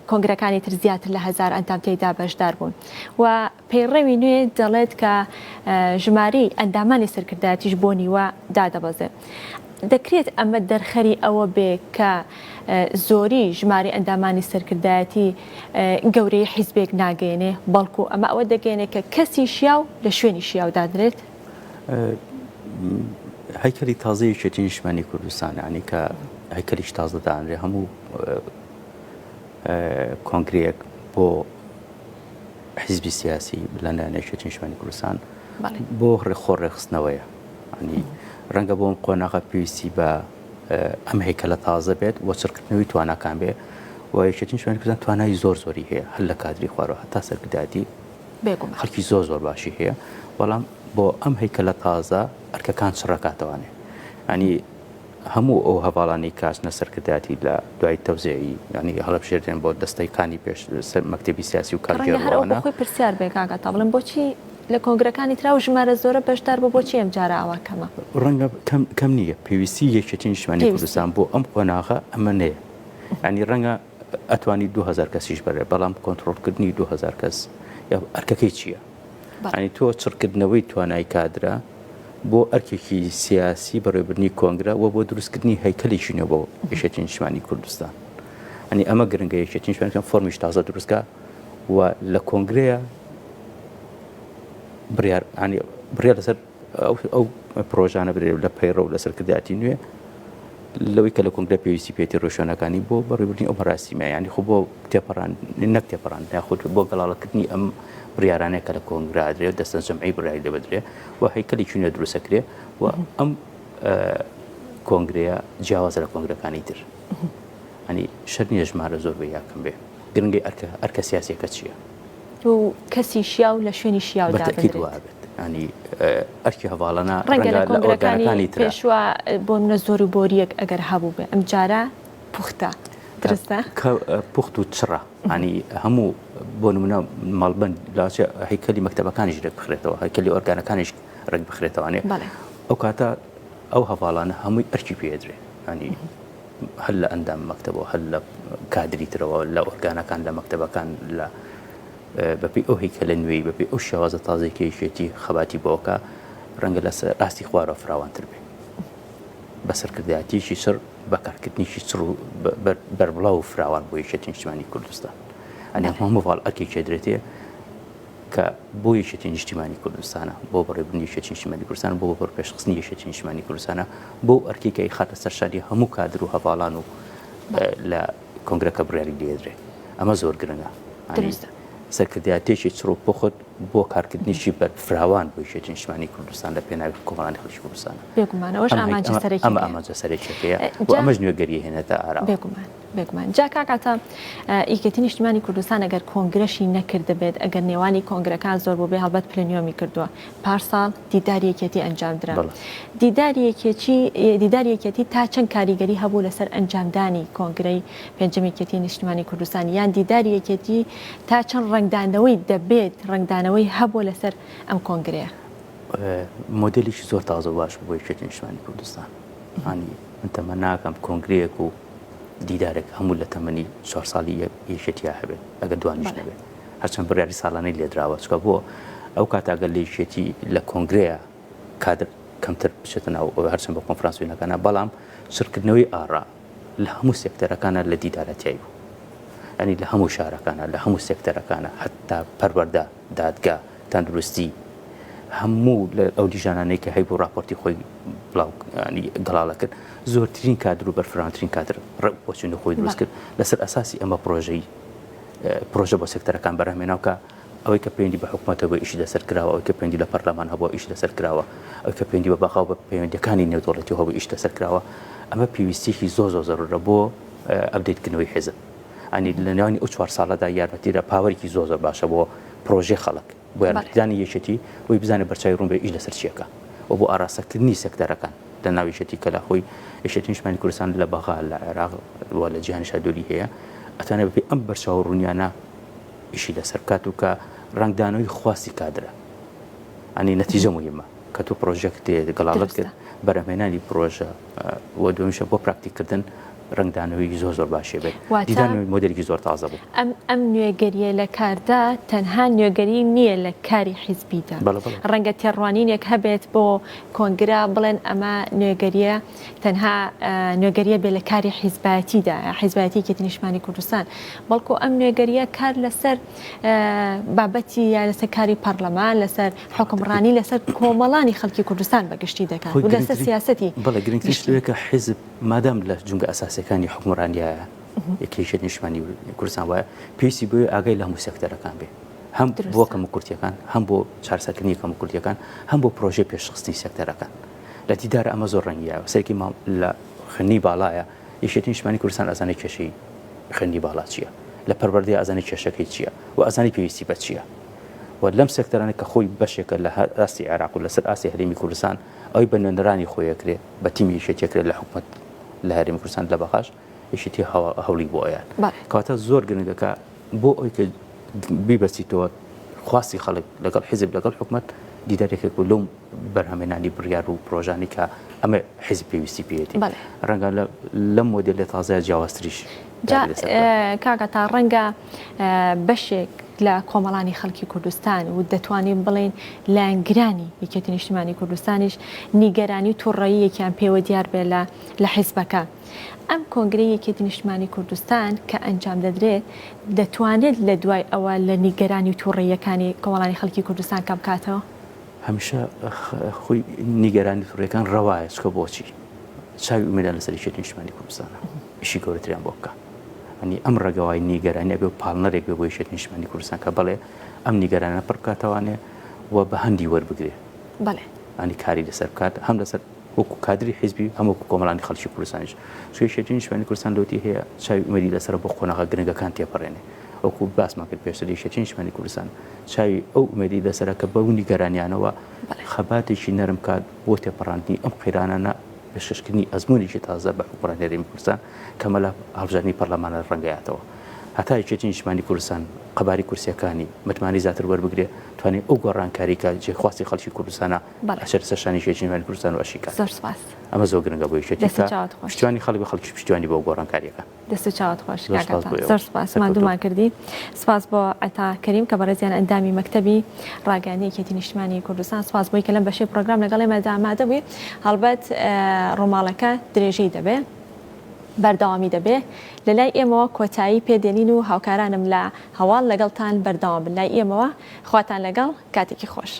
کۆنگرەکانی تر زیاتر لە هەزار ئەندام تێیدا بەشدار بوون و پەیڕەوی نوێ دەڵێت کە ژمارەی ئەندامانی سەرکردایەتیش بۆ نیوە دادەبەزێ. دەکرێت ئەمە دەرخەری ئەوە بێ کە زۆری ژمارەی ئەندامانی سەرکردایەتی گەورەی حیزبێک ناگەیەنێ، بەڵکو ئەمە ئەوە دەگەیەنێ کە کەسی شیاو لە شوێنی شیاو دادرێت. هەیکەلی تازەی یەکێتی نیشتمانی کوردستان یانی کە هەیکەلیش تازە دانرێ هەموو کۆنگرەیەک بۆ حیزبی سیاسی لەلایەن یەکێتی نیشتمانی کوردستان بۆ خۆ ڕێکخستنەوەیە ینی ڕەنگە بۆم قۆناغە پێویستی بە ئەم هەیکەلە تازە بێت و چڕکردنەوەی تواناکان بێ و یەکێتی نیشتمانی کوردستان توانای زۆر زۆری هەیە هەر لە کادری خوارەوە هەتا سەرکردایەتی خەڵکی زۆر زۆر باشی هەیە بەڵام بۆ ئەم هەیکەلە تازە ئەرکەکان چڕەکاتەوانێ ینی. هەموو ئەو هەڤاڵانەی کە ئەچنە سەرکردایەتی لە دوای تەوزیعی یانی هەڵەبژێردرێن بۆ دەستەکانی پێش سەر مەکتەبی سیاسی و ڕەنگە هەر ئەو کارگێڕوانە. بۆ خۆی پرسیار بێ کاک عەتا بڵێم بۆچی لە کۆنگرەکانی ترا و ژمارە زۆرە بەشدار بوو بۆچی ئەم جارە ئاوا کەمە؟ ڕەنگە کەم کەم نییە پێویستی یەکێتی نیشتمانی پێویستی. کوردستان بۆ ئەم قۆناغە ئەمە نەیە یانی ڕەنگە ئەتوانی 2000 کەسیش بەرێ بەڵام کۆنترۆڵکردنی 2000 کەس یا ئەرکەکەی چییە؟ یانی تۆ چڕکردنەوەی توانای کادرە بۆ ئەرکێکی سیاسی بەڕێوەبردنی کۆنگرە و بۆ دروستکردنی هەیکەلێکی نوێ بۆ یەکێتی نیشتمانی کوردستان. ئەنی ئەمە گرنگە یەکێتی نیشتمانی کوردستان فۆرمیش تازە دروستکە و لە کۆنگرەیە بڕیار ئەنی بڕیار لەسەر ئەو پرۆژانە برێ لە پەیڕەو لە سەرکردایەتی نوێ لەوەی کە لە کۆنگرە پێویستی پێێتی ڕێوشوێنەکانی بۆ بەڕێوەبردنی ئەو مەراسیمە یانی خۆ بۆ تێپەڕان نەک تێپەڕاندن یاخود بۆ گەڵاڵەکردنی ئەم بڕیارانەیە کە لە کۆنگرە ئەدرێ دەستە جەمعی بڕیاری لێ بدرێ و هەیکەلێکی نوێ دروستەکرێ و ئەم کۆنگرەیە جیاوازە لە کۆنگرەکانی تر ئەنی شەر نییە ژمارە زۆر بێ یا کەم بێ گرنگی ئەرکە ئەرکە سیاسیەکە چییە؟ و کەسی شیاو لە شوێنی شیاو دابنرێت. وابێت ینی ئەرکی هەواڵەنا ڕەنگە لە کۆنگرەکانی پێشوە بۆ منە زۆر و بۆریەک ئەگەر هەبوو بێ ئەم جارە پوختە درستە پوخت و چڕە ینی هەموو بۆ نمونە مەڵبند لاچە هەیکەلی مەکتەبەکانیش رێک بخرێتەوە هەیکەلی ئۆرگانەکانیش ڕێک بخرێتەوانێ ئەو کاتە ئەو هەواڵانە هەمووی ئەرکی پێدرێ ینی هەر لە ئەندام مەکتەبەوە هەر لە کادری ترەوە لە ئۆرگانەکان لە مەکتەبەکان لە بەپێی ئەو هەیکەلە نوێی بەپێی ئەو شێوازە تازەی کە یەکێتی خەباتی بۆکە ڕەنگە لەسەر ئاستی خوارەوە فراوانتر بێ بە سەرکردایەتیەکی چڕ بە کارکردنێکی چڕ و بەربڵاو و فراوان بۆ یەکێتی نیشتمانی کوردستان ئەنێ هەموو هەڤاڵ ئەرکێکی درێتێ کە بۆ یەکێتی نیشتیمانی کوردستانە، بۆ بەڕێوەبردنی یەکێتی نیشتیمانی کوردستانە، بۆ بەرەوپێشخستنی یەکێتی نیشتیمانی کوردستانە، بۆ ئەرکێک کە ئەیخاتە سەر شانی هەموو کادر و هەڤاڵان و لە کۆنگرەکە بڕیاری لێدرێ. ئەمە زۆر گرنگە. دروستە. سەرکردایەتیەکی چڕ و پوخت بۆ کارکردنێکی بەرفراوان بۆ یەکێتی نیشتیمانی کوردستان لە پێناوی کۆمەڵانی خەڵکی کوردستانە. بێگومان ئەوەش ئامانجە سەرەکیەکەیە. ئەمە ئامانجە سەرەکیەکەیە و ئەمەش نوێگەری هێنێتە ئاراوە. بێگومان. بێگومان. جا کاک عەتا، یەکێتی نیشتیمانی کوردستان ئەگەر کۆنگرەشی نەکردبێت، ئەگەر نێوانی کۆنگرەکان زۆر بووبێ، هەڵبەت پلنیۆمی کردووە. پارساڵ دیداری یەکێتی ئەنجام درا. دیداری یەکێتی دیداری یەکێتی تا چەند کاریگەری هەبوو لەسەر ئەنجامدانی کۆنگرەی پێنجەم یەکێتی نیشتیمانی کوردستان یان دیداری یەکێتی تا چەند ڕەنگدانەوەی دەبێت ڕەنگدانەوەی هەبووە لەسەر ئەم کۆنگرەیە؟ مۆدێلێکی زۆر تازە و باش بوو بۆ یەکێتی نیشتیمانی کوردستان. یانی من تەمەناکەم کۆنگرەیەک و دیدارێک هەموو لە تەمەنی چوار ساڵی یەکێتیا هەبێت ئەگەر دوانیش نەبێت هەرچەند بڕیاری ساڵانەی لێدراوە چکە بۆ ئەو کاتە ئەگەر لە یەکێتی لە کۆنگرەیە کادر کەمتر بچێتە ناو هەرچەند بە کۆنفرانس وێنەکانە بەڵام چڕکردنەوەی ئاڕا لە هەموو سێکتەرەکانە لە دیدارە تیای بوو ئەنی لە هەموو شارەکانە لە هەموو سێکتەرەکانە حتا پەروەردە دادگا تەندروستی هەموو ئەو لیژانانەی کە هەیبوو راپۆرتی خۆی بڵاو گەڵاڵە کرد زۆرترین کادر و بەرفراوانترین کادر ڕێک بۆچوونی خۆی دروست کرد لەسەر ئەساسی ئەمە پرۆژەی پرۆژە بۆ سێکتەرەکان بەرهەمێناو کە ئەوەی کە پەیوەندی بە حکوومەتە بۆ ئیشی لەسەر کراوە ئەوەی کە پەیوەندی لە پەرلەمان هەبووە ئیش لەسەر کراوە ئەوەی کە پەیوەندی بە بەغا و بە پەیوەندیەکانی نێودەوڵەتی هەبوو ئیش لەسەر کراوە ئەمە پێویستیەکی زۆر زۆر زەرورە بۆ ئەپدەیتکردنەوەی حیزب ئەنی لە نێوانی ئەو چوار ساڵەدا یارمەتیدا پاوەرێکی زۆر زۆر باشە بۆ پرۆژەی خەڵک بۆ یارمەتیدانی یەکێتی بۆی بزانێت بەرچاوی ڕوون بێ ئیش لەسەر چیەکە و بۆ ئاراستەکردنی سێکتەرەکان لە ناو یەکێتی کە لە خۆی یەکێتی نیشتمانی کوردستان لە بەغا لە عێراق و لە جیهانیشا دۆری هەیە ئەتوانێت بەپێی ئەم بەرچاو ڕوونیانە ئیشی لەسەر بکات و کە ڕەنگدانەوەی خواستی کادرە ئەنی نەتیجە مهمە کە تۆ پرۆژەکت گەڵاڵت کرد بەرهەمهێنانی پرۆژە و دومیشە بۆ پراکتیکردن ڕەنگدانەوەی زۆر زۆر باشی بێت دیدار مۆدێلێکی زۆر تازە بوو. ئەم ئەم نوێگەرییە لە کاردا تەنها نوێگەری نییە لە کاری حیزبیدا. بەڵێ بەڵێ. ڕەنگە تێڕوانینێک هەبێت بۆ کۆنگرە بڵێن ئەمە نوێگەرییە تەنها نوێگەرییە بێ لە کاری حیزبایەتیدا حیزبایەتی یەکێتی نیشتمانی کوردستان بەڵکو ئەم نوێگەرییە کار لەسەر بابەتی یا لەسەر کاری پەڕلەمان لەسەر حوکمڕانی لەسەر کۆمەڵانی خەڵکی کوردستان بە گشتی دەکات و لەسەر سیاسەتی بەڵێ گرنگترین شت لەوەیە کە حیزب مادام لە جومگە ئەساسیەکانی حوکمڕانیایە یەکێتی نیشتمانی کوردستان وایە پێویستی بۆیە ئاگای لە هەموو سێکتەرەکان بێ هەم بۆ کەموکورتیەکان هەم بۆ چارەسەرکردنی کەموکورتیەکان هەم بۆ پرۆژەی پێشخستنی سێکتەرەکان لە دیدارە ئەمە زۆر ڕەنگیایە سەرکی لە خوێندنی باڵایە یەکێتی نیشتمانی کوردستان ئەزانێت کێشەی خوێندنی باڵا چییە لە پەروەردەی ئازانی کێشەکەی چییە و ئەزانی پێویستی بە چییە و لەم سێکتەرانە کە خۆی بەشێکە لە ئاستی عێراق و لەسەر ئاستی هەرێمی کوردستان. ئەوەی بە نوێنەرانی خۆی ئەکرێ، بە تیمی یەکێتی ئەکرێ لە حکومەت لە هەرێمی کوردستان لە بەغاش یەکێتی هەوڵی بۆ ئەیات. کەواتە زۆر گرنگە کە بۆ ئەوەی کە بیبەستیتەوە خواستی خەڵک لەگەڵ حیزب لەگەڵ حکومەت دیدارێکێک بوو لەو بەرهەمێنانی بڕیار و پرۆژانی کە ئەمە حیزب پێویستی پێیەتی ڕەنگە لەم مۆدێلە تازەیە جیاوازتریش کاکە تا ڕەنگە بەشێک لە کۆمەڵانی خەڵکی کوردستان و دەتوانین بڵێین لایەنگرانی یەکێتی نیشتیمانی کوردستانیش نیگەرانی و توڕەییەکیان پێوە دیار بێ لە لە حیزبەکە. ئەم کۆنگرەی یەکێتی نیشتمانی کوردستان کە ئەنجام دەدرێت دەتوانێت لە دوای ئەوە لە نیگەرانی و توڕەییەکانی کۆمەڵانی خەڵکی کوردستان کەم بکاتەوە؟ هەمیشە خۆی نیگەرانی و توڕەیەکان ڕەوایە چونکە بۆچی چاوی ئومێدیان لەسەر یەکێتی نیشتمانی کوردستانە ئیشی گەورەتریان بۆ بکا. یانی ئەم ڕەگەوای نیگەرانی ئەبێ پاڵنەرێک بێ بۆ یەکێتی نیشتمانی کوردستان کە بەڵێ ئەم نیگەرانە پڕ بکاتەوانێ و بە هەندی وەربگرێ بەڵێ ینی کاری لەسەر بکات هەم لەسەر وەکو کادری حیزبی هەم وەکو کۆمەڵانی خەڵکی کوردستانیش چونکە یەکێتی نیشتمانی کوردستان لۆتی هەیە چاوی ئومێدی لەسەر بۆ قۆناغە گرنگەکان تێپەڕێنێ وەکو باسمان کرد پێشتر یەکێتی نیشتمانی کوردستان چاوی ئەو ئومێدی لەسەرە کە بەو نیگەرانیانەوە خەباتێکی نەرم بکات بۆ تێپەڕاندنی ئەم قەیرانانە پێشکەشکردنی ئەزموونێکی تازە بە حوکمڕانی هەرێمی کوردستان کە مەلا هەڵبژاردنی پەرلەمانە ڕەنگەیاتەوە هەتا یەکێتی نیشتمانی کوردستان قەبارەی کورسیەکانی متمانەی زیاتر وەربگرێ توانێ ئەو گۆڕانکاری کە جێخواستی خەڵکی کوردستانە ئەچێتە سەر شانی یەکێتی نیشتمانی کوردستان و ئەشی کات زۆر سپاس ئەمە زۆر گرنگە بۆ یەکێتی دەست کە چاوت خۆش پشتیوانی خەڵک بێ خەڵکیش پشتیوانی بۆ گۆڕانکاریەکان دەست و چاوت خۆش زۆر کاک سپاس عەتا بۆ ئێوە زۆر سپاس سەرکەوتوو ماندوومان کردی سپاس بۆ عەتا کەریم کە بەڕێزیان ئەندامی مەکتەبی ڕاگەیاندنی یەکێتی نیشتمانی کوردستان سپاس بۆی کە لەم بەشەی پرۆگرام لەگەڵ ئێمەدا ئامادە بووی هەڵبەت ڕووماڵەکە درێژەی دەبێ بەردەوامی دەبێ لەلای ئێمەوە کۆتایی پێ دێنین و هاوکارانم لە هەواڵ لەگەڵتان بەردەوام بن لای ئێمەوە خواتان لەگەڵ کاتێکی خۆش.